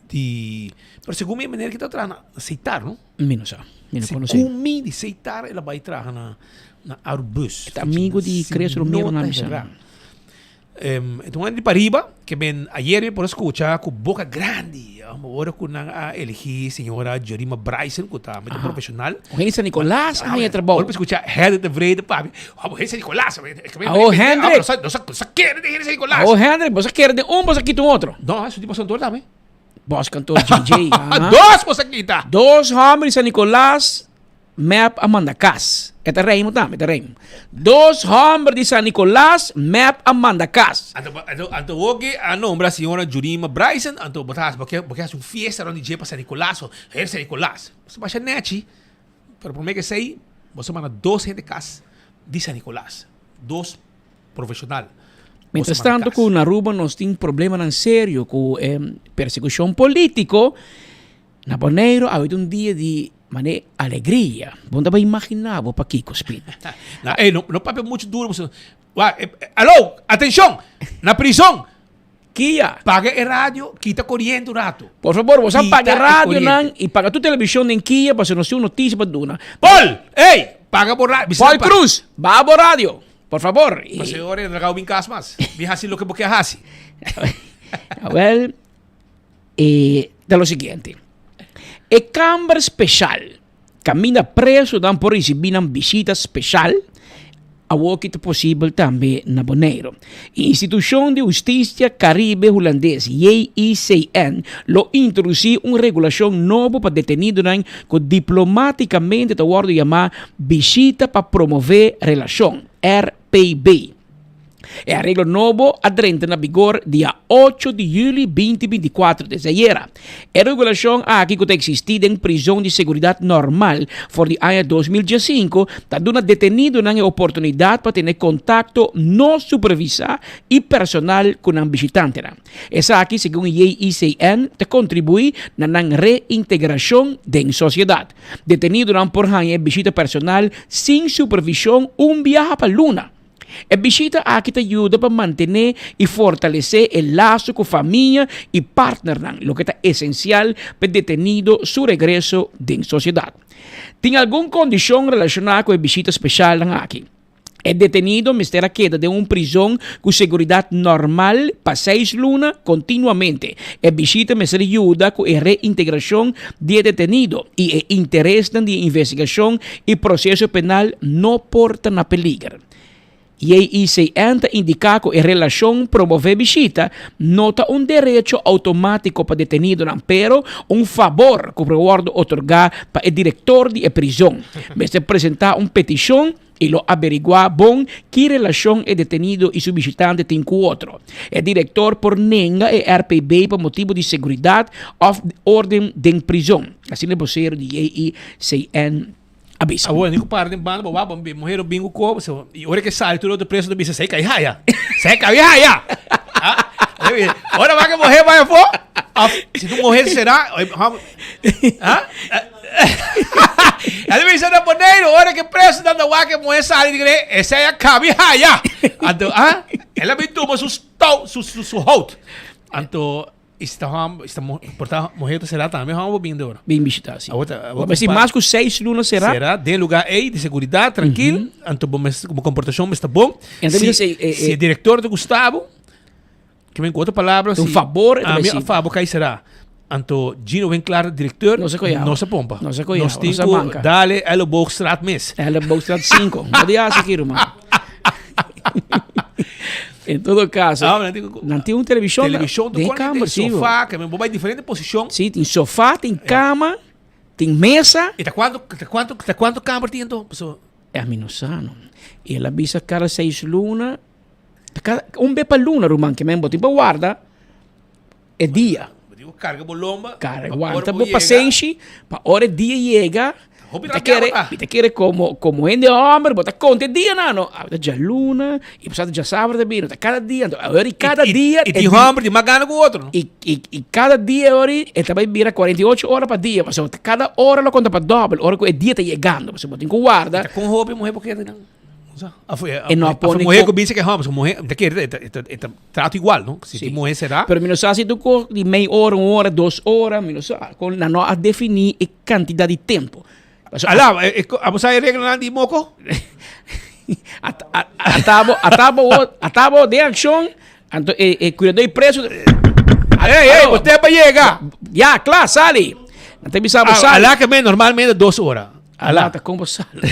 di, pero segun mi e meneer ki ta traha na Seitar, no? Mi no sa, mi no konosé. Segun mi di Seitar el a bai traha na Arubus. E ta amigo di Chris Romero na mi sa. E ta un hende di pariba ke men ayer mi por a skucha ku boka grandi ora ku nan a eligi señora Jurima Bryson ku ta mete profesional. Un hende di San Nicolas a haña trabou. Ora mi skucha Hendrik de Vrede papia, abo hende di San Nicolas. Awo Hendrik. Nos a kere den hende di San Nicolas. Awo Hendrik, bo sa kere den un, bo sa kita un otro. No, esun di Boskantoor tambe. Boskantoor JJ. Dos bo sa kita. Dos homber di San Nicolas Mep a manda kas. E ta reimo tambe, e ta reimo. Dos hòmber di San Nicolas mep a manda kas. Anto, anto, anto woki a nombra señora Jurima Bryson, anto bo ta hasi, bo ke, bo ke hasi un fiesta rond di dje pa San Nicolas o her San Nicolas. Bo sa basha nechi, pero prome ke esei, bo sa manda dos hende kas di San Nicolas. Dos profesional. Mientras tanto ku na Aruba nos tin problemanan serio ku e persekushon politiko, Na Boneiru awe ta un dia di mane alegria. Bo no ta imagina bo pakiko, Speed. Na, ey, no, no papia mucho duro, pasobra, wa, eh, eh, alo, atencion! Na prison! Kia? Paga e radio, kita coriente un rato. Por favor, bo sa Kita paga e radio nan coriente. y paga tu television den Kia pasobra nos tin un noticia pa duna. Paul! Ey! Paga bo radio. Paul Cruz, baha bo radio, por favor. Pasobra ora e no ta bin cas mas. Bin haci loke bo kier haci. Awel, E ta lo siguiente, E kamber speshal kaminda presonan por risibí nan bishita speshal awoki ta posibel tambe na Boneiru. E institushon di hustisia Karibe Hulandes, JICN, lo introdusí un regulashon nobo pa detenidonan ku diplomátikamente ta wòrdu yamá bishita pa promové relashon, RPB. E areglo nobo a drenta na bigor dia ocho di juli binti bintikuatro, desde ayera. E regulashon aki ku ta eksistí den prizon di seguridat normal for di aña 2015 ta duna detenidonan e oportunidat pa tene kontakto no supervisá i personal ku nan bishitantenan. Esaki, segun JICN, ta kontribuí na nan reintegrashon den sosiedat. Detenidonan por haña e bishita personal sin supervishon un biaha pa luna. E bishita aki ta yuda pa mantené i fortalesé e laso ku famia i partnernan, loke ta esensial pa e detenido su regreso den sosiedat. Tin algun kondishon relashoná ku e bishita speshalnan aki. E detenido mester a keda den un prizon ku seguridat normal pa seis luna kontinuamente. E bishita mester yuda ku e reintegrashon di e detenido i e interesnan di e investigashon i proseso penal no por ta na peliger. JICN ta indiká ku e relashon promové bishita no ta un derecho outomátiko pa detenidonan, pero un fabor ku por wòrdu otorgá pa e direktor di e prizon. Mester presentá un petishon i lo averiguá bon ki relashon e detenido i su bishitante tin ku otro. E direktor por nenga e RPB pa motibu di seguridat òf órden den prizon, asina e bosero di JICN a bisa. Awor, ni ku para den banda, bo wak, bo muher lo bin ku ko, so, i ora ke sali tur otro preso ta bisa, sei kai haya, sei kai haya. Ah, ora wak e muher bai afó, of si tu muher será, ah, El bisa na Boneiru, ora ke preso nan ta wak e muher sali, di kere, esei a kabi haya. Anto, ah, el a bin tuma su stou, su, su, su hout. Anto, I si ta hòmber, si ta por ta muher ta será tambe hòmber bin de ora. Bin bishitá, si. Awor ta, awor Bo si mas ku seis luna será. Será den lugá ei di seguridat, trankil, anto bo mes, bo komportashon mes ta bon. En ta Si, bisa si, eh, si eh, e direktor ta gusta bo, ke men ku otro palabra, Un si fabor e ta ami bai a si. fabor kai será. Anto Gino Winklaar, direkteur, No se koyaba. no se pompa. No se koyaba, Nos tin no se ku banka. dale Elleboogstraat mes. Elleboogstraat 5. No di hasi aki, ruman. En todo caso, Ah, nan tin ku- nan tin un televishon. Televishon, den tu kamer, tin sí, bo. sofá, ke men bo bai diferente posishon. Sí, tin sofá, tin kama, tin mesa. I ta kuantu, ta kuantu, ta kuantu kamer tin anto? Paso. Ami no sa no. I el a bisa kada seis luna, ta kada, un be pa luna ruman, ke men bo tin pa warda e dia. Bo tin ku karga bo lomba. Karga, pa wanta ora bo bo yega. pasenshi, pa ora e dia yega, Hopi Bo ta rabia kere, bo ta. mi ta kere komo, komo hende hòmber, bo ta konta e dianan, no? Awe ta djaluna, i pasado djasabra ta bini, ta kada dia, anto awor i kada dia. I tin hòmber tin mas gana ku otro, no? I, i, i kada dia awor i e ta bai bira 48 ora pa dia, pasobra kada ora lo konta pa dòbel, ora ku e dia ta yegando, pasobra bo tin ku warda. Ta kon hopi muhé por keda nan? E no a pone Muhé ku bisa ke hòmber, pasobra muhé, mi ta kere ta, e ta, e ta trato igual, no? Si tin muhé será. Pero mi no sa si tu ko di mei ora, un ora, dos ora, mi no sa. Kon nan no a definí e kantidat di tempu. Alá, abo sa e reglanan di moko? Ata bo, ata bo den akshon. Anto e e cuidador di preso Ey, ey, bo tempo a yega. Ya, kla, sali. Nan ta bisa bo Ah, sali. Ala ke men normalmente dos ora. Ala ta kon bo sali.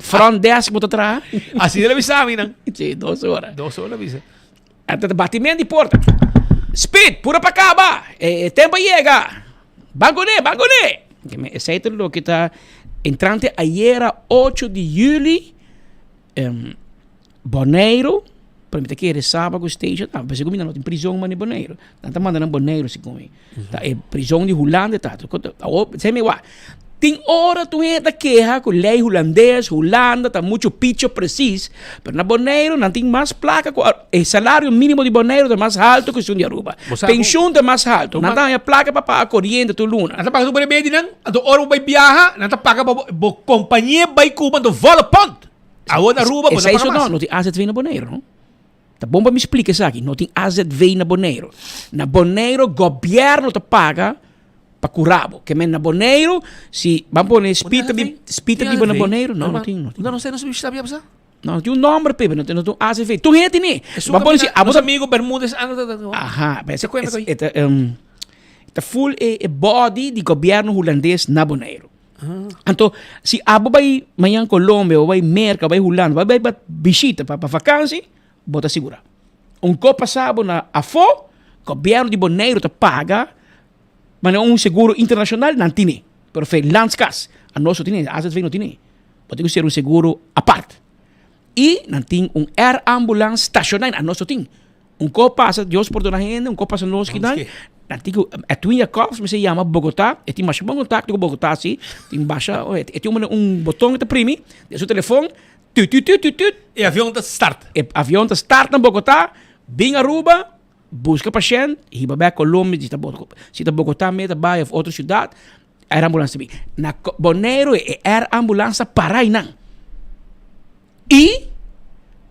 Front desk bo ta traha. Asina lo bisa mi nan. Sí, dos ora. Dos ora bisa. Anto ta batiment di porta. Speed, pura pa kaba. E, e tempo a yega. Ban kuné, ban kuné. Esei ta loke ta entrante ayera 8 di juli. Um, Boneiru, pero mi ta kere Saba ku Statia tambe, pasobra mi no tin prizon mas na Boneiru. Nan ta manda nan Boneiru segun mi. Ta e prizon di Hulanda ta. Awor, sey mi wak, tin ora tur hende ta keha ku lei hulandes, Hulanda ta muchu picho presis, pero na Boneiru nan tin mas plaka ku e salario minimo di Boneiru ta mas haltu ku esun di Aruba. Penshun ta mas haltu. Nan ta haña plaka pa paga koriente tur luna. Nan ta paga tur remedinan, anto ora bo bai biaha, nan ta paga pa bo kompania bai ku bo, anto volle pond. Awor na Aruba bo no Esei paga so mas. no, no tin AZV na Boneiru, no. Ta bon pa mi splika esaki, no tin AZV na Boneiru. Na Boneiru gobièrnu ta paga pa kura bo. Ke men na Boneiru, si ban pone Speed ta bi, Speed ta biba na Boneiru, no, no tin, no tin. No, no sé, no sabia bisa. No, no tin un nòmber p'e, no tin, no tin un AZV. Tur hende tene. Ban pone si abo Nos amigo Bermudez anda ta, ta, Aha, Se cuenta es, e ta, ta full e, e body di gobièrnu hulandes na Boneiru. Anto, si abo bai mañan Colombia, o bai Merca, o bai Hulanda, o bai pa bishita, pa vakansi, bo ta sigura. Un kop pasa bo na afó, gobièrnu di Boneiru ta paga manera un seguro internashonal, nan tine. Pero fe landskas, anos no tine, AZV no tine. Bo tin ku ser un seguro apart. I nan tin un air ambulance stashoná, anos no tin. Un kop pasa, Dios pordona hende, un kop pasa nos kinan. Nan tin ku Edwin Jacobs mester yama Bogotá, e tin masha bon kontakto ku Bogotá si, tin basha, e tin un un boton ku ta primi den su telefon, tut tut tut tut tut. E avion ta start. E avion ta start na Bogotá, bin Aruba, buska pashènt, hiba bèk Colombia, si ta si ta Bogotá mes ta bai òf otro siudat, air ambulance ta bin. Na Boneiru e air ambulance ta para einan. I,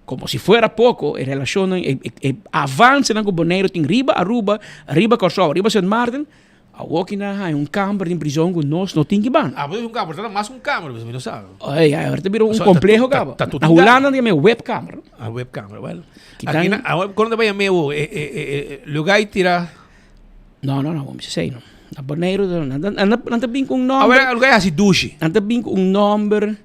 komo si fuera poko, e relashonnan, e e avansenan ku Boneiru tin riba Aruba, riba Kòrsou, riba Sint Maarten, awor ki nan a haña un kamber den prizon ku nos no tin ki ban. Ah, bo un kamber, ta mas un kamber, mi no sa. Ay, ay, ta bira un kompleho kaba. Na Hulanda nan ta yama e webkamer. Ah, webkamer, well. Aki na, awor kono ta bai yama e e e lugar i tira. No, no, no, bo mester sei no. Na Boneiru, nan ta bin ku un nòmber. Awor, lugar i hasi dushi. Nan ta bin ku un nòmber.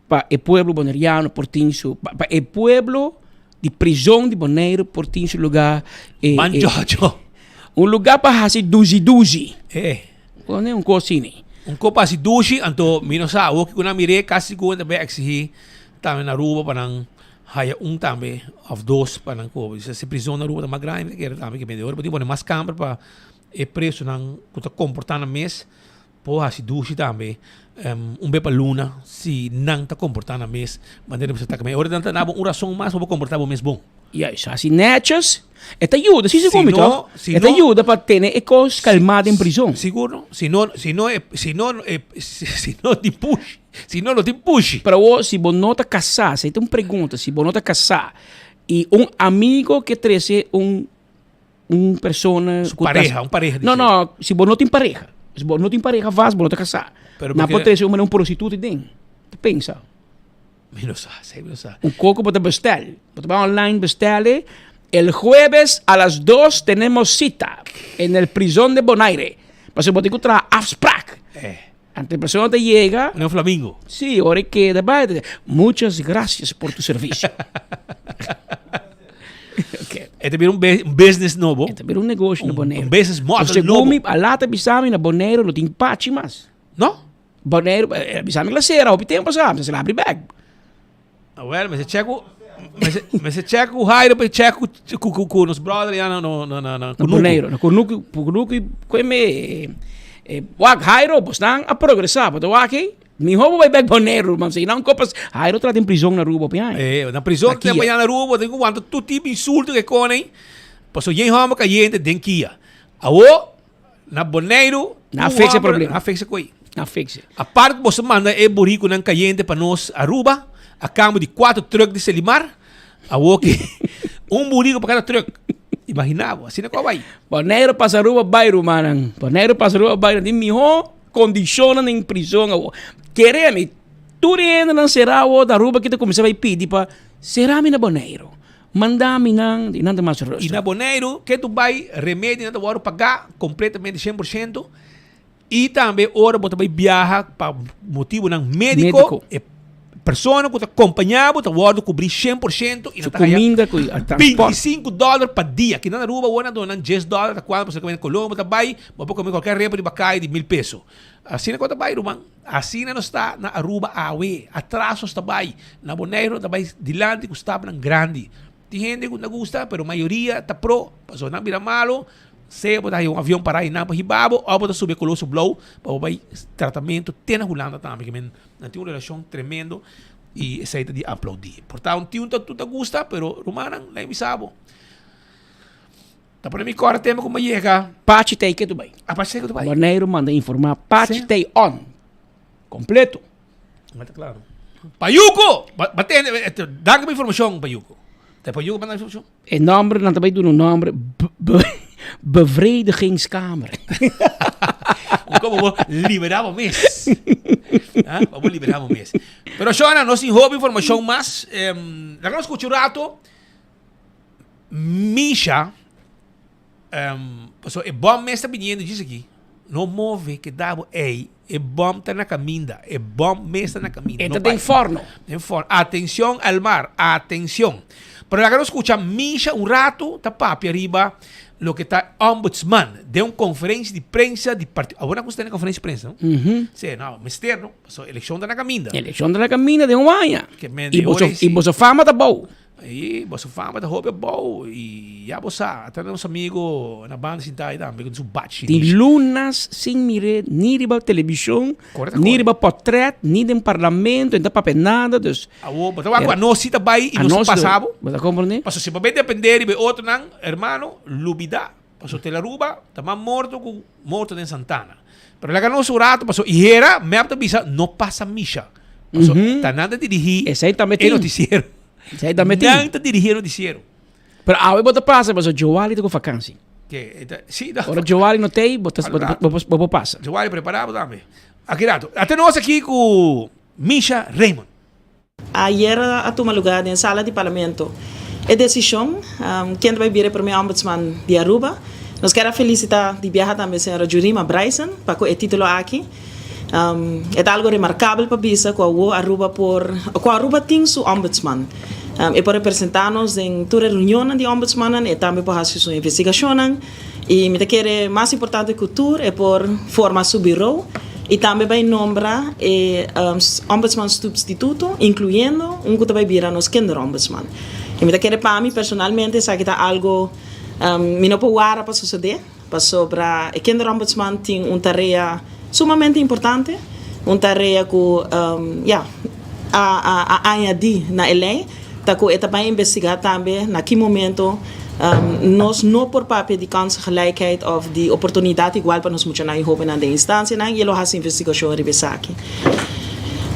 Pa e pueblo boneriano por tin su, pa e pueblo di prizon di Boneiru por tin su lugar. Eh, Man eh, jojo. Un lugar pa hasi duzi duzi. Eh. Pone un kos asina. Un kos pa hasi dushi, anto mi no sa, awor ku nan mir'é kasi ku nan ta bay exigí tambe na Aruba pa nan haya un tambe of dos pa nan koba. Si prizon na Aruba ta mas grandi mi ta kere tambe ke ora bo tin pone mas kamber pa e presonan ku ta komportá nan mes. Por hasi dushi tambe un be pa luna si nan ta komportá nan mes manera mester ta. Ora nan ta dabo un rason mas pa bo komportá bo mes bon. Juist, hasi netjes. E ta yuda, si si komi toch? E ta yuda pa tene e kos kalmá den prizon. Sigur no. Si no, si no, si no, si no tin pushi. Si no, no tin pushi. Pero awor, si bo no ta kasá, esei ta un pregunta, si bo no ta kasá i un amigo ke trese un un persona Su pareha, un pareha No, no, si bo no tin pareha. Si bo no tin pareha vast, bo no ta casá. Pero Na porque- por trece un un prostituta den. Te pensa. Mi no sa, sei mi no sa. Un coco bo ta bestel. Bo ta bai online bestele. El jueves a las 2 tenemos cita en el prison de Bonaire. Pasobra bo tin cu traha afspraak. Eh. Ante persona ta yega. Un flamingo. Sí, ora e keda bai. Muchas gracias por tu servicio. okay. E ta bira un business nobo. E ta bira un negocio na Boneiru. Un business model Segun nobo. mi, a lata bisami na Boneiru no tin pachi mas. No? Boneiru, eh, bisami la sera, hopi tempo sa, se la abri bek. Ah, well, me se check me se check ku Jairo, me check ku ku ku ku nos brother ya na na na na Na Boneiru, na Kunuku, Kunuku, kweme eh, wak Jairo, bos nan a progresa, bo ta wak ei, miho bo bai bek Boneiru, man, si nan kopas, Jairo trata in prison na Aruba, hopi aña. Eh, na prison Na kia. tempo ya na Aruba, bo tin ku wanta tur tipo insulto ke kone ei, paso yen homber kayente den kia. Awo, Na Boneiru, Na tur fix e homber, problema. Na fix e koi. Na fix e. Apart ku boso manda e burikunan kayente pa nos Aruba, a kambio di kuater truck di Selimar, awor ki un buriku pa kada truck. Imagina bo, asina ku a bai. Boneiru pasa Aruba bai rumannan. Boneiru pasa Aruba bai nan tin mihó kondishonnan den prison awor. Kere mi, tur e hendenan será awor na Aruba ki ta kuminsá bai pidi pa sera mi na Boneiru. Manda mi nan, i nan ta mas I rustig. na Boneiru, ke tu bai, remedinan ta wòrdu pagá kompletamente 100%. I tambe ora bo ta bai biaha pa motibunan médiko, Médiko. e persona ku ta kompañá bo ta wòrdu kubrí 100% i nan Su ta haya kuminda ku i transport. 25 dòler pa dia. Kinan na Aruba awor nan duna nan 10 dòler ta kuadra pasobra kaminda Colombo ta bai bo por kome kualker repa riba kaya di mil peso. Asina ku ta bai ruman. Asina nos ta na Aruba awe. Atras nos ta bai. Na Boneiru nan ta bai dilanti ku stapnan grandi. Tin hende ku no gusta pero mayoria ta pro pasobra nan bira malo. Sea bo ta haña un avion para einan pa hiba bo òf bo ta subi e Coloso Blou pa bo bai tratamentu te na Hulanda tambe. Ke men nan tin un relashon tremendo i esei ta di aplaudí. Por ta un tin un ta ta gusta pero rumannan la'i bisa bo ta pone mi kòrda tempu ku mi a yega. Pachi tei ke tu bai. A Pachi tei ke tu bai. Boneiru manda informá Pachi tei on kompleto. Ma ta klaro. Payuko! Ba tende, danki pa informashon Payuko. Ta Payuko manda informashon? E nomber, nan ta bai duna un nomber, bevrijdigingskamer. Como bo libera bo mes. Ah, bo libera bo mes. Pero Shona, nos tin hopi informacion mas. Um, laga nos escucha un rato. Misha, um, paso e bom mes ta viniendo djis aki. No move, keda bo ei. E bom ta na caminda. E bom mes ta na caminda. E ta den forno. Den forno. Atencion Elmar, atencion. Pero laga nos scucha Misha un rato ta papia riba loke ta ombudsman den un conferencia di prensa di partido. Awor nan custa tene conferencia di prensa, no? Si, no, mester no. Pasobra eleccion ta na caminda. Eleccion ta na caminda den un aña. Ke men Y di boso, ora y boso fama ta bou. Y boso fama ta hopi abou y ya bo sa, ata nos amigo na banda sinta ahí tambe con su bachi. Tin lunas sin mir'é ni riba televishon, ni riba potret, ni den parlamento, e no ta papia nada, dus. Awo, bo ta wak ku anos si ta bai y nos pasa bo. Bo ta komprendé? Pasobra si bo bai dependé riba e otronan, hermano, lubidá. Pasobra Tel Aruba ta mas morto ku morto den Santana. Pero laga nos un rato pasobra y hera mep ta bisa no pasa misha. Pasobra ta nan ta dirigí e noticiero. Esei tambe tin. Nan ta dirigí e noticiero. Pero awe bo ta pasa pasobra Joali ta ku vakansi. Ke, e ta, si, ta. Ora Joali no t'ei, bo ta, bo ta, bo, bo por pasa. Joali prepara bo tambe. Aki rato. Ate nos aki ku Misha Raymond. Ayera a tuma lugar den sala di Parlamento e decision ken ta bay bira e prome Ombudsman di Aruba. Nos kier a felicita di biaha tambe señora Jurima Bryson pa cu e titulo aki. E ta algo remarcabel pa bisa cu awo Aruba por cu Aruba tin su Ombudsman. E por representa nos den tur e reunionnan di Ombudsmannan, e tambe por haci su investigacionnan y mi ta kere mas importante cu tur e por forma su bureau y tambe bay nombra e Ombudsman substituto incluyendo un cu ta bay bira nos Kinderombudsman. Y mi ta kere pa mi personalmente esaki ta algo mi no por wara pa sucede. Pasobra e Kinderombudsman tin un tarea sumamente importante, un tarea ku ya a a añadí na e lei, ta ku e ta bai investigá tambe na ki momento nos no por papia di kansengelijkheid òf di oportunidat igual pa nos muchanan i hóbennan den instansianan i e lo hasi investigashon riba esaki.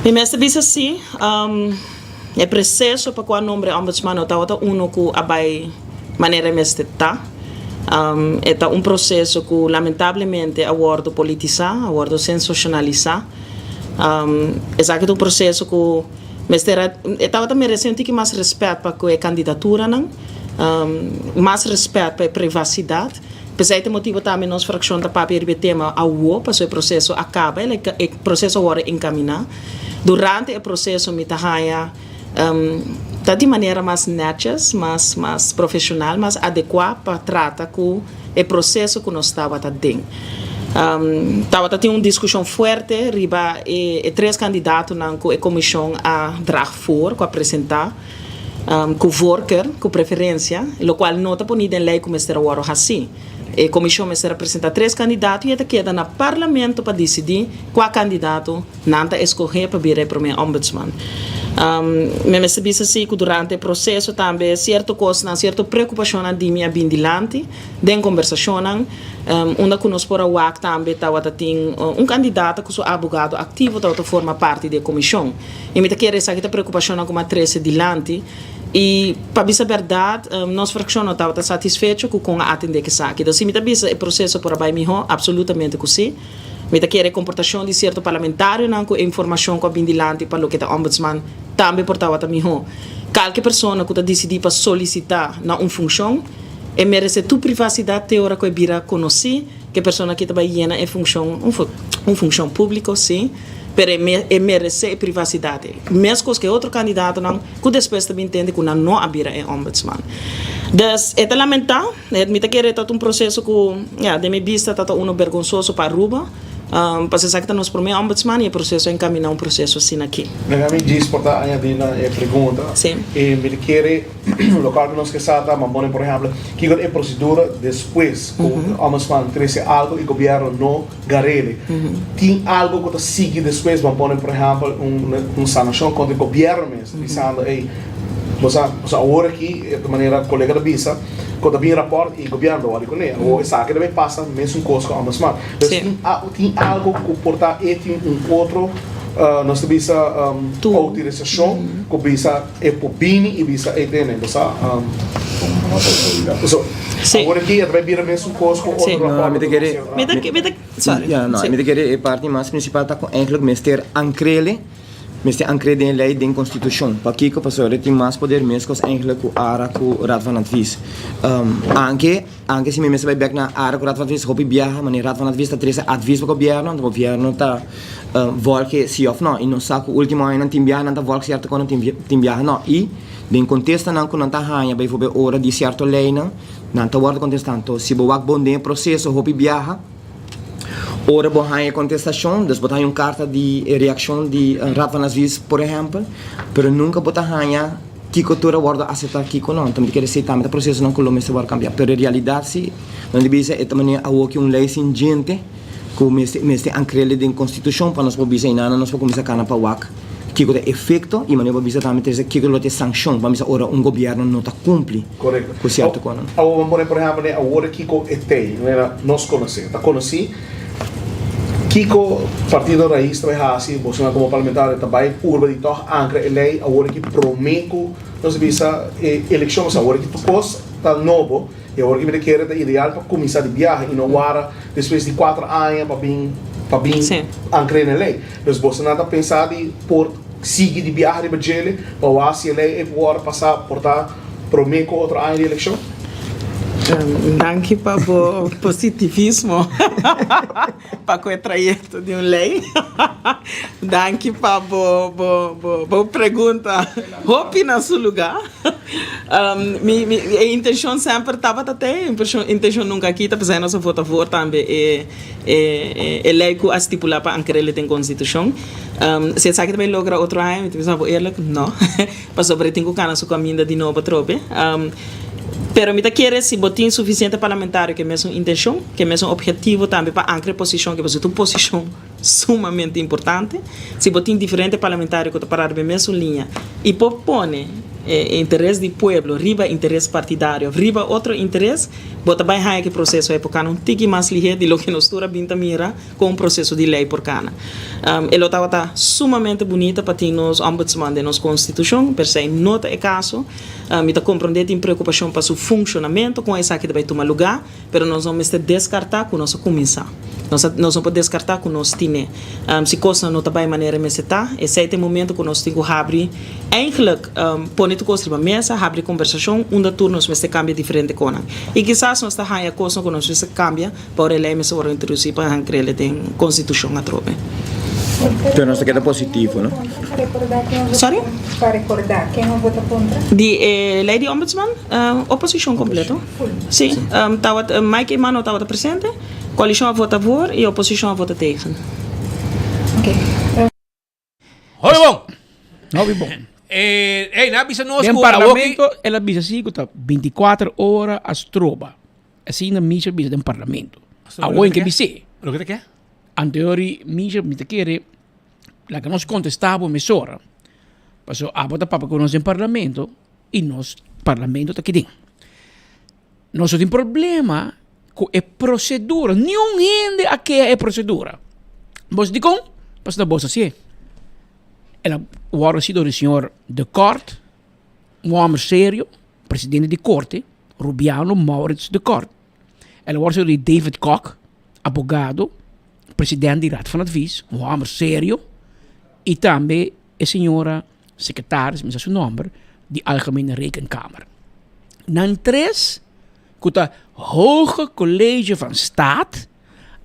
Mi mester bisa si e proseso pa ku a nombra e ombudsman no tabata uno ku a bai manera e mester ta. E ta un proseso ku lamentablemente a wòrdu politisá, a wòrdu sensacionalisá. Esaki ta un proseso ku mester a, e tabata meresé un tiki mas rèspèt pa ku e kandidaturanan, mas rèspèt pa e privasidat. P'esei ta e motibu tambe nos frakshon ta papia riba e tema awo, pasobra e proseso a kaba, e proseso a wòrdu enkaminá. Durante e proseso mi ta haña. Ta di manera mas netjes, mas mas profesional, mas adecua pa trata cu e proceso cu nos tabata den. Tabata tin un discusion fuerte riba e e tres candidatonan cu e comision a draag voor, cu a presenta, cu voorkeur, cu preferencia, locual no ta poni den ley cu mester a worde haci. E comision mester a presenta tres candidato y e ta keda na Parlamento pa dicidi cua candidato Nan ta escoge pa bira e prome ombudsman. Mi mester bisa si cu durante e proceso tambe cierto cosnan, cierto preocupacionnan di mi a bin dilanti den conversacionnan, unda cu nos por a wak tambe tawata tin un candidata cu su abogado activo tawata forma parti di e comision. Y mi ta kere esaki ta preocupacionnan cu mi a trece dilanti y pa bisa berdad nos fraccion no tawata satisfecho cu con a atende cu esaki. Entonces si mi ta bisa e proceso por a bay miho, absolutamente cu si. Mi ta kere komportashon di sierto parlamentarionan ku e informashon ku a bin dilanti pa loke ta ombudsman tambe por tabata mihó. Kalke persona ku ta disidí pa solisitá na un funshon, e meresé tur privasidat te ora ku e bira konosí ku e persona aki ta bai yena e funshon, un funshon públiko, sí, pero e e meresé e privasidat ei. Meskos ku e otro kandidatonan ku despues ta bin tende ku nan no a bira e ombudsman. Dus, e ta lamentá, mi ta kere ta un proseso ku, ya, den mi bista ta ta uno bergonsoso pa Aruba. Pasobra esaki ta nos promé ombudsman i e proseso a encaminá un proseso asina aki. Mega mi djis por ta añadí na e pregunta. Sí. E mi ta kere lokual ku nos ke sa ta, mambone por ehèmpel, kiko ta e prosedura despues ku e ombudsman trese algu i gobièrnu no gar'ele? Tin algu ku ta sigui despues, mambone por ehèmpel un un sanashon kontra e gobièrnu mes, bisando ey bo sa bo sa awor aki manera kolega ta bisa ku ta bin rapòrt i gobièrnu ta wòrdu kuné. Awor esaki ta bay pasa mesun kos ku ombudsman. Dus tin tin algo ku por ta e tin un otro nos ta bisa outorisashon ku bisa e por bini i bisa e tene bo sa so awor aki e ta bai bira mesun kos ku otro No, mi ta kere Ya, no, mi ta kere e parti mas prinsipal ta ku eigenlijk mester ankrele mester ankr'é den e lei den konstitushon. Pakiko? Pasobra e tin mas poder meskos eigenlijk ku ara ku Raad van Advies. Anke Anke si mi mester bai bek na ara ku Raad van Advies hopi biaha manera Raad van Advies ta trese advies pa gobièrnu anto gobièrnu ta vòlg e si òf nò i nos sa ku último añanan tin biaha nan ta vòlg sierto kos tin tin biaha nò i den kontestanan ku nan ta haña beivoorbeeld ora di sierto leinan nan ta wòrdu kontestá anto si bo wak bon den e proseso hopi biaha ora bo haña e kontestashon dus bo ta haña un karta di e reakshon di Raad van Advies por ehèmpel pero nunka bo ta haña Kiko tur a wòrdu aseptá, kiko no. Anto mi ta kere si tambe ta prosesonan ku lo mester wòrdu kambiá. Pero e realidat si, nan di bisa e ta manera awor ki un lei sin djente ku mester mester ankrele den konstitushon pa nos por bisa inana nos por kuminsá kana pa wak kiko ta efekto i manera bo bisa tambe ta kiko lo ta e sankshon pa bisa ora un gobièrnu no ta kumpli ku sierto konan. Awor bo pone por ehèmpel den awor kiko e tei manera nos konosé ta konosí Kiko Partido Raiz ta bai hasi? Bosonan komo parlamentario ta bai purba di tòg ankra e lei awor aki promé ku nos bisa e elekshon? Pasobra awor aki tur kos ta nobo i awor aki mi ta kere ta ideal pa kuminsá di biaha i no wara despues di kuater aña pa bin pa bin ankr'é na e lei. Dus bosonan ta pensa di por sigui di biaha riba djele pa wak si e lei ei por wòrdu pasá por ta promé ku otro aña di elekshon? Danki pa bo positivismo pa ku e trayekto di un lei. Danki pa bo bo bo bo pregunta hopi na su lugá. Mi mi e intenshon semper tabata te, e intenshon nunka a kita, p'esei nos a vota voor tambe e e e lei ku a stipulá pa ankrele den konstitushon. Si esaki ta bai logra otro aña, mi ta bisa bo eerlijk, no. Pasobra e tin ku kana su kaminda di nobo atrobe. Pero mi ta kere si bo tin sufisiente parlamentario ku e mesun intenshon, ku e mesun ophetivo tambe pa ankra e posishon, ke pasobra ta un posishon sumamente importante. Si bo tin diferente parlamentario ku ta pará riba e mesun liña i por pone e interes di pueblo riba interes partidario òf riba otro interes, bo ta bai haña ku e proseso ei por kana un tiki mas lihé di loke nos tur a bin ta mira. Kon un proseso di lei por kana. E lo tabata sumamente bunita pa tin nos ombudsman den nos konstitushon, pero esei no ta e kaso. Mi ta komprondé tin preokupashon pa su funshonamentu, kon esaki ta bai tuma lugá, pero nos no mester deskartá ku nos a kuminsá. Nos a nos no por deskartá ku nos tin'é. Si kosnan no ta bai manera e mester ta, esei ta e momento ku nos tin ku habri, eigenlijk pone tur kos riba mesa, habri kombersashon unda tur nos mester kambia diferente konan. I kisas nos ta haña kosnan ku nos mester kambia. Pa ora e lei mester wòrdu introdusí pa nan krele den konstitushon atrobe. Pero nos ta keda positivo, no? Sorry? Pa rekordá, ken a vota kontra? Di e lei di ombudsman? Oposishon kompleto. Sí. Tawat, Mike Eman no tabata presente. Koalishon a vota voor i oposishon a vota tegen. Oké. Hopi bon. Hopi bon. Eh, hey, na bisa nos Den ku awoki. parlamento el a bisa si ku ta 24 ora a stroba. Asina Michel bisa den parlamento. Awo en ke bis'é. Loke ta ke? Anteori Michel mi ta kere laga nos kontestá bo mesora. Paso abo ta papia ku nos den parlamento i nos parlamento ta kiden. Nos no tin problema ku e prosedura. Niun hende a kea e prosedura. Bos dikon? Pasobra bos hasié. El a wòrdu hasi dor di señor De Kort, un hòmber serio, presidente di korte, Rubiano Maurits De Kort. El a wòrdu hasi dor di David Kok, abogado, presidente di Raad van Advies, un hòmber serio. I tambe e señora sekretaris, mi sa su nòmber. di Algemene Rekenkamer. Nan tres ku ta Hoge College van Staat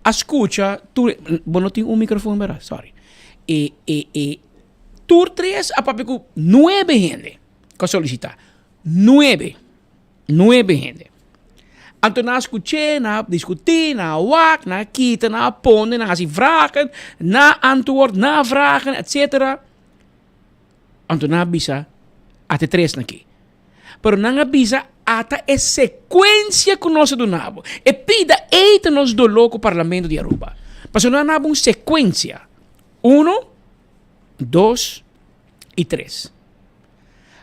a skucha tur, bo no tin un microfoon bera? Sorry. E e e tur tres a papia ku nuebe hende ku a solisita. Nuebe. Nuebe hende. Anto nan a skuch'é, nan a diskutí, nan a wak, nan a kita, nan a pone, nan a hasi vragen, nan a antwoord, nan a vragen, etcetera. Anto nan a bisa, ata e tresnan aki. Pero nan a bisa, ata e sekuensia ku nos a duna bo. E pida ei ta nos doló ku Parlamento di Aruba. Pasobra nan a duna bo un sekuensia. Uno, dos i tres.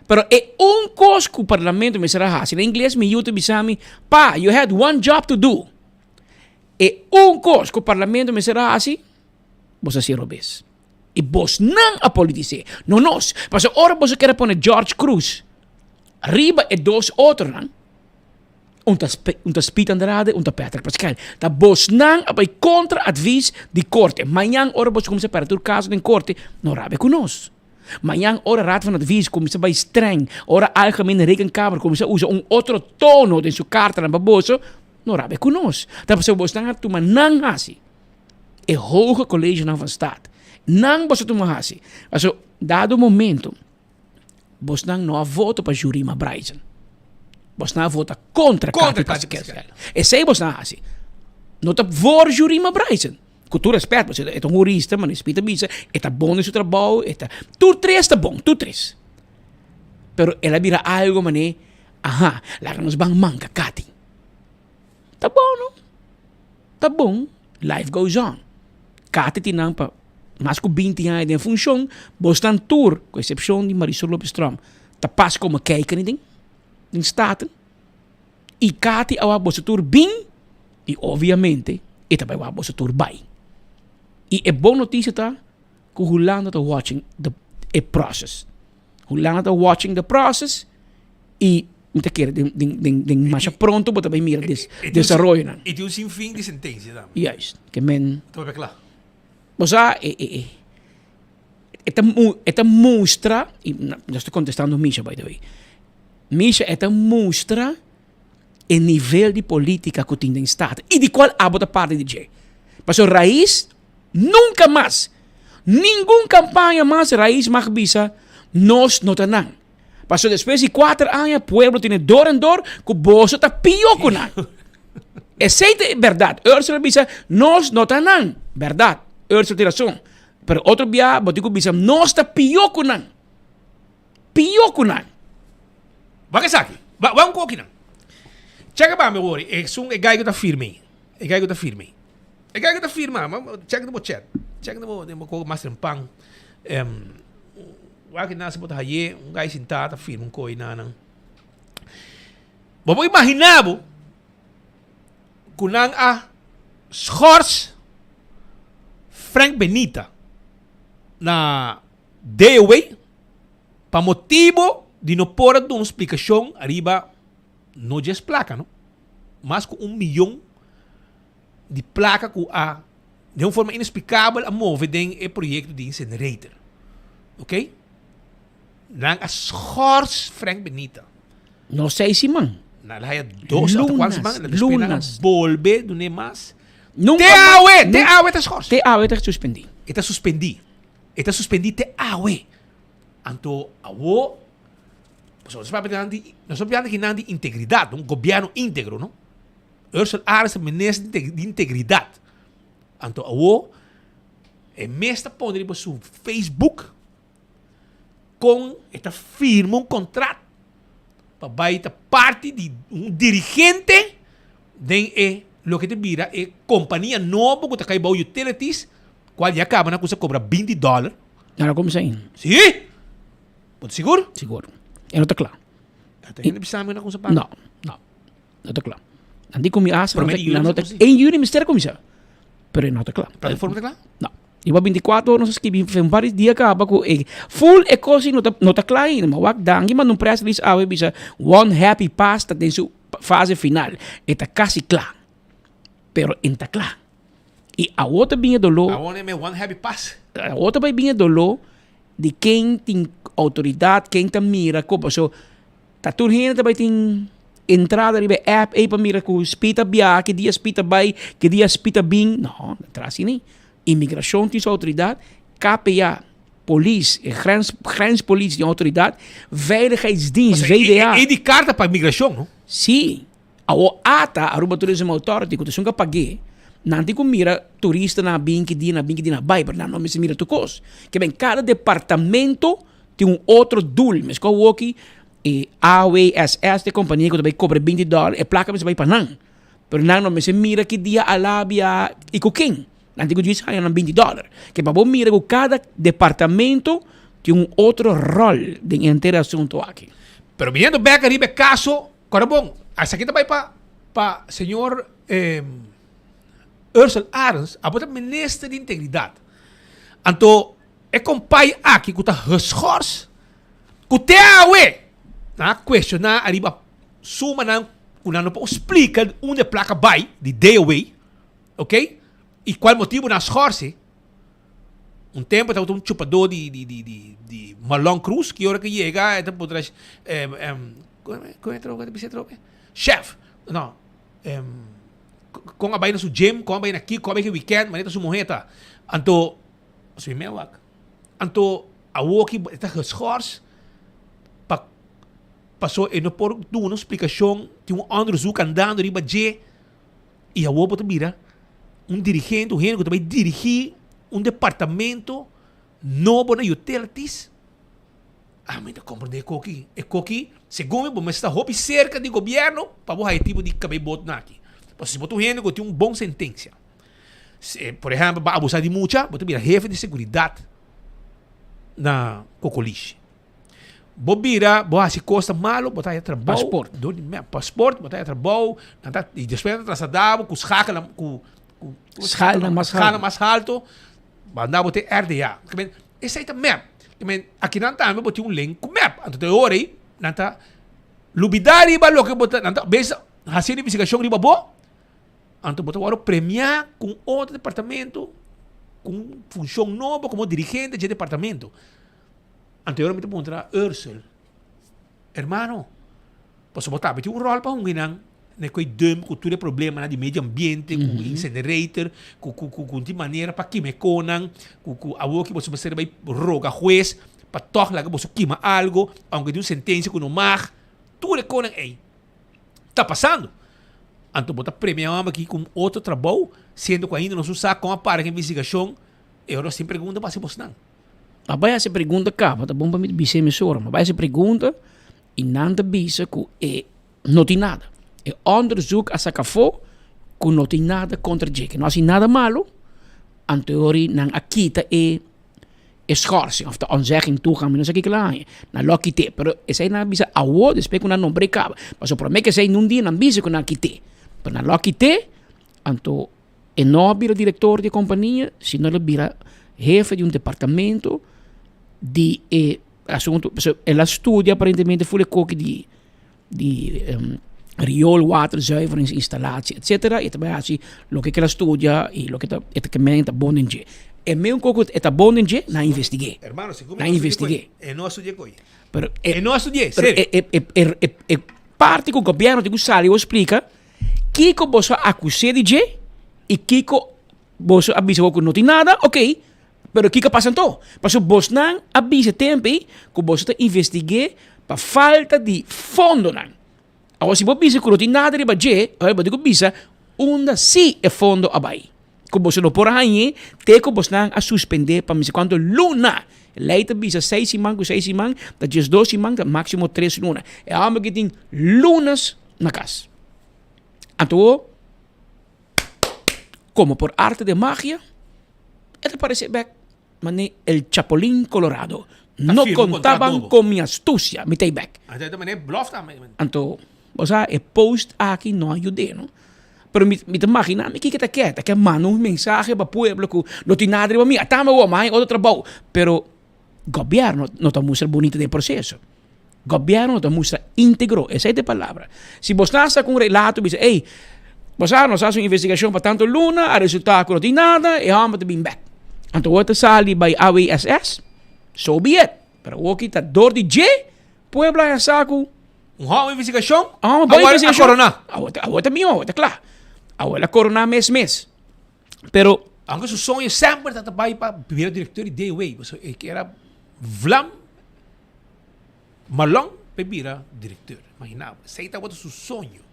Pero e un kos ku Parlamento mester a hasi, na ingles mi yu ta bisa mi, Pa, you had one job to do. E un kos ku Parlamento mester a hasi, boso a hasi robes. I bosnan a politis'é, no nos. Pasobra ora boso kere pone George Cruz riba e dos otronan, un ta un ta Speed Andrade, un ta Patrick Pascal. Ta bosnan a bai kontra advis di korte. Mañan ora boso kuminsá pèrdè tur kaso den korte, no rabia ku nos. Mañan ora Raad van Advies kuminsá bai streng, ora Algemene Rekenkamer kuminsá usa un otro tono den su kartanan pa boso, no rabia ku nos. Ta pasobra bosnan a tuma nan hasi. E hoge collegenan van staat. Nan boso tuma hasi. Pasobra dado momento bosnan no a vota pa Jurima Bryson. Bosnan a vota kontra Cathy Paskel. Esei bosnan a hasi. No ta voor Jurima Bryson. Ku tur respet, pasobra e ta un hurista, ma Nespita bisa e ta bon den su trabou, e ta, tur tres ta bon, tur tres. Pero el a bira algo manera, aha, laga nos ban manka Cathy. Ta bon no, ta bon, life goes on. Cathy tin nan pa mas ku binti aña den funshon, bosnan tur, ku eksepshon di Marisol Lopez Tromp, ta pas komo kijken den den Staten. I Cathy a wak boso tur bin i obviamente e ta bai wak boso tur bai. I e bon notisia ta ku Hulanda ta watching the e process. Hulanda ta watching the process i mi ta kere den den den den masha pronto bo ta bai mira des desaroyonan. I tin un sinfin di sentensia tambe. Juist, ke men. Ta papia kla. Bo sa e e e e ta e ta mustra i nos ta kontestando Misha by the way. Misha e ta mustra e nivel di politica cu tin den Staten y di cual abo ta parti di dje. Pasobra Raiz nunca mas, ningun campaña mas Raiz mag bisa nos no ta nan. Pasobra despues di cuater aña pueblo tene dor en dor cu boso ta pio cu nan. Esey ta e berdad. Ursula bisa nos no ta nan. Berdad, Ursula tin razon. Pero otro bia bo tin cu bisa nos ta pio cu nan. Pio ku nan. Wak esaki. Wak un koki nan. Cheka pa mi wori. Esun e gai ku ta firma ei. E gai ku ta firma ei. E gai ku ta firma. Cheka den bo chat. Cheka den bo den bo koko mas trempan. Wak nan si bo ta haye. Un gai sinta ta firma un koi nan nan. Bo por imagina bo ku nan a schors Frank Benita na DOW pa motibo di no por a duna splicacion ariba no djes placa no, mas cu un miyon di placa cu a den un forma inexplicabel a move den e proyecto di incinerator. Ok? Nan a schors Frank Benita. No seis siman. Nan a haya dos of cuatro siman, despues nan a bolbe dun'e mas. Nunca Te awe, te awe ta schors. Te awe ta suspendi. E ta suspendi. E ta suspendi te awe. Anto awo, pasobra nos papia nan di, nos papia aki nan di integridad, un gobierno integro, no? Ursel Arends ta minister di integridad. Anto awo, e mes ta pone riba su Facebook con e ta firma un contract pa bai ta parti di un dirigente den e loke ta bira e compania nobo cu ta cay bao utilities cual ya caba nan cusa cobra binti dollar. Nan a cuminsa ainda. Si! Bo ta sigur? Sigur. E no ta cla. Ta hende bisa mi nan cuminsa paga? No, no. No ta cla. Nan di cu mi asa, Prome di juli nan no ta, mester en juli mester a cuminsa, pero e no ta cla. Plataforma ta cla? No. Riba binticuatro ora nos a skibi fe un par di dia caba cu e full e cos no ta no ta cla ainda. Ma wak danki manda un press release awe bisa one happy pass ta den su fase final. E ta casi cla. Pero e no ta cla. Y awo ta bin e dolor. Awo ne me one happy pass. Awo ta bay bin e dolor. Di ken tin outoridat, ken ta mira ku paso ta tur hende ta bai tin entrada riba e app ei pa mira ku Speed a biaha, ki dia Speed a bai, ki dia Speed a bin. No, no ta asina. Imigrashon tin su outoridat, KPA, polis, e grens, grenspolitie tin outoridat, Veiligheidsdienst, VDA. E di karta pa imigrashon, no? Si. Awor ata, Aruba Tourism Authority, ku ta esun ku a pag'é, nan tin ku mira turistanan a bin ki dia, nan a bin ki dia, nan a bai, pero nan no mester mira tur kos. Ke men kada departamento tin un otro doel. Meskos awoki e AWSS, e kompania ku ta bai kobra binti dòler, e plaka mester bai pa nan. Pero nan no mester mira ki dia a labia i ku ken. Nan tin ku djis haña nan binti dòler. Ke pa bo mira ku kada departamento tin un otro ròl den henter e asuntu aki. Pero biniendo bèk ariba e kaso Kora bon, esaki ta bai pa pa señor Ursel Arends, abo ta minister di integridad. Anto e compay aki cu ta geschors, cu te awe nan a cuestiona ariba sumanan cu nan no por splica unda e placa bai di DOW, ok, y cual motibo nan a schorse. Un tempo tabata un chupadó di di di di di Marlon Cruz ki ora ki yega e ta puntra kon e troke ta bisa e troke? Chef no kon a bai na su gym kon a bai na ki kon a bai ki weekend manera ta su muher ta anto su mi wak anto awoki e ta geschors pa paso e no por duna un splikashon tin un onderzoek andando riba dje. I awor bo ta bira un dirigente, un hende ku ta bai dirigí un departamento nobo na utilities. Ami ta komprendé e koki. E koki, segun mi, bo mester ta hopi serka di gobièrnu pa bo haya e tipo di kabei botnan aki. Pasobra si bo ta un hende ku tin un bon sentensia, por ehèmpel, bo a abusá di mucha, bo ta bira hefe di seguridat na Kokolishi. Bo bira, bo hasi kosnan malo, bo ta haya trabou. Pasport. Dor di mep, pasport, bo ta haya trabou. Nan ta, i despues nan ta trasladá bo ku schakelnan, ku, ku, Schaalnan mas halto. Schaalnan mas halto, manda bo te RDA. Ke men, esei ta mep. Ke men, akinan tambe bo tin un link ku mep. Anto te ora ei, nan ta lubidá riba loke bo ta, nan ta bes hasiendo investigashon riba bo, anto bo ta wòrdu premiá ku un otro departamento, ku un funshon nobo komo dirigente dje departamento. Anto e ora mi ta puntra Ursel, Hermano, pasobra bo tambe tin un ròl pa hunga einan na e koe dump ku tur e problemanan di medio ambiente, ku incinerator, ku ku ku ku tin manera pa kima e konan, ku ku awor ki boso mester bai roga hues pa tòg laga boso kima algo, aunke tin un sentensia ku no mag, tur e konan ei ta pasando. Anto bo ta premia e hòmber aki ku un otro trabou, siendo ku ainda nos no sa kon a para ku e investigashon, e ora nos tin pregunta pa hasi bosnan. A bai hasi pregunta kaba, ta bon pa mi bisa e mesora, ma bai hasi pregunta i nan ta bisa ku e no tin nada. E onderzoek a saka afó ku no tin nada kontra dje, ke no hasi nada malu, anto e ora nan a kita e e schorsing òf ta ontzegging toegang, mi no sa kiko nan a haña, nan lo a kit'é, pero esei nan a bisa awor despues ku nan nombr'é kaba, pasobra promé ku esei nun dia nan bisa ku nan a kit'é, pero nan lo a kit'é, anto. E no a bira director di e compania, sino el a bira hefe di un departamento di e asunto. Pasobra el a studia aparentemente ful e koki di di rioolwaterzuiveringsinstallatie etcetera y e ta bai haci loke ke el a studia y loke ta e ta ke men ta bon den dje. E meun koko e ta bon den dje, nan a investig'é. Hermano, segun Nan a mi no a studia investig'é. koe. E no a studia koe. Pero E no a studi'é, pero serio. e e e e e parti ku gobierno tin ku sali bo splika Kiko boso a akus'é di dje i kiko boso a bisa ku no tin nada? Oké, pero kiko a pasa anto? Pasobra bosnan a bisa tempu ei ku boso ta investig'é pa falta di fondonan. Awor si bo bisa ku no tin nada riba dje, awor bo tin ku bisa unda sí e fondo a bai. Ku boso no por a hañ'é te ku bosnan a suspend'é pa mester kuantu luna. Lei ta bisa seis siman ku seis siman ta diesdos siman ta máksimo tres luna. E hòmber ki tin lunas na kas. Anto, komo por arte de magia, e ta parese bek mane el Chapulín Colorado. No kontaban kon mi astusia, mi ta ei bek. Anto, bo sa, e post aki no a yud'é, no? Pero mi mi ta magina mi kiko ta ke, ta ke manda un mensahe pa pueblo ku no tin nada riba mi, ata mi awor, mi haña otro trabou. Pero Gobierno no ta mustra bunita den proceso. Gobierno no ta mustra integro, esey ta e palabra. Si bos ta sa cu un relato bisa, ey, bo sa nos a haci un investigacion pa tanto luna, a resulta cu no tin nada, e homber ta bin bek. Anto awor ta sali bay AWSS. So be it. Pero awoki ta dor di dje pueblo a sa ku. Un hou investigashon Ah, un bon awor a investigashon. koroná. Awor ta awor ta mihó, awor ta kla. Awor el a koroná mes mes. Pero. Aunke su soño semper ta ta bai pa bira direktor di DOW, pasobra e kier a vlam Malon pa e bira direktor. Imagina bo, esei tabata su soño.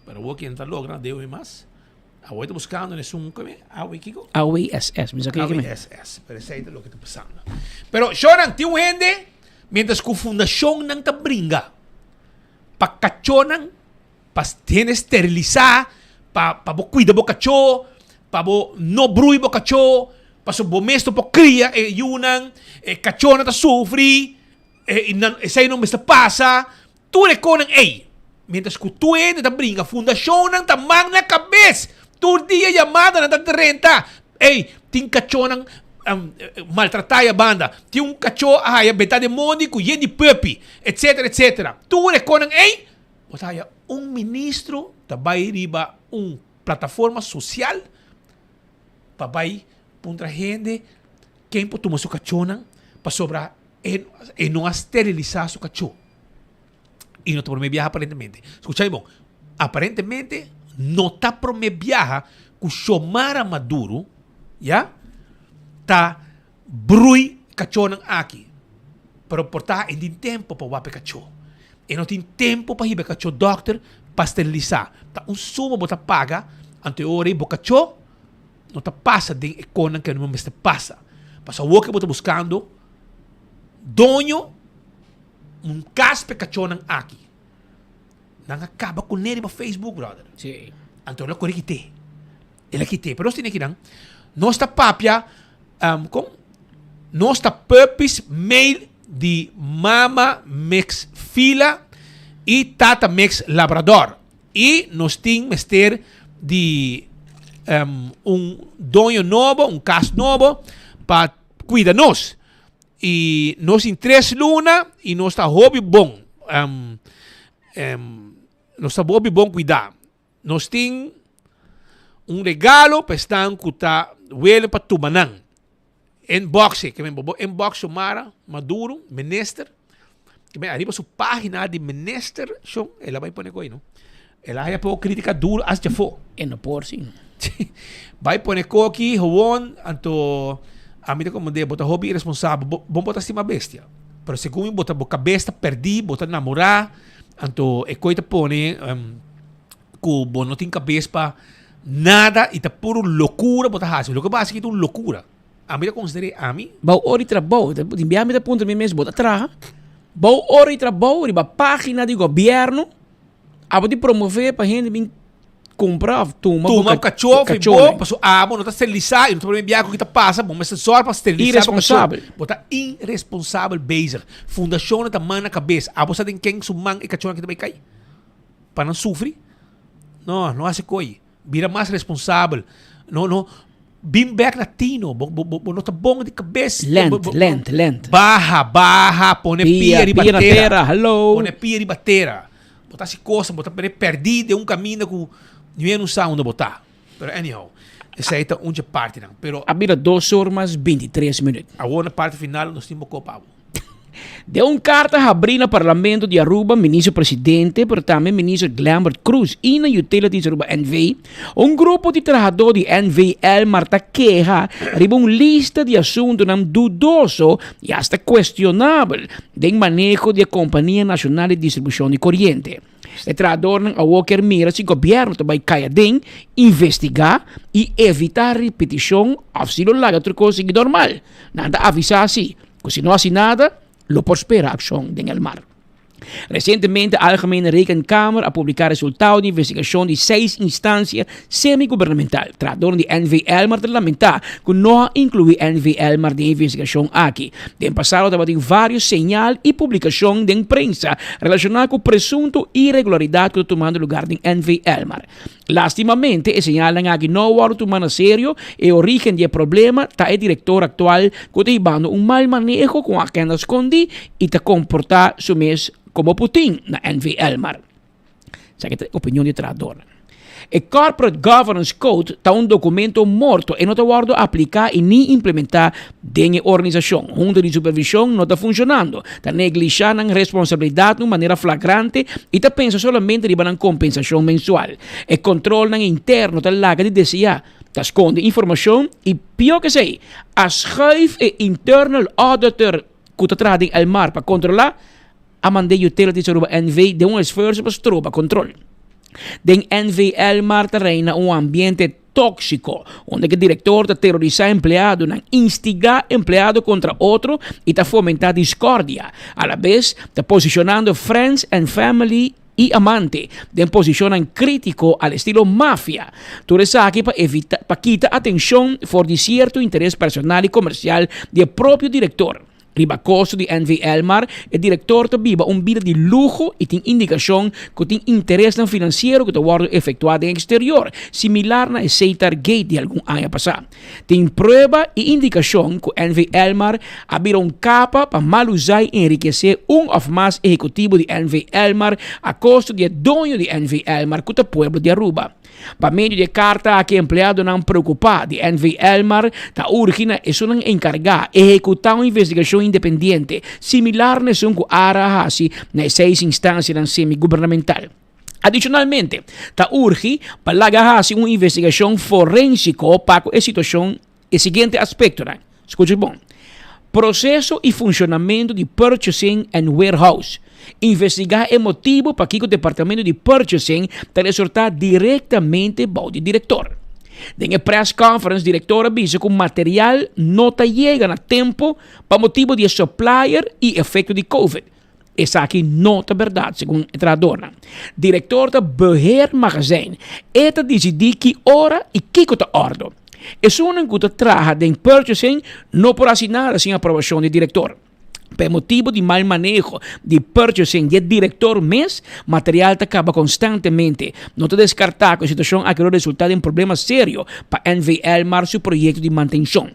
Pero awor ke no ta logra na DOW mas, awor e ta buskando esun kome, AW kiko? AWSS, mi sa kiko keme. AWSS, pero esei ta loke ta pasando. Pero shornan, tin un hende, mientras ku fundashonnan ta bringa pa kachónan, pa hende sterilisá, pa pa bo kuida bo kachó, pa bo no brui bo kachó, pasobra bo mes no por kria e yunan, e kachónan ta sufri, e nan esei no mester pasa, Tur e konan ei, mientras ku tur hende ta bringa, fundashonnan ta man na kabes. Tur dia yamadanan ta drenta. Ey, tin kachónan maltratá ya banda. Tin un kachó a haya beta den mondi ku yen di puppy, etcetera, etcetera. Tur e konan ei, bo ta haya un ministro ta bai riba un plataforma sosial pa bai puntra hende ken por tuma su kachónan pasobra e no a sterilisá su kachó. I no ta promé biaha aparentemente. Skucha mi bon. Aparentemente no ta promé biaha ku Xiomara Maduro, ya, ta brui kachónan aki. Pero por ta e tin tempu pa wak e kachó. E no tin tempu pa hiba e kachó dòkter pa sterilisá. Ta un suma bo ta paga, anto e ora ei bo kachó no ta pasa den e konan ku e no mester pasa. Pasobra awor ke bo ta buskando doño. Un kas p'e kachónan aki. Nan a kaba kuné riba Facebook, brother. Sí. Anto el a kore kit'é. El a kit'é. Pero nos tene kinan. Nos ta papia, um, kon? Nos ta puppies male di mama mix fila i tata mix labrador. I nos tin mester di um, un doño nobo, un kas nobo pa kuida nos. Y nos tin tres luna y nos ta hopi bon. Um, um, nos ta hopi bon cuida. Nos tin un regalo pa esnan cu ta wele pa tuma nan. Inbox, que men bobo inbox Xiomara Maduro, minister. Que men ariba su pagina di minister, shon, el a bay pone koy, no? El a haya poco critica duro as djafó. E no por si. Bai pone koki gewoon, anto ami ta komprendé bo ta hopi irresponsabel. Bo bo ta stima bestia, pero segun mi bo ta bo kabes ta pèrdí, bo ta namorá, anto e koi ta pone ku bo no tin kabes pa nada i ta puru lokura bo ta hasi. Loke bo hasi aki ta un lokura. Ami ta konsider'é ami. Bou ora di trabou, tin bia mi ta puntra mi mes, bo ta traha? Bou ora di trabou riba página di gobièrnu. Abo di promove pa hende bin kumpra of tuma bo Tuma kachó fi bo, paso abo no ta sterilisá i no ta prome biaha ku ki ta pasa, bo mester sòru pa sterilisá bo kachó. Iresponsabel. Bo ta iresponsabel bezig. Fundashonnan ta man na kabes. Abo sa den ken su man e kachónan ki ta bai kai? Pa nan sufri? No, no hasi koi. Bira mas responsabel. No, no. Bin bek na tino. Bo, bo, bo no ta bon di kabes. Lent, lent, lent. Baha, baha. Pone pia, pia riba pia na tera. tera. Hello. Pone pia riba tera. Bo ta hasi cosa, bo ta pone perdi den un caminda cu niun no sa unda bo ta. Pero anyhow, esey ta un dje partinan. Pero. A bira dos or mas bintitres minuut. Awor na parti final nos tin bo kopa abo. Den un karta habrí na Parlamento di Aruba, Minister Presidente, pero tambe Minister Glenbert Croes i na Utilities Aruba NV, un grupo di trahadó di NV Elmar ta keha riba un lista di asuntunan dudoso i asta kuestionabel den maneho di e kompania nashonal di distribushon di koriente. E trahadornan awor kier mira si gobierno ta bai kai aden, investiga i evita ripetishon of si lo laga tur kos sigui normal. Nan ta avisa si ku si no hasi nada lo por spera akshon den el mar. Resientemente Algemene Rekenkamer a publika resultado di investigashon di seis instansia semi-gubernamental. Trahadornan di NV Elmar ta lamenta ku no a inkluí NV Elmar den e investigashon aki. Den pasado tabatin vários señal i publikashon den prensa relashoná ku presunto iregularidat ku ta tumando lugar den NV Elmar. Lastimamente e señalnan aki no a wòrdu tumá na serio. E orígen di e problema ta e direktor aktual ku ta hibando un mal maneho ku un agenda skondí i ta komportá su mes komo Putin na NV Elmar. Esaki ta e opinion di e trahadornan. E Corporate Governance Code ta un documento morto, e no ta wordo aplica y ni implementa den e organisacion. Hunta di supervision no ta funcionando, ta neglisha nan responsabilidad na un manera flagrante y ta pensa solamente riba nan compensacion mensual. E controlnan interno ta laga di desea, ta sconde informacion y pio cu esey, a schuif e internal auditor cu ta traha den Elmar pa controla, a mand'é Utilities Aruba NV den un esfuerso pa stroba control. Den NV Elmar ta reina un ambiente tóxico, unda cu director ta terorisa empleadonan, instiga empleado contra otro y ta fomenta discordia. Alabes ta posicionando friends and family y amante den posicionnan critico al estilo mafia. Tur esaki pa evita pa kita atencion for di cierto interes personal y comercial di e propio director. Riba kosto di NV Elmar, e direktor ta biba un bida di luho i tin indikashon ku tin interesnan finansiero ku ta wòrdu efektuá den eksterior, similar na e Seitar Gate di algun aña pasá. Tin prueba i indikashon ku NV Elmar a bira un kapa pa mal usá i enrikesé un òf mas ehekutibo di NV Elmar a kosto di e doño di NV Elmar ku ta pueblo di Aruba. Pa medio di e karta aki empleadonan preokupá di NV Elmar ta urgi na esunnan enkargá ehekutá un investigashon independiente similar na esun ku ara a hasi na e seis instansianan semi-gubernamental. Adishonalmente, ta urgi pa laga hasi un investigashon forensiko pa ku e situashon E siguiente aspektonan, skucha bon, Proseso i funshonamentu di Purchasing and Warehouse, Investigá e motibu pakiko departamento di Purchasing ta resortá direktamente bou di direktor. Den e press conference direktor a bisa ku material no ta yega na tempu pa motibu di e supplier i efekto di covid. Esaki no ta berdad, segun e trahadornan. Director ta beheer magazijn. E ta dicidi ki ora y kico ta ordo. Esunnan cu ta traha den purchasing no por haci nada sin aprobacion di director. Pa e motibo di mal maneho di purchasing di e director mes, material ta caba constantemente. No ta descarta cu e situacion aki lo resulta den problema serio pa NV Elmar su proyecto di mantencion.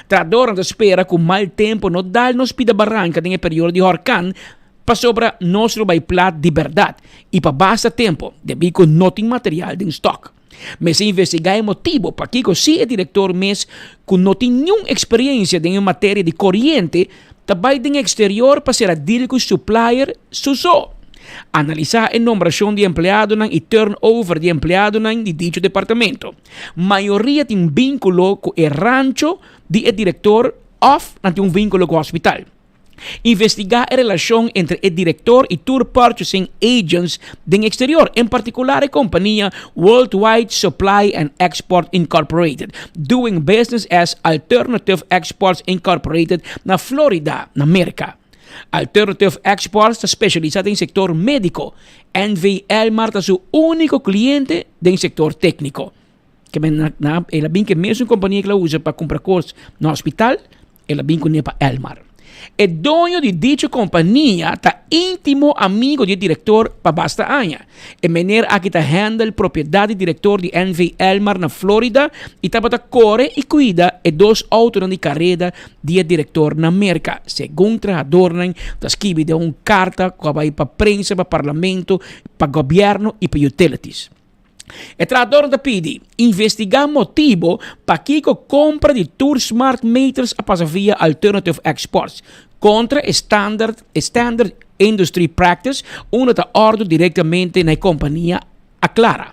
Trahadornan ta spera ku mal tempu no dal nos pida baranka den e periodo di horkan pasobra nos lo bai plat di bèrdat i pa basta tempu debí ku no tin material den stòk. Mester investigá e motibu pakiko si e direktor mes ku no tin niun eksperensia den e materia di koriente ta bai den eksterior pa sera deal ku supplier su so. Analisá e nombrashon di empleadonan i turnover di empleadonan di dicho departamento. Mayoria tin vínculo cu e rancho di e director of nan tin un vínculo cu hospital. Investiga e relacion entre e director y tur purchasing agents den exterior, en particular e compania Worldwide Supply and Export Incorporated, doing business as Alternative Exports Incorporated na Florida, na Merca. Alternative Exports ta specialisa den sector medico. NV Elmar ta su unico cliente den sector tecnico. Ke men na, na, el a bin ke mesun compania ke el a usa pa cumpra cos na hospital, el a bin cune pa Elmar. E doño di dicho compania ta intimo amigo di e director pa basta aña. E meneer aki ta handle propiedad di director di NV Elmar na Florida y tabata core y cuida e dos autonan di careda di e director na Merca, segun trahadornan ta skibi den un carta cu a bay pa prensa, pa parlamento, pa gobierno y pa utilities. E trahadornan ta pidi investiga motibo pakico compra di tur smart meters a pasa via Alternative Exports contra e standard e standard industry practice unda ta ordo directamente na e compania Aclara.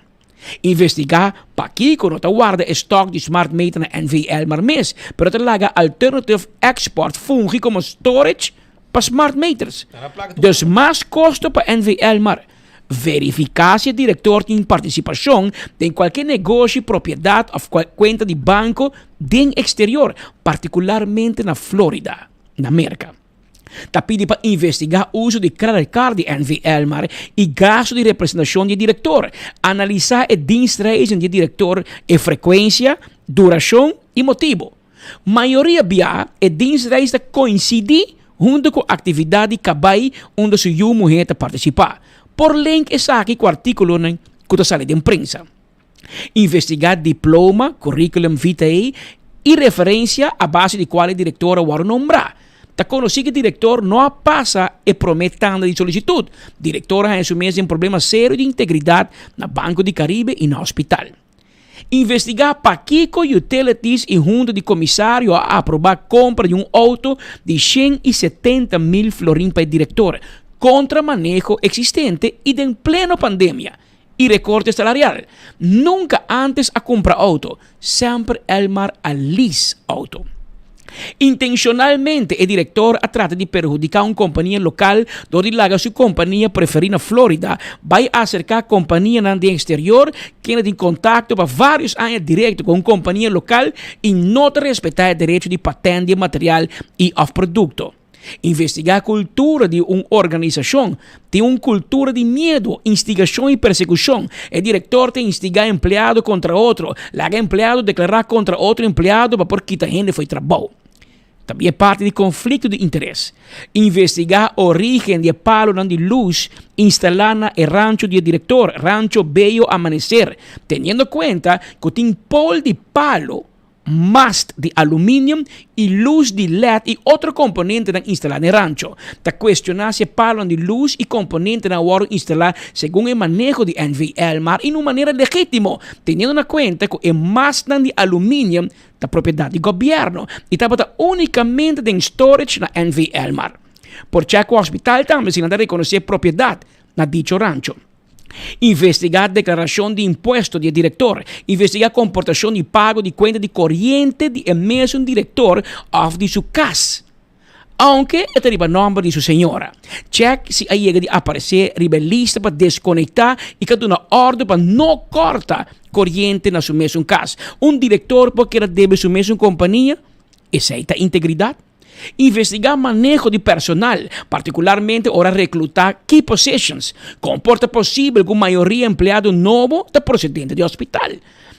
Investigá pakiko no ta warda e stòk di smart meter na NV Elmar mes, pero ta laga Alternative Export fungi komo storage pa smart meters. Dus mas kosto pa NV Elmar. Verifiká si e direktor tin partisipashon den kualke negoshi, propiedat òf kuenta di banko den eksterior, partikularmente na Florida, na Merka. Ta pidi pa investigá uso di credit card di NV Elmar i gastu di representashon di e direktor. Analisá e dienstreizen di e direktor, e frekuensia, durashon i motibu. Mayoria bia e dienstreis ta koinsidí huntu ku aktividat di kabai unda su yu muhé ta partisipá. Por link esaki ku artíkulonan ku ta sali den prensa. Investigá diploma, curriculum vitae i referensia a base di kual e direktor a wòrdu nombrá. Ta konosí ku e direktor no a pasa e promé tanda di solisitut. Direktor a haña su mes den problema serio di integridat na Banco di Caribe i na hospital. Investigá pakiko Utilities i Hunta di Komisario a aprobá kompra di un outo di 170 mil florin pa e direktor, kontra maneho eksistente i den pleno pandemia i rekorte salarial. Nunka ántes a kumpra outo, semper Elmar a lease outo. Intenshonalmente e direktor a trata di perhudiká un kompania lokal dor di laga su kompania preferí na Florida bai aserká kompanianan den eksterior kende tin kontakto pa vários aña direkto ku un kompania lokal i no ta respetá e derecho di patènt di e material i òf produkto. Investigá kultura di un organisashon. Tin un kultura di miedu, instigashon i persekushon. E direktor ta instigá empleado kontra otro, laga empleado deklará kontra otro empleado pa por kita hende fo'i trabou. Tambe e parti di konflikto di interes. Investigá orígen di e palonan di lus instalá na e rancho di e direktor, Rancho Bello Amanecer, teniendo kuenta ku tin pol di palo mast di aluminium y luz di led y otro componentenan instala den rancho. Ta cuestiona si e palonan di luz y componentenan a wordo instala segun e maneho di NV Elmar y na un manera legitimo, teniendo na cuenta cu e mastnan di aluminium ta propiedad di gobierno y tabata unicamente den storage na NV Elmar. Por check cu hospital tambe si nan ta reconoce propiedad na dicho rancho. Investigá deklarashon di impuesto di e direktor. Investigá komportashon di pago di kuenta di koriente di e mesun direktor òf di su kas, ounke e ta riba nòmber di su señora. Chèk si a yega di aparesé riba e lista pa deskonektá i ka duna òrdu pa no kòrta koriente na su mesun kas. Un direktor por keda debe su mesun kompania? Esei ta integridat? Investigá maneho di personal, partikularmente ora reklutá key positions. Kon por ta posibel ku mayoria empleado nobo ta prosedente di hospital?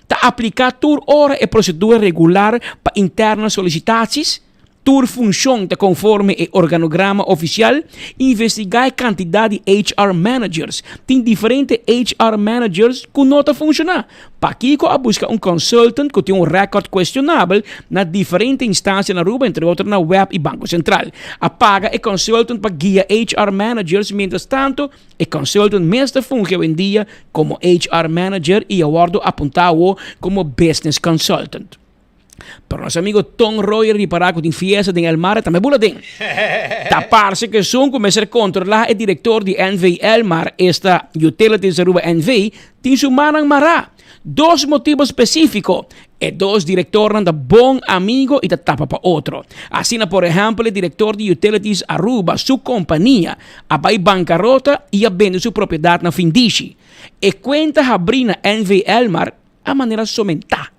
Ta apliká tur ora e prosedura regular pa internal solisitaties? Tur funshon ta konforme e organograma ofisial? Investigá e kantidat di HR managers. Tin diferente HR managers ku no ta funshoná. Pakiko a buska un consultant ku tin un rèkòrt kuestionabel na diferente instansia na Aruba, entre otro na web i Banko Sentral. A paga e consultant pa guia HR managers, mientras tanto e consultant mes ta fungi awendia komo HR manager i a wòrdu apuntá awo komo business consultant. Pero nos amigo Ton Royer ripará ku tin fiesta den Elmar e tambe bula den. Ta parse ku esun ku mester kontrolá e direktor di NV Elmar, esta Utilities Aruba NV, tin su mannan mará. Dos motibo spesífiko, e dos direktornan ta bon amigo i ta tapa pa otro. Asina por ehèmpel e direktor di Utilities Aruba su kompania a bai bankarota i a bende su propiedat na Findishi. E kuenta habrí na NV Elmar a manera somentá.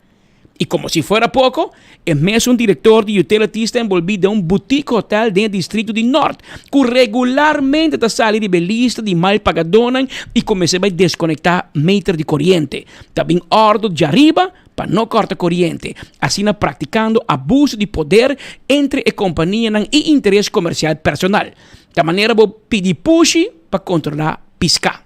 I komo si fuera poko, e mesun direktor di Utilities ta enbolbí den un boutique hotel den e distrito di Nort, ku regularmente ta sali riba e lista di mal pagadónan i kumes'é bai deskonektá meter di koriente. Ta bin òrdu djariba pa no kòrta koriente, asina praktikando abuso di poder entre e kompanianan i interes komersial personal. Ta manera bo pidi pushi pa kontrolá piská.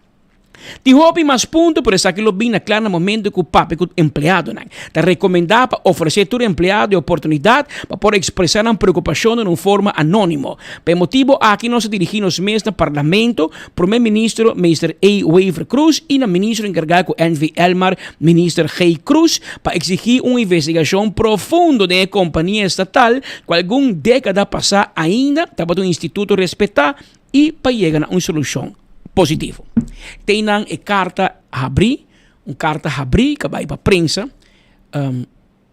Tin hopi mas punto, pero esaki lo bin na kla na momento ku papia ku empleadonan. Ta rekomendá pa ofresé tur empleado e oportunidat pa por ekspresá nan preokupashonnan na un forma anónimo. Pa e motibu aki nos a dirigí nos mes na Parlamento, Promé Ministro Meester A. Wever Croes i na Ministro enkargá ku NV Elmar, Minister G. Croes, pa eksigí un investigashon profundo den e kompania estatal ku algun dékada pasá ainda tabata un instituto respetá i pa yega na un solushon positivo. Teinan e karta habrí, un karta habrí ka bai pa prensa,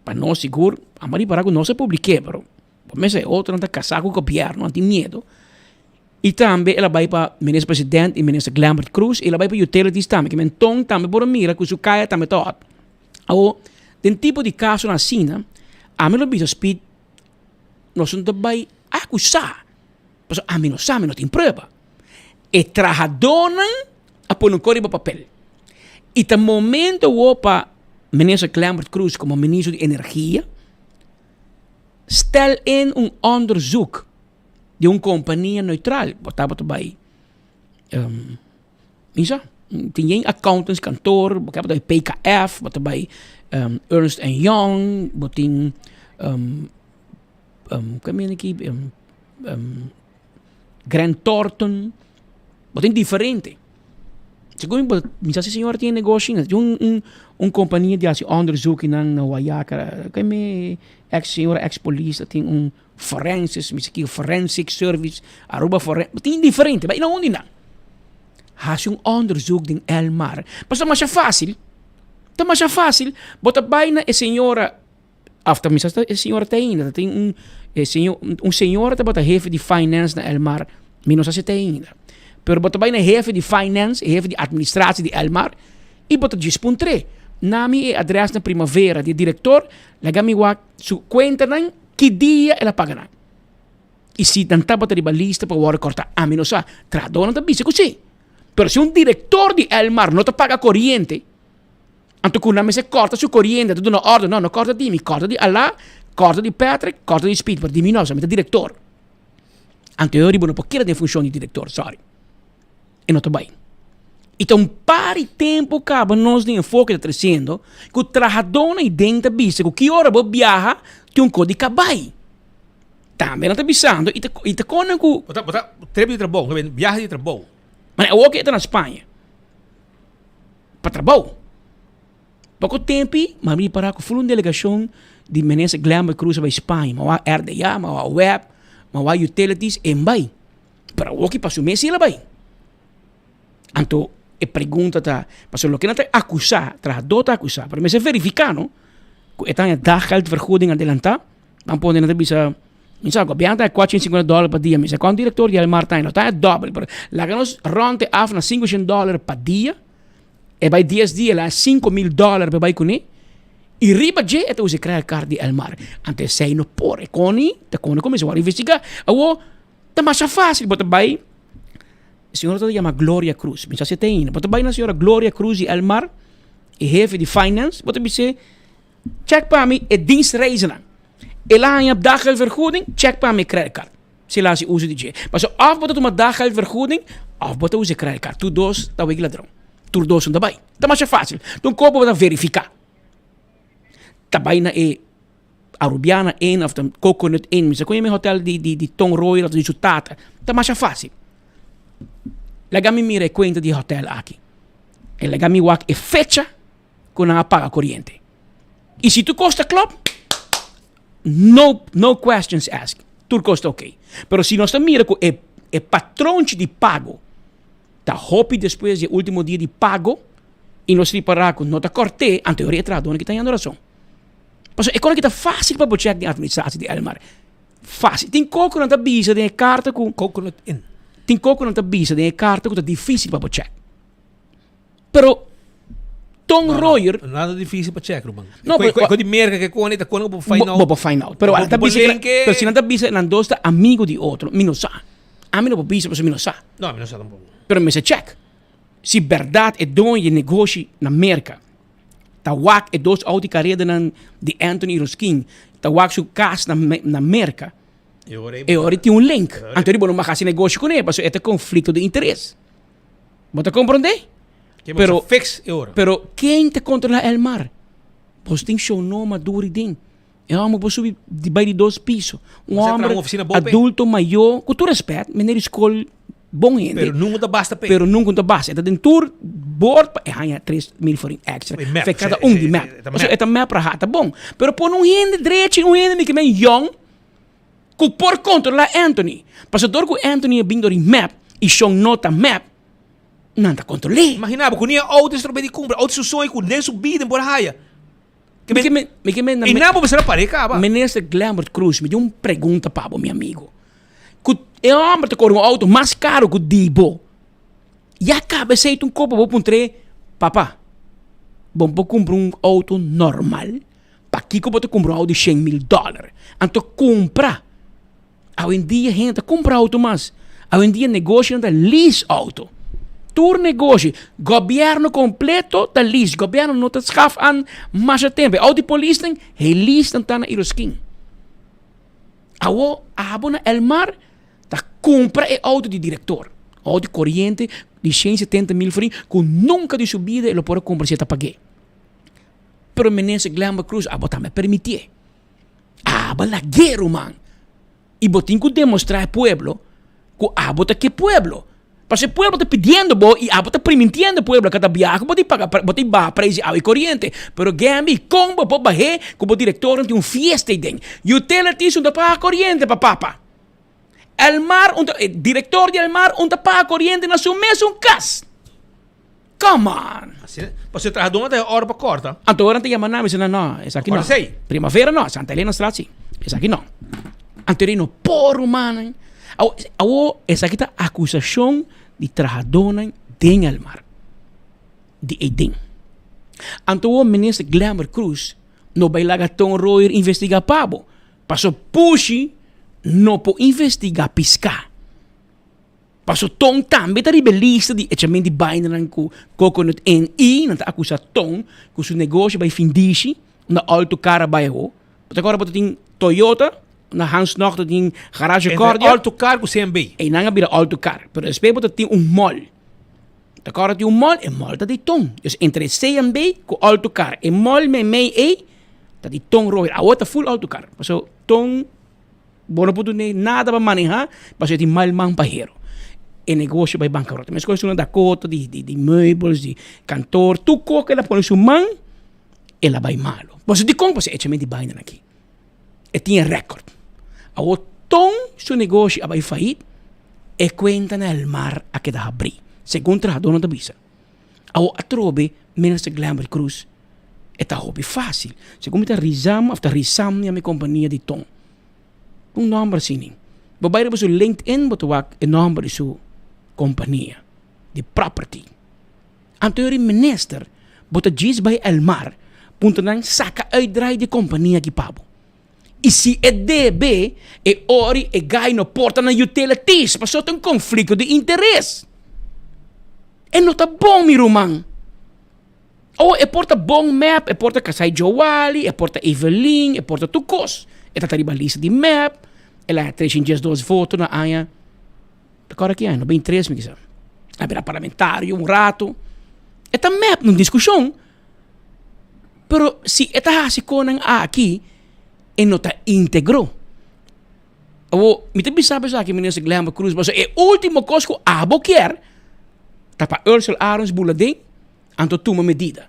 pa nos sigur, amo a ripará ku nos a publik'é, pero bo mester e otronan ta kasá ku gobièrnu, nan tin miedu. I tambe el a bai pa Minister President i Minister Glenbert Croes, el a bai pa Utilities tambe, ke menton tambe por a mira ku su kaya tambe ta hòt. Awor, den tipo di kasonan asina, ami lo bisa Speed, nos no ta bai akusá. Pasobra ami no sa, mi no tin prueba. E trahadónan a pone un kos riba papel. I ta momento awor pa Minister Glenbert Croes komo Ministro di Energia stel in un onderzoek di un kompania neutral. Bo tabata bai mi sa, tin yen accountants kantoor, bo tabata bai PKF, bo ta bai Ernst and Young, bo tin. Kua mene ki. Grant Thornton, bo tin diferente. Segun mi, mi sa si señora tin e negoshi, tin un un un compania di hasi onderzoeknan na Guayaca, ke mi ex señora ex polis ta tin un forensis, mi sa ki forensic service, Aruba foren, tin diferente, bai na unda nan. Hasi un onderzoek den Elmar, pasobra masha facil, ta masha facil, bo ta bai na e señora. Of ta misa e señora ta ainda, ta tin un e señor un señora tabata hefe di finance na Elmar, mi no sa si ta ainda. Pero bo ta bai na hefe di finance, e hefe di administratie di Elmar, i bo ta djis puntr'é, Na mi e adres na Primavera di e director, laga mi wak su cuentanan ki dia el a paga nan. I si nan tabata riba lista pa wòrdu kòrtá, ami no sa. Trahadónan ta bisa ku si. Pero si un director di Elmar no ta paga coriente, Anto ku nan mester kòrta su koriente, ta duna òrdu, no, no kòrta di mi, kòrta di Alá, kòrta di Patrick, kòrta di Speed, pero di mi no, pasobra mi ta direktor. Anto e ora bo no por keda den funshon di direktor, sorry. E no ta bai. I ta un par di tempu kaba nos den enfoke ta tresiendo ku trahadónan ei den ta bisa ku ki ora bo biaha tin un kos di kabai. Tambe nan ta bisando i ta i ta konan ku. Bo ta bo ta trip di trabou, biaha di trabou. Ma awor ke e ta na Spaña. pa trabou. Poko tempi m'a ripará ku ful un delegashon di minister Glenbert Croes a bai Spaña. M'a wak RDA, m'a wak web, m'a wak utilities, e bai. Pero awoki pa su mes el a bai. Anto e pregunta ta, pasobra loke nan ta akusá, trahadó ta akusá, pero mester verifiká no, ku e ta haña daggeldvergoeding adelantá, nan pone nan ta bisa. Mi sa gobièrnu ta 450 dòler pa dia. Mi sa kon direktor di Elmar ta no ta e dòbel, pero laga nos rònt e af na 500 dòler pa dia. E bai dies dia la 5000 dòler pa bai kuné. I riba dje e ta usa e credit card di Elmar. Anto esei no por. E koni ta koni kuminsá wòrdu investigá. Awor ta masha fásil bo ta bai e señora ta yama Gloria Cruz. Mi sa si e ta ainda. Bo ta bai na señora Gloria Cruz di Elmar, e hefe di finance, bo ta bis'é Check pa mi e dienstreizennan. El a haña daggeldvergoeding, check pa mi e creditcard. Si el a hasi uso di dje. Pasobra òf bo ta tuma daggeldvergoeding òf bo ta usa e creditcard. Tur dos ta wiki ladron. Tur dos no ta bai. Ta masha fácil. Ta un kos bo ta verifiká. Ta bai na e Arubiana Inn òf ta Coconut Inn. Mi sa kon yama e hotel di di di Ton Royer òf di su tata. Ta masha fácil. Laga mi mira e kuenta di e hotel aki. E laga mi wak e fecha. ku nan a paga koriente. I si tur kos ta klòp, no, no questions asked, tur kos ta oké. Pero si nos ta mira ku e e patronchi di pago ta hopi despues di e último dia di pago i nos ripará ku no ta kòrt'é, anto e ora e trahadónan ki ta hañando rason. Pasobra e kos aki ta fásil pa bo chèk den atministratie di Elmar. Fásil. Tin kos ku nan ta bisa den e karta ku. Coconut Inn. Tin kos ku nan ta bisa den e karta ku ta difísil pa bo chèk. Pero Ton No, no, Royer. Nada difícil pa check, Ruben. No, Ko- pero- ko- ko di merca ke kone, ta kone bo find out. Bo por find out. Pero Bo- nan ta bo bisa link e- pero si nan ta bisa nan dos ta amigo di otro, mi no sa. Ami no por bisa pasobra mi no sa. No, mi no sa tampoco. Pero mester check. Si berdad e doño di e negoshi na Merca ta wak e dos auto di caredanan di Anthony Roskin, ta wak su cas na na Merca, E ora e ora tin un link. Anto bo no mag haci negoshi cune pasobra e ta conflicto di interes. Bo ta comprende? Pero, fix e ora. Pero ken ta controla el mar? Bos tin show no maduro den. E homber por subi di bai di dos piso. Un homber adulto mayor, cu tur respet, meneer di school bon hende. Pero nunca ta basta pe. Pero nunca ta basta. E ta den tur boord pa e haña 3000 florin extra. Fe cada un di mep. E ta mep raha, ta bon. Pero pone un hende drechi, un hende mi ke men yong. Ku por kontrolá Anthony. Pasobra dor ku Anthony a bin dor di mep i Shon no ta mep, nan ta kontrol'é. Imagina bo ku ni e outo estrobe di kumpra, outo su soño ku den su bida por haya. Mi ke men, mi ke men I nan bo mester a par'é kaba. Minister Glenbert Croes, mi tin un pregunta pa bo, mi amigo. Ku e homber ta kore un outo mas karo ku di bo, ya kaba esei ta un kopa bo puntr'é, Papa, bo por kumpra un outo normal? Pakiko bo ta kumpra un auto di shen mil dòler? Anto kumpra. Awendia hende ta kumpra auto mas. Awendia negoshonan ta lease auto. Tur negoshi, gobièrnu kompleto ta lease. Gobièrnu no ta skaf an masha tempu. E auto di polisnan, he lease nan ta na Iroskin. Awo abo na Elmar ta kumpra e auto di direktor. Auto di koriente di shen setenta mil florin ku nunka di su bida e lo por a kumpra si e ta pag'é. Pero minister Glenbert Croes abo tambe permitié. Abo lag'é ruman. I bo tin ku demostrá e pueblo ku abo ta ke pueblo. Pasobra e pueblo ta pidiendo bo i abo ta primintiendo e pueblo kada biaha ku bo tin paga bo tin baha preis di awa i koriente. Pero Gemmy, kon bo por bah'é ku bo direktornan tin un fiesta ei den? Utilities un ta paga koriente pa papa. Elmar un ta, e direktor di Elmar un ta paga koriente na su mesun kas. Come on! Asina, pasobra e trahadónan ta e ora pa kòrta. Anto ora nan ta yama nan, mi bisa nan, no, esaki no. Kòrta esei. Primavera no, Santa Elena Straat si. Esaki no. Anto e no por rumannan. Awo, awo esaki ta akusashon di trahadónan den Elmar. Di ei den. Anto awo minister Glenbert Croes no bai laga Ton Royer investigá pa bo. Paso pushi no por investigá piská. Paso Ton tambe ta riba e lista di echamento di bainanan ku Coconut Inn i nan ta akusa Ton ku su negoshi bai findishi unda Alto Car a bai awo. Bo ta kòrda bo ta tin Toyota na Hans Nog ta tin Garage Entre Cordia. Alto Car ku CMB. Einan a bira Alto Car pero despues bo ta tin un mall. Ta kòrda tin un mall e mall ta di Ton. Dus entre CMB ku Alto Car e mall meimei ei ta di Ton Royer. Awo ta full Alto Car paso Ton. Bo no por dun'é nada pa manehá, pasobra e tin mal man pahero. E negoshi bai bankarota. Meskos esun na Dakota di di meubels, di kantor, tur kos ku el a pone su man, el a bai malu. Pasobra dikon? Pasobra e echa menti bainan aki. E tin e rèkòrt. Awor ton su negoshi a bai fayit, e kuenta na Elmar a keda habrí, segun trahadónan ta bisa. Awor atrobe Minister Glenbert Croes e ta hopi facil. Segun mi ta Rizam of ta Rizam mi compania di ton. Un nomber asina. Bo bay riba su LinkedIn bo ta wak e nomber di su compania di property. Anto yori minister bo ta djis bay Elmar puntra nan saca uitdraai di compania aki pa bo. I si e debe e ori e gai no por ta na utilities pasobra ta un conflicto di interes. E no ta bon mi ruman. Oh e por ta bon mep, e por ta Kasai Joali, e por ta Evelyn, e por ta tur kos. E ta ta riba lista di mep, el a 312 voto na aña, ta kòrda ki aña? 93 mi kisa. A bira parlamentario un rato. E ta mep, no diskushon. Pero si e ta hasi konan aki, e no ta integro. Awor, mi ta bisa bo esaki, Minister Glenbert Croes, pasobra e ultimo kos ku abo kier ta pa Ursel Arends bula den, anto tuma medida.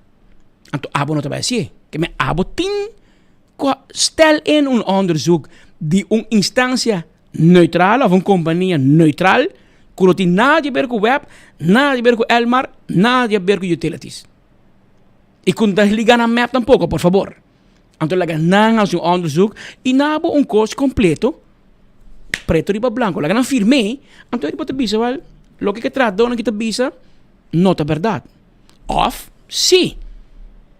Anto abo no ta bai hasié. Ke men abo tin ku a stel in un onderzoek di un instansia neutral of un kompania neutral ku no tin nada di aber ku web, nada di aber ku Elmar, nada di aber ku utilities. I ku no ta liga na mep tampoko, por fabor. Anto laga nan hasi un onderzoek i na bo un kos kompleto, preto riba blanko. Laga nan firm'é, anto bo ta bisa wèl, loke ke trahadónan ki ta bisa no ta bèrdat. Òf sí,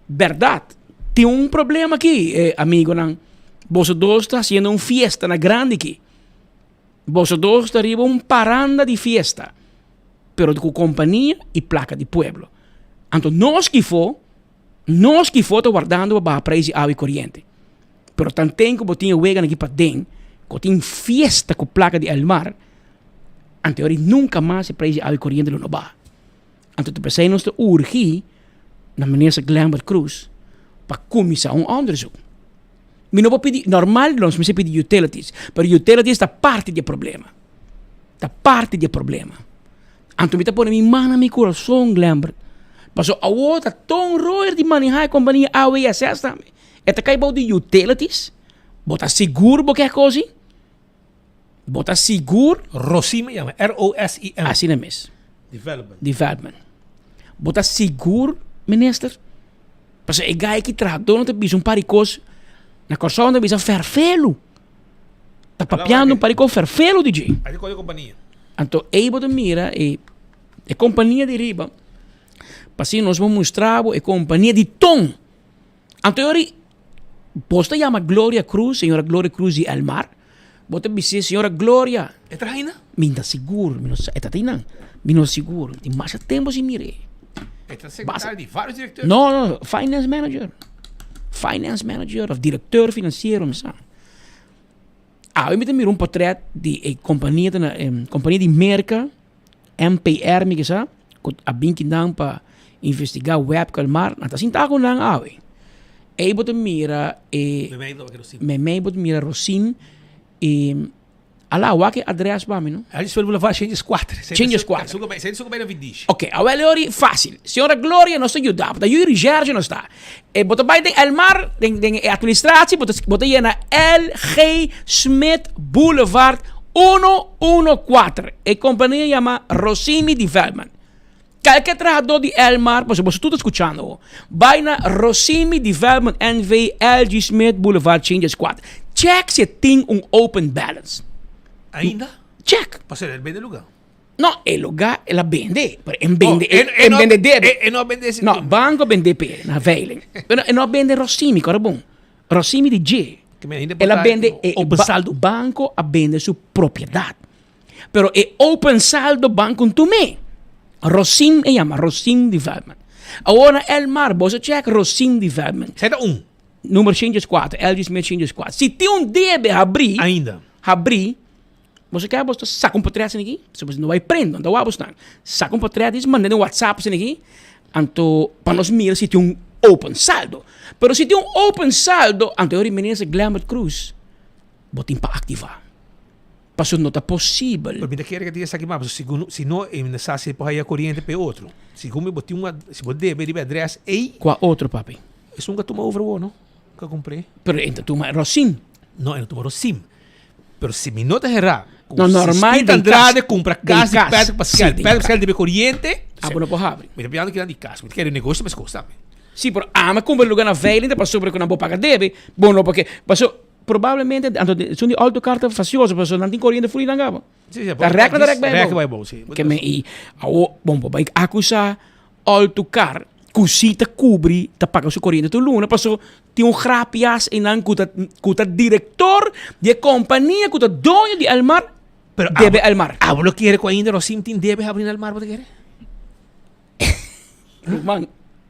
bèrdat, tin un problema aki, amigonan. Boso dos ta hasiendo un fiesta na grandi aki. Boso dos ta riba un paranda di fiesta, pero ku kompania i plaka di pueblo. Anto nos kifó. Nos ki for ta wardando pa baha prijs di awa i koriente. Pero tanten ku bo tin e weganan aki paden, ku tin fiesta ku plaka di Elmar, anto ori nunka mas e prijs di awa i koriente lo no baha. Anto ta p'esei nos ta urgi na Minister Glenbert Croes pa kuminsá un onderzoek. Mi no por pidi, normal nos mester pidi utilities, pero utilities ta parti di e problema. Ta parti di e problema. Anto mi ta pone mi man na mi kurason, Glenbert. Paso awor ta Ton Royer di maneha e kompania AWSS tambe. E ta kai bou di utilities. Bo ta sigur bo ke kosi? Bo ta sigur? Rosim e yama, R-O-S-I-M. Asina mes. Development. Development. Bo ta sigur, minister? Pasobra e gai ki trahadó no ta bisa un par di kos, na Kòrsou nan ta bisa fèrfelu. Ta papiando un par di kos fèrfelu di dje. Ai di kos di kompania. Anto ei bo ta mira e e kompania di riba, pasobra nos bo mustra bo e kompania di ton. Anto e ora bos ta yama Gloria Cruz, señora Gloria Cruz di Elmar, bo ta bis'é, señora Gloria. E traha ainda? Mi ta sigur, mi no sa, e ta einan. Mi no sigur, tin masha tempu sin mir'é. E ta secretario di varios directeur? No, no, finance manager. Finance manager of directeur financiero, mi sa. Awe mi ta mira un portret di e kompania ta na e kompania di Merka, MPR mi ke sa, ku a bin kinan pa investigá web ku Elmar, nan ta sintá ku nan awe. Ei bo ta mira e. Memei bo ta mira Rosim. Memei bo ta mira Rosim i. Ala, wak e adres pa mi, no? Elgin Smith Boulevard, Changes 4. Changes 4. Sey su ku bai na Vindici. Ok, awel e ori fácil. Señora Gloria nos ta yuda, bo ta yuda Sergio nos ta. E bo ta bai den Elmar, den den e administratie, bo ta bo ta yena LG Smith Boulevard 114. E kompania yama Rossini Development. Kalke trahadó di Elmar, pasobra boso tur ta skuchando awo, bai na Rossini Development NV LG Smith Boulevard Changes 4. Check si e tin un open balance. Ainda? Check. Pasobra el bende lugá. No, e lugá el a bende, pero en bende, oh, en, en bende debe. E, no bende No, banco bende pe, na veiling. Pero e no bende Rossini, kora bon. Rossini di dje. El a bende e, open saldo. Banco a bende su propiedad. Pero e open saldo banco ntume. Rosim e yama, Rosim Development. Awor na Elmar, boso check Rosim Development. Zij un. Nummer 104, LG Smith 104. Si tin un debe habri. Ainda. Habri. Boso kere boso ta saka un potret asina aki? Si boso no bai prendo, anto wou boso nan. Saka un potret dis manda den WhatsApp asina aki, anto pa nos mira si tin un open saldo. Pero si tin un open saldo, anto e ora minister Glenbert Croes bo tin pa aktivá. Pasobra no ta posibel. Pero mi ta kere ke tin esaki mas, pasobra segun si no e no sa si e por haya koriente pa e otro. Segun mi bo tin un si bo debe riba e adres ei. Kua otro papi? Esun ka tuma over awor no, ka kumpr'é. Pero e ta tuma Rosim. No, e no tuma Rosim. Pero si mi no ta herá, ku No, normal si Speed den Andrade kas. kumpra Den kas di kas. Patrick Pascal, Sí, den Patrick Pascal kas. debe koriente, Abo no por habri. Mi ta pidiendo kinan di kas, mi ta kere negoshi mes kos tambe. Sí, pero ami kumpra lugar na veiling ta pasobra ku nan por paga debe, bo no por ke, paso probablemente anto esun di autocar ta fasioso pasobra nan tin koriente fuli nan kaba. Sí, sí, Ta rek nan ta rek bai rek bou. bai bou, sí. Ke men i awo bon bo bai akusá autocar ku si ta kubri ta paga su koriente tur luna paso tin un grapias einan ku ta ku ta direktor di e kompania ku ta doño di Elmar Pero debe abo, Elmar. abo lo kere ku ainda Rosim tin debe habri na Elmar bo ta kere? Ruman,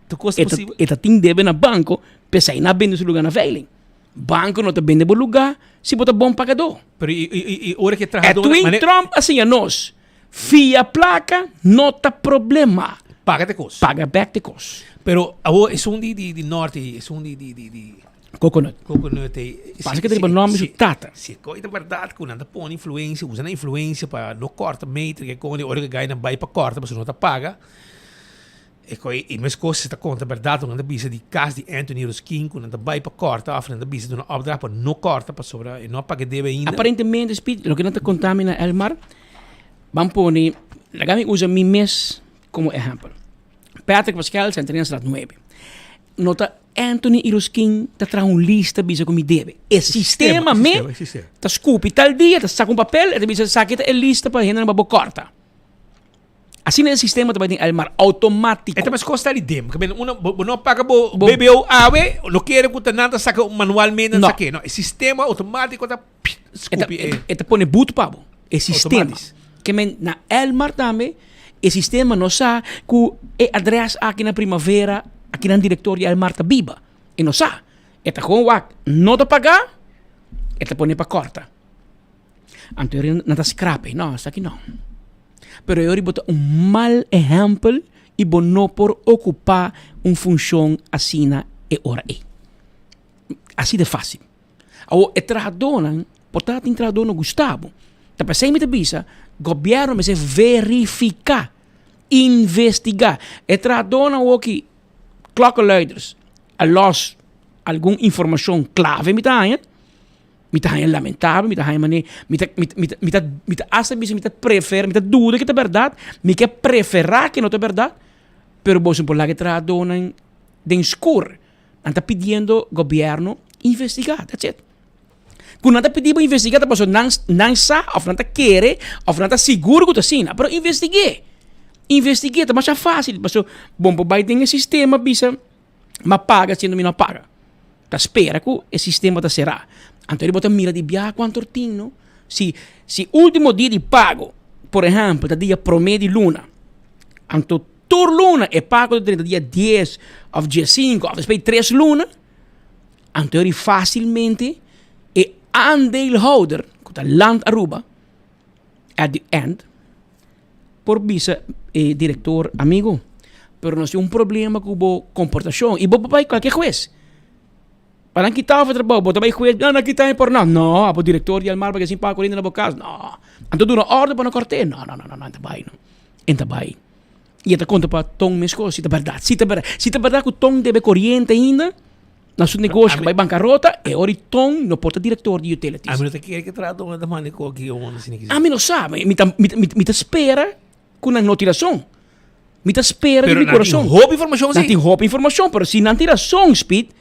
Tu kos ta e ta posibel? e ta tin debe na banko p'esei nan a bende su luga na veiling. Banko no ta bende bo luga si bo ta bon pagadó. Pero i i i ora ku e trahadó Edwin mane Trump a siña nos, fia plaka no ta problema. Paga te kos. Paga bek te kos. Pero awor esun di di di norte ei, esun di di di di Coconut. Coconut ei. Pasa ke ta riba nomber di su tata. Si e koi ta bèrdat ku nan ta pone influensia, usa nan influensia pa no kòrta meter ke koni ora ku e gainan bai pa kòrta pasobra no ta paga. E koi i meskos si ta konta bèrdat ku nan ta bisa di kas di Anthony Ruskin ku nan ta bai pa kòrta òf nan ta bisa duna opdracht pa no kòrta pasobra e no a paga e debe ainda. Aparentemente Speed, loke nan ta konta mi na Elmar, ban pone, laga mi usa mi mes komo ehèmpel. Patrick Pascal Centenastraat nuebe. No ta Anthony i Ruskin ta traha un lista bisa ku mi debe. E sistema me ta skupi tal dia, ta saka un papel, e ta bisa esaki ta e lista pa hendenan pa bo kòrta. Asina e sistema ta bai den Elmar, automático. E ta meskos ta di dem. Ke men uno bo no paga bo BBO awe, no kere ku ta nan ta saka manualmente nan sake. No, e sistema automático ta skupi e. E ta pone but pa bo, e sistema. Ke men na Elmar tambe e sistema no sa ku e adres aki na Primavera, aki nan direktor di Elmar ta biba. E no sa. E ta gewoon wak, no ta paga, e ta pone pa kòrta. Anto e nan ta skrape, no, esaki no. Pero e ora bo ta un mal ehèmpel i bo no por okupá un funshon asina e ora ei. Asi de fásil. Awor e trahadónan, por ta tin trahadó no gusta bo. Ta p'esei mi ta bisa, gobièrnu mester verifiká, investigá. E trahadónan awor ki klokkenluiders a lòs algun informashon klave mi ta haña. Mi ta haña lamentabel, mi ta haña manera, mi ta, mi ta, mi ta, mi ta, mi ta hasta bisa mi ta prefer, mi ta duda ke ta bèrdat, mi ke preferá ke no ta bèrdat, pero boso por laga e trahadónan den skur. Nan ta pidiendo gobièrnu investigá, that's it. Ku nan ta pidi bo investigá ta pasobra nan, nan sa òf nan ta kere òf nan ta sigur ku ta asina, pero investig'é, investig'é ta masha fásil pasobra bo por bai den e sistema bisa. M'a paga siendo mi no a paga. Ta spera ku e sistema ta será. Anto bo ta mira di biaha kuantu or tin no. Si si ultimo dia di pago, por ehèmpel ta dia promé di luna, anto tur luna e pago ta drenta dia dies òf diesinku òf despues di tres luna, anto eri fásilmente e aandeelhouder ku ta Land Aruba at the end por bisa e director, amigo, pero nos tin un problema cu bo comportacion y bo por bay cualkier huez. Pa nan kita bo trabou, bo ta bai hues, no, nan kita mi por nan. No, abo director di Elmar pa ke sin paga koriente na bo kas. No. Anto duna orde pa nan kort'é. No, no, no, no, no, e ta bai no. E ta bai. I e ta konta pa Ton meskos, si ta bèrdat, si ta bèrdat. Si ta bèrdat ku Ton debe koriente ainda na su negoshi ku bai bankarota, e ora di Ton no por ta director di utilities. Ami no ta kere ke traha Ton ta manda e koki o asina kisa. Ami no sa, mi ta, mi ta, mi ta spera ku nan no tin rason. Mi ta spera di mi corazon. Pero nan tin hopi informacion si. Nan tin hopi informacion, pero si nan tin rason, Speed,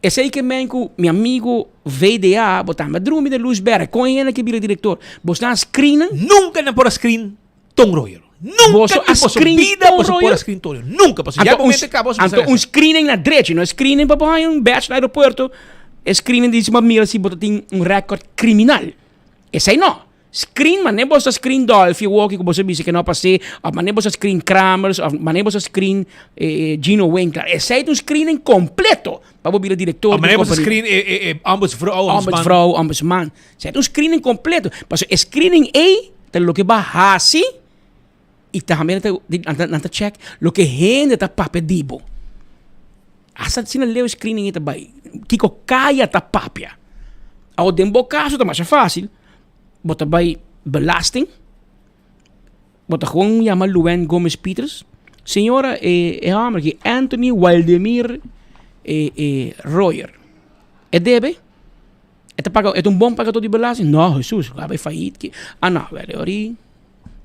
esey ke men ku mi amigo VDA, bo tambe a drumi den luz berde, kon e hende ke bira director? Bos nan a screen nan? Nunca nan por a screen Ton Royer. Nunca Boso di a boso screen bida Ton boso por a Royer? screen Ton Royer. Nunca, pasobra ya Anto un, momento e caba boso anto un screening na drechi, no screening pa bo haña un badge na aeropuerto, e screening di si bo mira si bo ta tin un record criminal. Esey no. Screen mane bo sa screen Dolphy woki ku bo sa bisa ke no pas'é òf mane bo sa screen Kramers òf mane bo sa screen Gino Winkler. Esei ta un screening kompleto pa bo bira direktor Òf di mane bo sa kompania. screen e e e ombudsvrouw, ombudsman. Ombudsvrouw, ombudsman. Esei ta un screening kompleto. Pasobra e screening ei ta loke bo a hasi i tambe nan ta nan ta nan ta check loke hende ta papia di bo. Hasta asina leu e screening ei ta bai. Kiko kaya ta papia. Awor den bo kaso ta masha fásil. Bo ta bai belasting, bo ta gewoon yama Luann Gomez Pieters, señora e e homber aki Anthony Waldemir e e Royer e debe? E ta paga e ta un bon pagador di belasting? No Hesus a bai fayit ki ah no wèl e ora ei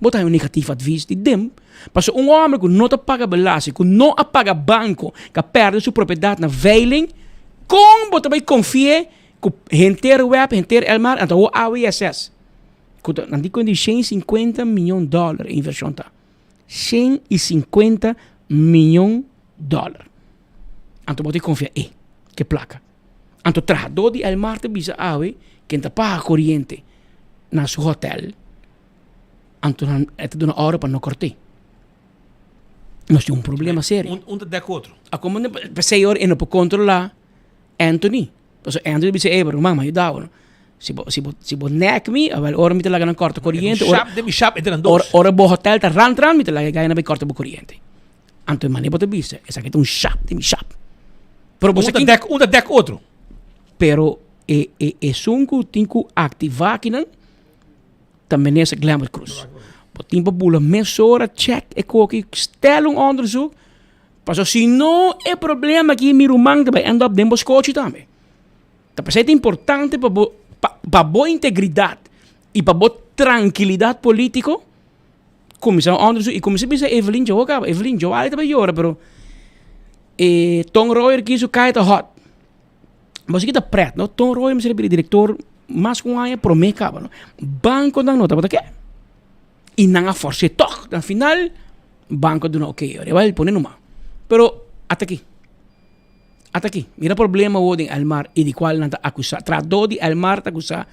bo ta haña un negatief advies di dem pasobra un homber ku no ta paga belasting ku no a paga banko ku a pèrdè su propiedat na veiling kon bo ta bai konfi'é Ku henter web, henter Elmar, anto ho AWSS. Ku ta, nan di ku di 150 miyon dollar e invershon ta. 150 miyon dollar. Anto bo ta konfia e, ke plaka. Anto trahadó di Elmar ta bisa awe, ken ta paga koriente na su hotel, anto nan e ta duna òrdu pa no kòrt'é. Nos tin un problema serio. Un, un ta dek otro. A komo p'esei ora e no por kontrolá Anthony. Pasobra Anthony bisa, ey, ruman, mi a yuda bo. Si bo, si bo, si bo nek mi, awel ora mi ta laga nan kòrta koriente. Ora, Shap den mi shap entre nan dos. ora, ora bo hotel ta rant rant, mi ta laga e gainan bai kòrta bo koriente. Anto e manera bo ta bisa, esaki ta un shap den mi shap. Pero bo Un sa ta kin, dek, un ta dek otro. pero e, e, esun ku tin ku aktivá akinan ta Minister Glenbert Croes. Bo tin pa bula mesora, check e koki, stel un onderzoek. Pasobra si no e problema aki mi ruman ta bai end up den bo skochi tambe. Ta p'esei ta importante pa bo pa bo integridat i pa bo trankilidat politiko kuminsá un onderzoek i kuminsá bisa Evelyn Joe kaba. Evelyn Joe ali ta bai yora pero e Ton Royer ki su kai ta hot. Bo si ki ta pret no Ton Royer mester a bira direktor mas ku un aña promé kaba no. Bankonan no tabata ke. I nan a fors'é tòg. Na final, banko a duna oké. Ora e bai pone numa. Pero ata aki. Ata aki. Mira problema awor den Elmar i di kual nan ta akusá. Trahadó di Elmar ta akusá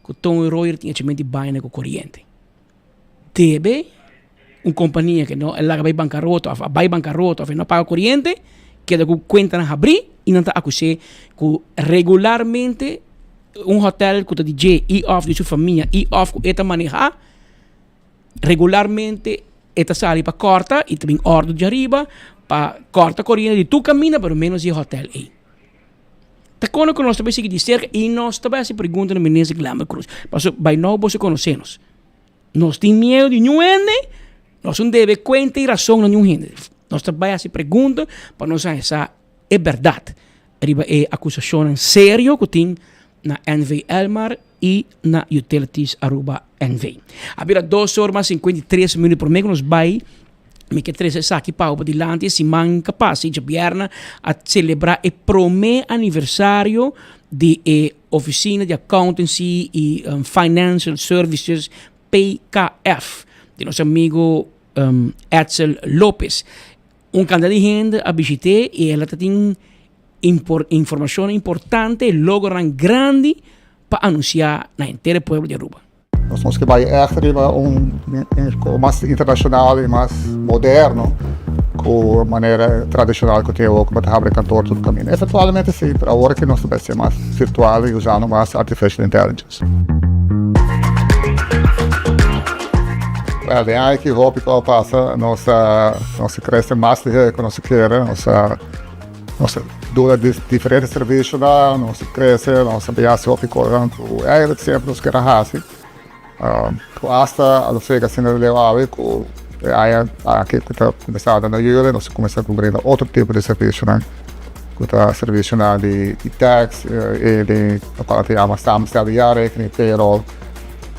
ku Tony Royer tin hechimento di baina ku koriente. Debe un kompania ke no a laga bai bankarota òf a bai bankarota òf e no a paga koriente keda ku kuentanan habrí i nan ta akus'é ku regularmente un hotel ku ta di dje i òf di su famia i òf ku e ta manehá Regularmente e ta sali pa kòrta i ta bin òrdu djariba pa kòrta koriente di tur kaminda pero ménos di e hotèl ei. Ta kono ku nos ta bai sigui di serka i nos ta bai hasi pregunta na Minister Glenbert Croes pasobra bai nou boso konosé nos. Nos tin miedu di niun hende, nos no debe kuenta i rason na niun hende. Nos ta bai hasi pregunta pa nos haña sa e bèrdat riba e akusashonnan serio ku tin na NV Elmar i na Utilities Aruba NV. A bira dos or mas 53 minuut prome ku nos bai mi ke trese esaki pa bo dilanti e siman ka pasa djabièrnè a selebrá e prome aniversario di e ofisina di accountancy i financial services PKF di nos amigo Edsel Lopez. Un kantidat di hende a bishit'é i el a ta tin informashonnan importante, logronan grandi pa anunsiá na henter e pueblo di Aruba. Nos nos ke bai ègt riba un mas internashonal i mas moderno ku manera tradishonal ku tin awor ku bo ta habri kantor tur kaminda. Eventualmente si, pero awor ke nos ta bai ser mas virtual i usando mas artificial intelligence. Well, den aña ki hopi ku a pasa nos a nos a krese mas lihé ku nos a kere. Nos a. Nos ta duna diferente servicionan, nos ta crece, nos ta bay haci hopi cosnan cu eigenlijk semper nos kier a haci. Cu hasta a lo frega asina leu awe cu e aña aki cu ta cuminsando na juli nos ta cuminsa cu brinda otro tipo di servicionan cu ta servicionan di tax y di locual nan ta yama samenstelde jaarrekening, payroll.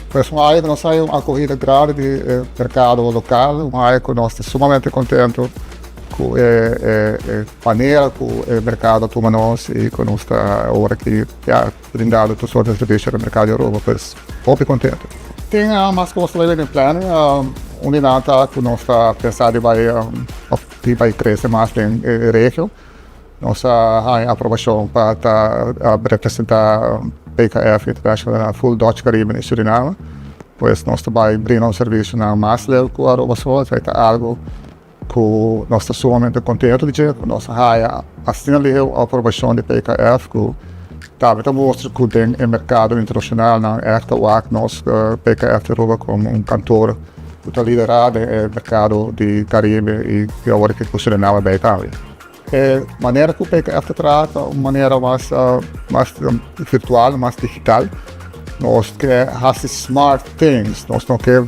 Pues un aña cu nos haya un acogida grandi di e mercado local, un aña cu nos ta sumamente contento cu e manera cu e mercado a tuma nos y cu nos ta awor aki ya brindando tur soort di servicio na mercado di Aruba, pues hopi contento. Tin mas cos ta bay den plan, un di nan ta cu nos ta pensa di bay of di bay crece mas den e regio. Nos a haña aprobacion pa ta representa PKF International na full Dutch Caribbean y Suriname. Pues nos ta bay brinda un servicionan mas leu cu Aruba so, esey ta algo cu nos ta sumamente contento di dje, cu nos a haya asina leu aprobacion di PKF cu tambe ta mustra cu den e mercado internacional nan echt ta wak nos PKF di Aruba como un kantoor cu ta lidera den e mercado di Caribe y awor cu Suriname bay tambe. E manera ku PKF ta traha ta un manera mas mas virtual, mas digital. Nos ke hasi smart things, nos no ke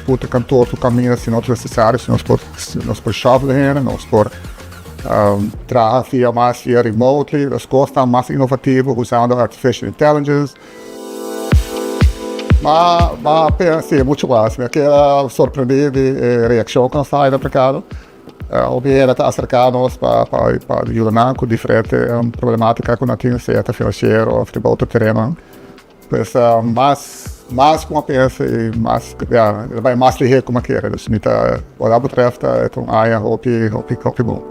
puta kantoor tur kaminda si no ta nesesario, si nos por nos por shuffle hende, nos por traha via mas via remotely, los kosnan mas inovativo usando artificial intelligence. Ma ma si mucho mas, mi a keda sorprendí di e reakshon ku nos ta haya na merkado. Hopi hende ta aserká nos pa pa yuda nan ku diferente problematika ku nan tin, sea ta finansiero òf riba otro terenonan. Pues mas mas ku a pensa i mas ya e ta bai mas lihé ku mi a kere. Dus mi ta wat dat betreft e ta un aña hopi hopi hopi bon.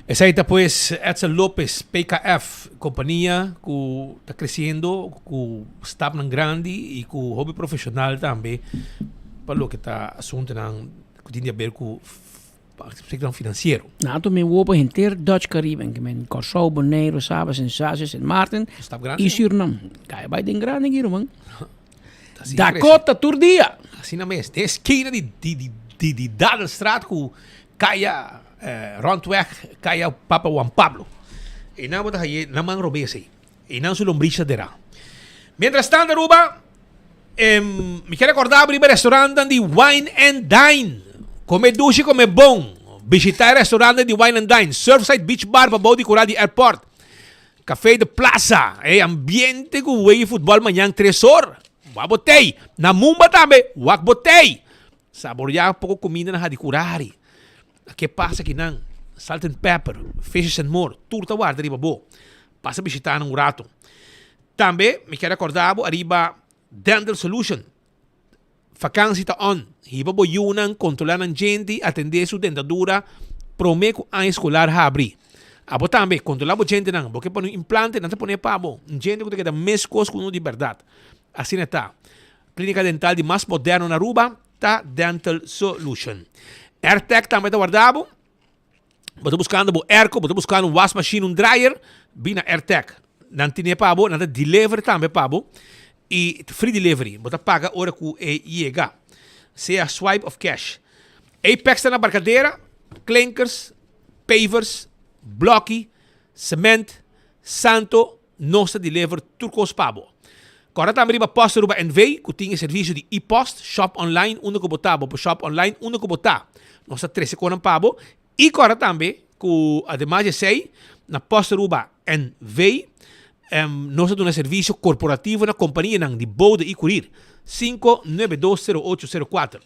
Esei ta pues Edsel Lopez, PKF, kompania ku ta kresiendo ku stapnan grandi i ku hopi profeshonal tambe pa loke ta asuntunan ku tin di aber ku aspektonan finansiero. Nan a tuma e wowo pa henter Dutch Caribbean, ke men Kòrsou, Boneiru, Saba, Sint Eustatius, Sint Maarten i Surinam. Kai bai den grandi aki ruman. Dakota tur dia! Asina mes, den eskina di di di Dadelstraat ku Kaya Rondweg, Kaya Papa Juan Pablo. Einan bo ta haye nan man robes ei. Einan su lombriz ta dera. Mientras tanto Aruba, mi kier recorda bo riba e restaurantnan di Wine and Dine. Come dushi, come bon. Bishita e restaurantnan di Wine and Dine. Surfside Beach Bar pabou di Cura di Airport. Café de Plaza, e ambiente cu wega futbol mañan tres or. Wak bo tey. Na Mumba tambe, wak bo tey. Saboreá poko kuminda na Hadicurari. Ke pasa kinan? Salt and pepper, fishes and more, tur ta warda riba bo. Pasa bishita nan un rato. Tambe mi kier recorda bo ariba Dental Solution. Vakansi ta on. Hiba bo yunan, kontrola nan djente, atende su dentadura prome ku aña eskolar habri. Abo tambe, kontrola bo djentenan. Bo ke pone un implante, nan ta pone pa bo. Un djente ku ta keda meskos ku unu di bèrdat. Asina ta. Klínika dental di mas moderno na Aruba ta Dental Solution. Airtec tambe ta warda bo. Bo ta buskando bo airco, bo ta buskando un wasmachine, un dryer, bin na Airtec. Nan tine pa bo, nan ta deliver tambe pa bo. I free delivery. Bo ta paga ora ku e yega. Sea swipe of cash. Apex ta na Barcadera, klinkers, pavers, blokkie, cement, santo, Nos ta deliver tur kos pa bo. Kòrda tambe riba Post Aruba NV ku tin e servisio di e-post, shop online unda ku bo ta, bo por shop online unda ku bo ta. Nos ta trese konan pa bo. I kòrda tambe ku ademas di esei na Post Aruba NV nos ta duna servisio korporativo na kompanianan di bode i kurir. 5920804.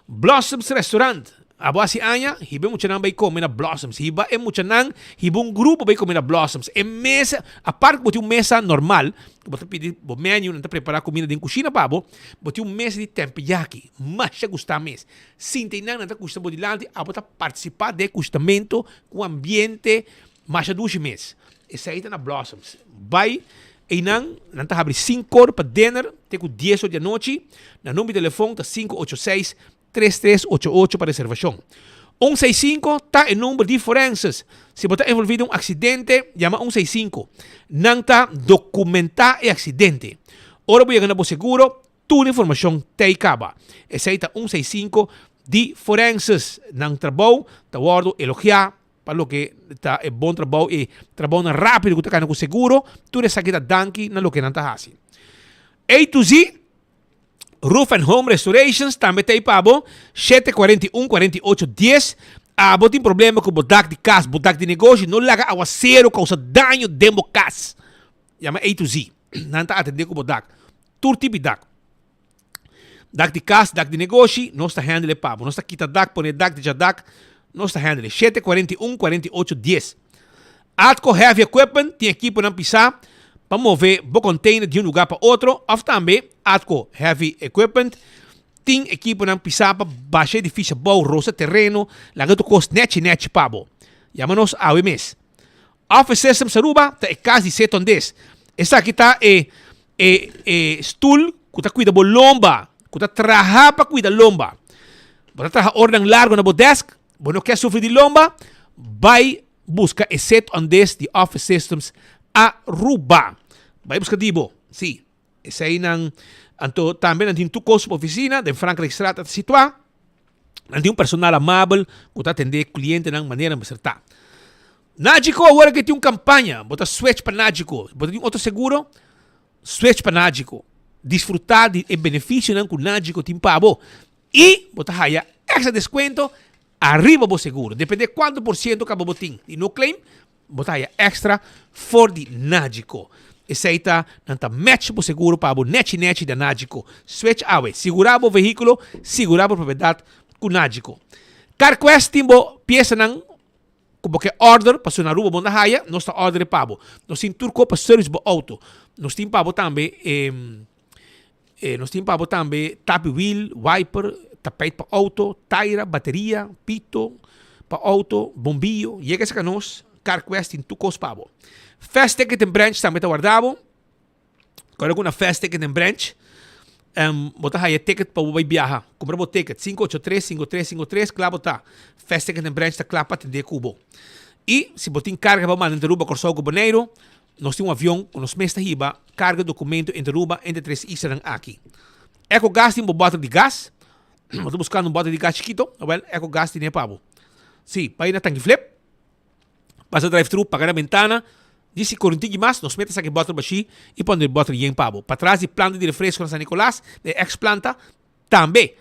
Blossoms Restaurant, Abo hasi aña, hiba e muchanan bai kome na Blossoms. Hiba e muchanan, hiba un grupo bai kome na Blossoms. E mesa, apart ku bo tin un mesa normal, ku bo ta pidi bo menu, nan ta prepara kuminda den kushina pa bo, bo tin un mesa di tempiyaki. Masha gusta mes. Sinta einan, nan ta kushta bo dilanti, abo ta partisipá den e kushtamentu ku ambiente masha dushi mes. Esei ta na Blossoms. Bai einan, nan ta habri sinkor pa dinner te ku dies or di anochi. Nan number di telefon ta 586 3388 pa reservashon. Un seis sinku ta e number di forenses. Si bo ta envolví den un aksidente, yama un seis sinku. Nan ta dokumentá e aksidente. Ora bo yega na bo seguro, Tur informashon t'ei kaba. Esei ta un 65 di forenses. Nan trabou ta wòrdu elogiá pa loke ta e bon trabou i trabounan rápido ku ta kana ku seguro. Tur esaki ta danki na loke nan ta hasi. A to Z Roof and Home Restorations tambe t'ei pa bo. 741 48 10. Abo tin problema ku bo dak di kas, bo dak di negoshi, no laga awaseru kousa daño den bo kas. Yama A to Z. Nan ta atendé ku bo dak. Tur tipi dak. Dak di kas, dak di negoshi, nos ta handle pa bo. Nos ta kita dak, pone dak, decha dak, nos ta handle. 741 48 10. Atco Heavy Equipment tin ekiponan pisá pa move bo container di un lugá pa otro òf tambe Atco Heavy Equipment tin ekiponan pisá pa basha edifisio abou, rosa tereno, laga tur kos nèchi nèchi pa bo. Yama nos awe mes. Office Systems Aruba ta e kas di Setondes. Esaki ta e e e stul ku ta kuida bo lomba, ku ta traha pa kuida lomba. Bo ta traha oranan largo na bo desk, bo no ke sufri di lomba, bai buska e Setondes di Office Systems Aruba. Bai buska di bo, si. Eseinan, anto tambe nan tin tur kos pa ofisina, den Frankrijkstraat ta situá. Nan tin un personal amabel ku ta atendé klientenan manera mester ta. Nagico awor ke tin un kampaña, bo ta switch pa Nagico. Bo ta tin otro seguro, switch pa Nagico. Disfrutá di e benefisionan ku Nagico tin pa bo i bo ta haya extra deskuento ariba bo seguro. Depende kuantu por siento kaba bo tin di no claim, Bo ta haya extra for di Nagico. Esey ta nan ta match bo seguro pa bo nechi nechi da Nagico. Switch awe. Sigura bo vehiculo, sigura bo propiedad cu Nagico. CarQuest tin bo piesanan cu bo ke order pasobra na Aruba bo no ta haya, nos ta order e pa bo. Nos tin tur cos pa service bo auto. Nos tin pa bo tambe e. E nos tin pa bo tambe tapi wiel, wiper, tapijt pa auto, taira, bateria, pito pa auto, bombillo. Yega esaki nos, CarQuest tin tur kos pa bo. Fast Ticket and Branch tambe ta warda bo. Kòrda ku na Fast Ticket and Branch um, bo ta haya ticket pa bo bai biaha. Kumpra bo ticket, 583 5353, kla bo ta. Fast Ticket and Branch ta kla pa atendé ku bo. I si bo tin karga pa manda entre Aruba, Kòrsou ku Boneiru, Nos tin un avion ku nos mes ta hiba karga dokumento entre Aruba entre tres islanan aki. Ecogas tin bo bòter di gas. Bo ta buskando un bòter di gas chikito? Awèl, Ecogas tine pa bo. Si, bai na Tanki Flip, pasa drive thru, paga na bentana, di si kore un tiki mas, nos mes ta saka e bòter bashí i pone e bòter yen pa bo. Patras di planta di refresko na San Nicolas, na e ex planta, tambe.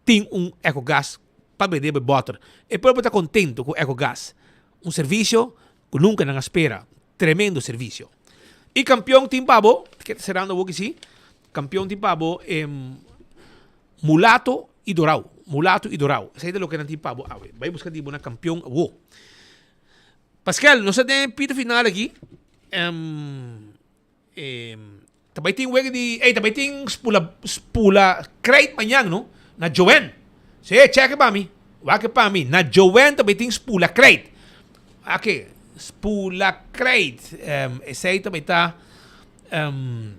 Tin un Ecogas pa bende bo e bòter. E pueblo ta kontento ku Ecogas. Un servisio ku nunka nan a spera. Tremendo servisio. I kampion tin pa bo, ke ta serando awor ki si, kampion tin pa bo e mulato i dorau. Mulato i dorau. Esei ta loke nan tin pa bo awe. Bai buska di bo na kampion awo. Paskel, nos ta den pito final aki. E ta bai tin wega di ey ta bai tin spula spula krijt mañan no na Joen. Sí, check pa mi. Wak pa mi. Na Joen ta bai tin spula krijt. Ake, spula krijt. Um, esey ta bai ta um,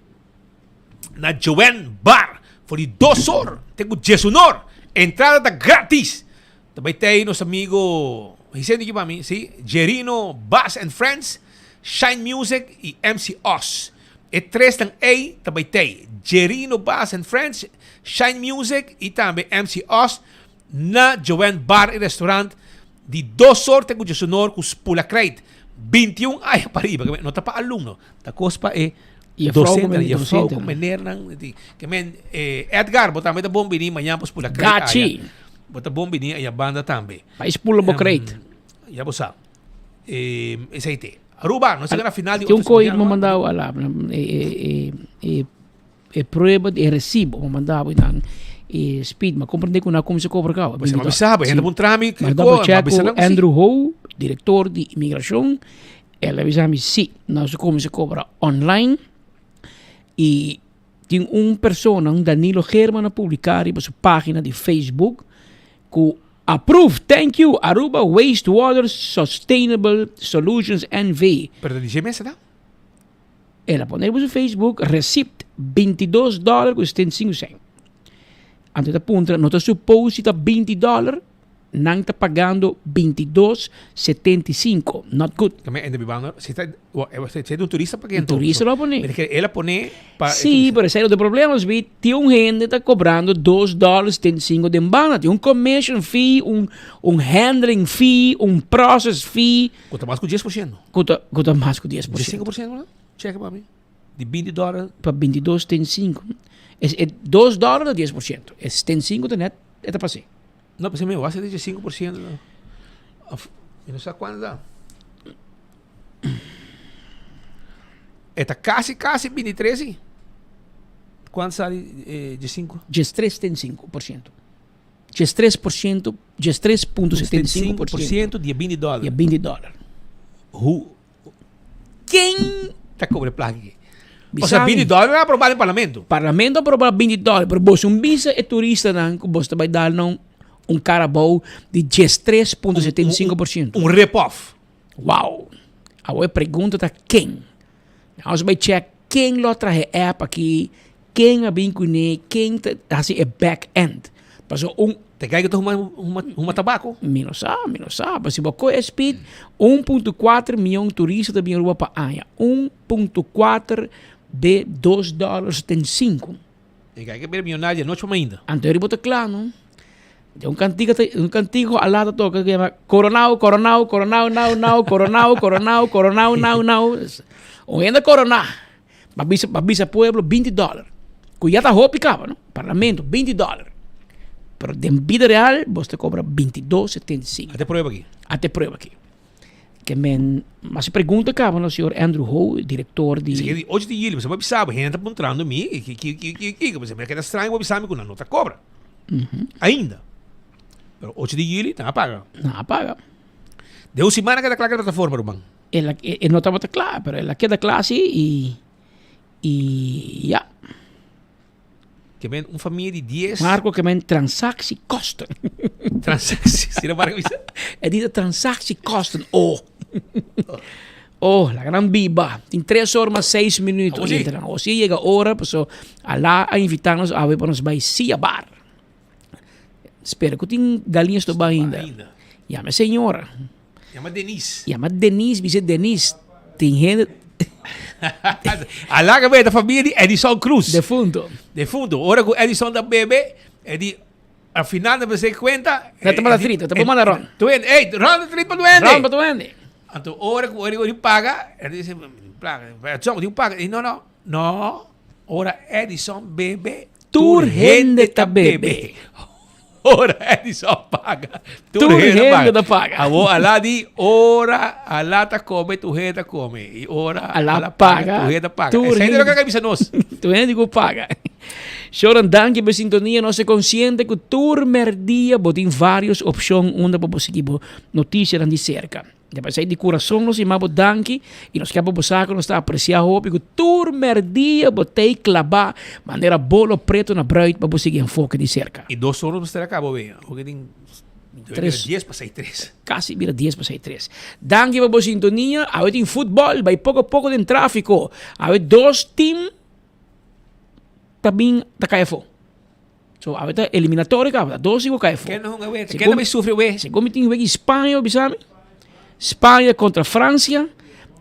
na Joen Bar. For di dos or te ku djesunor. Entrada ta gratis. Ta bai tei nos amigo Vicente ki pa mi, si, Jerino, Bass and Friends, Shine Music y MC Oz. E tresnan ey ta bai tei, Jerino, Bass and Friends, Shine Music y tambe MC Oz na Joanne Bar y Restaurant di dos or te ku djesunor ku spula krijt. 21 aña pa riba, no ta pa alumno, ta kos pa e Juffrouw docente, juffrouw ku meneernan. Ke men, Edgar, bo tambe ta bon bini mañan pa spula krijt Gachi. aya. Bo ta bon bini aya banda tambe. Pa spula bo krijt. Ya bo sa. Esei te. Aruba, nos a na final di Tin un koi mo mandao ala, e e e e prueba di e recibo mo mandao nan e speed, ma comprende ku na kuminsa kobra kaba. Pues ma bisa, hende bon trami, Ma double check ku Andrew Ho, director di inmigracion, el a bisa mi si, nos a kuminsa kobra online i Tin un persona, un Danilo German a publica riba su pagina di Facebook cu approve, thank you, Aruba Wastewater Sustainable Solutions NV. Pero ta dice mesa ta? El a pone riba su Facebook receipt 22 dollar cu 75 cent. Anto ta puntra, no ta suppose si ta 20 dollar? Nan ta pagando 22, 75. Not good. Tambe ende bibando, si ta, si ta un turista pa Un turista lo a pone. Pero el a pone pa Sí, pero esei otro problema, sbi, tin un hende ta cobrando dos dollar 75 den banda, tin un commission fee, un un handling fee, un process fee. Cu ta mas cu 10%. Cu ta cu ta mas cu 10%. 5% no? Check pa mi. Di 20 dollar. Pa 22 75. Es e dos dollar ta 10%. E 75 ta net e ta pas'é. No, pues mi wak di 5%. Of, mi no sa cuánto ta. E ta casi, casi 23, sí. Cuánto sali eh, 15? 13,5%. 13%, 13.75% di 20 dólar. Di 20 dólar. Hoe Ken ta cobra e placa aki? Bisa Osea, 20 dollar a aproba den parlamento. Parlamento a aproba 20 dollar, pero boso un bisa e turistanan cu boso ta bay dal nan un cara abou di 13.75%. Un rip off. Wow! Awor e pregunta ta ken? Nos bay check ken lo a traha e app aki, ken a bin cune, ken ta haci e back end. Paso un. Te guy cu ta huma, huma, huma tabaco? Mi no sa, mi no sa. Pero si bo coge e speed, 1.4 miyon turista ta bin Aruba pa aña. 1.4 be dos dollar 75. E guy ke bira miyonario di anochi pa mainta. Anto eri bo ta cla no. Den un cantica ta, un cantica cu Alá ta toca cu yama Coronao, coronao, coronao, nao, nao, coronao, coronao, coronao, nao, nao. Un hende corona. Ba bisa, ba bisa pueblo 20 dollar. Cu ya ta hopi caba, no? Parlamento, 20 dollar. Pero den bida real, bos ta cobra 22,75. Ate prueba aki. Ate prueba aki. Ke men, mas pregunta caba no señor Andrew Ho, director di... Esaki di 8 di juli, bo bisa bo, hende ta puntrando mi, ki, ki, ki, ki, ki, bo keda straño bo bisa mi cu nan no ta cobra. Ainda. Pero 8 di juli, nan a paga. Nan a paga. Den un simana keda cla cu e plataforma, ruman. El a, e no tabata kla, pero el a keda kla si i i ya. Ke men un famia di dies. Marco ke men transactiekosten. Transactie, si no Marco bisa. E di transactiekosten, oh. Oh, la gran biba. Tin tres or mas seis minuto. Oh, si. O si yega ora, paso Alá a invita nos awe pa nos bai Sia Bar. Spera ku tin galiña stoba ainda. Yama e señora. Yama Denise. Yama Denise, bisa Denise, tin hende. Alá ke ta famia di Edison Cruz. Defunto. Defunto. Ora ku Edison ta bebe, e di al final ta pensé cuenta. Na ta manda trito, ta manda ron. Tu hende, ey, ron ta trito pa tu hende. Ron pa tu hende. Anto ora ku ora paga, e di placa, Edison, di paga, no, no, no. Ora Edison bebe, tur hende ta bebe. Ora Edison paga, tur hende ta paga. Awor Alá di, ora Alá ta come, tur hende ta come. I ora Alá paga, tur hende ta paga. Esei ta loke a bisa nos. Tur hende ku paga. Shoran, danki pa e sintonia. Nos ta konsiente ku tur merdia bo tin varios opshon unda pa bo sigui bo notisianan di serka. Ta p'esei di kurason nos yama bo danki i nos ke pa bo sa ku nos ta apresiá hopi ku tur mèrdia bo t'ei klabá manera bolo pretu na brùit pa bo sigui enfoke di serka. I dos ora nos mester a kaba wea. Hopi tin debe bira dies pa sei tres. Kasi bira dies pa sei tres. Danki pa bo sintonia. Awe tin futbòl bai poko poko den tráfiko. Awe dos tim ta bin ta kai afó. So awe ta eliminatorio kaba, ta dos ibo kai afó. Ken no hunga we? Ken ta bai sufri we? Segun mi tin wega Spaña bo bisa mi. Spaña kontra Francia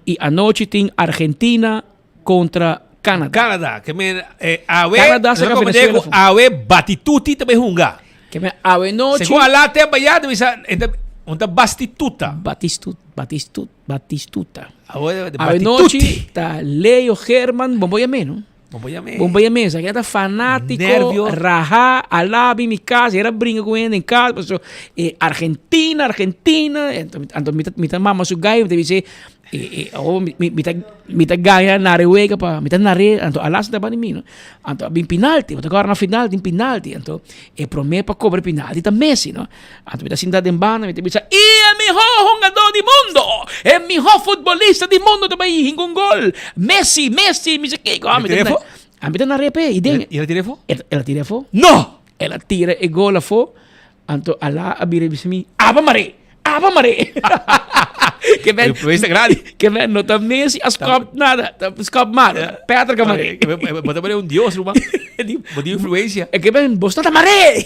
i anochi tin Argentina kontra Canada. Canada, ke men eh, awe, Canada saka nos Venezuela ku afó. awe Batituti ta bai hunga. Ke men awe nochi. Segun ala tempo ya ta bisa e ta un ta Bastituta. Batistut, Batistut, Batistuta. Awe Awe nochi ta Leo Herman, bo bo yam'é no? Bombo yam'é. Bombo yam'é, sa keda fanátiko, Nervio. raha, alabi mi kas, era bringa ku hende den kas, paso e Argentina, Argentina, anto anto mi ta mi ta mama su gai, mi ta bis'é, e e awor mi mi ta mi ta gana nare wega pa mi ta nar'é, anto alas ta banda di mi no, anto a bin pinalti, bo ta kòrda na final tin pinalti, anto e promé pa kobra e pinalti ta Messi no. Anto mi ta sinta den banda, mi ta bisa, I e mihó hungadó di mundo! E mihó futbolista di mundo ta bai hinka un gol! Messi, Messi, mi sa kiko. El a tira afó? Ami ta na repe i den. El a tira afó? El a tira afó. No! El a tira e gol afó, anto Alá a bira i bisa mi, Aba maré! Aba maré! Ke men, Influensia grandi. Ke men no ta Messi a skòp nada, ta skòp malo. Petra ka maré. Bo ta paré un dios, ruman. Bo di influencia. E ke ben, bo sta ta mare!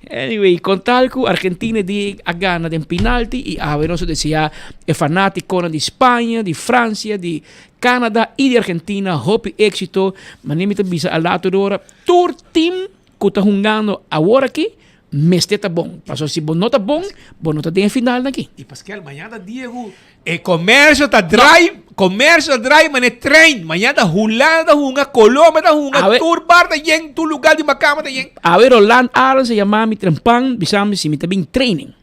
Anyway, con tal cu Argentina di a gana den penalti y awe nos a desea e fanaticonan di Spaña, di Francia, di Canada y di Argentina hopi exito. Mane mi ta bisa a lato di ora, tur team cu ta hungando awor aki mester ta bon. Pasobra si bo no ta bon, bo no ta den e finalnan aki. Y Pascal, mañana ta dia cu e comercio ta draai, comercio ta draai mane trein. Mañana ta Hulanda ta hunga, Colombia ta hunga, Awe- tur bar ta yen, tur lugar di makama ta yen. Awe Roland Arends a yama mi trempan bisa mi si mi ta bin training.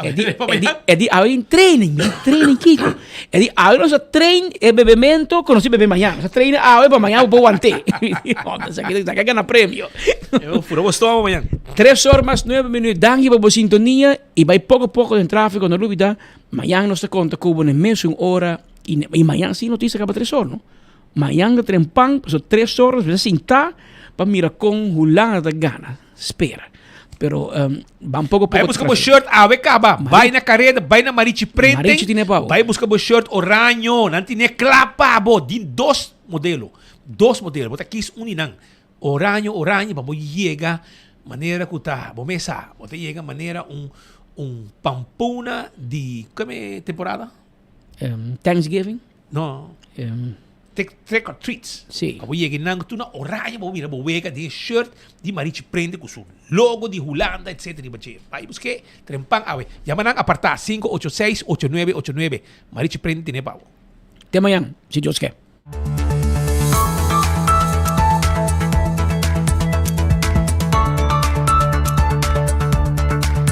E di, e di, e di awe in training, mi di training kiko. E di awe nos a train e bebemento ku nos a bebe mañana. Nos a train awe pa mañana bo por want'é. Esaki esaki a gana premio. Fura bo stoma mañana. Tres or mas nuebe minuut. Danki pa bo sintonia i bai poko poko den trafiko. No lubida, mañana nos ta konta ku bo na e mesun ora i i mañana si notisia kaba tres or no. Mañana ta trempan, pasobra tres or nos mester sinta pa mira kon Hulanda ta gana. Spera. Pero um, ban poco Bai poco. busca bo shirt awe caba. Bai na careda, bai na Marichi Printing. Marichi tiene pa bo. Bai busca bo shirt oraño. Nan tiene cla pa bo. Din dos modelo. Dos modelo. Bo ta kies un di nan. Oraño, oraño, pa bo yega manera cu ta bo mesa. Bo ta yega manera un un pampuna di, kome temporada? Um, Thanksgiving? No. Um, Trick, trick or treats. Sí. Pa bo yega nan tur na oranje, bo mira bo wega den shirt di Marichi Prende ku su logo di Hulanda etc. Riba dje. Bai busk'é, trempan awe. Yama nan apartá, 586 8989. Marichi Prende tene pa bo. Te mañan, si Dios ke.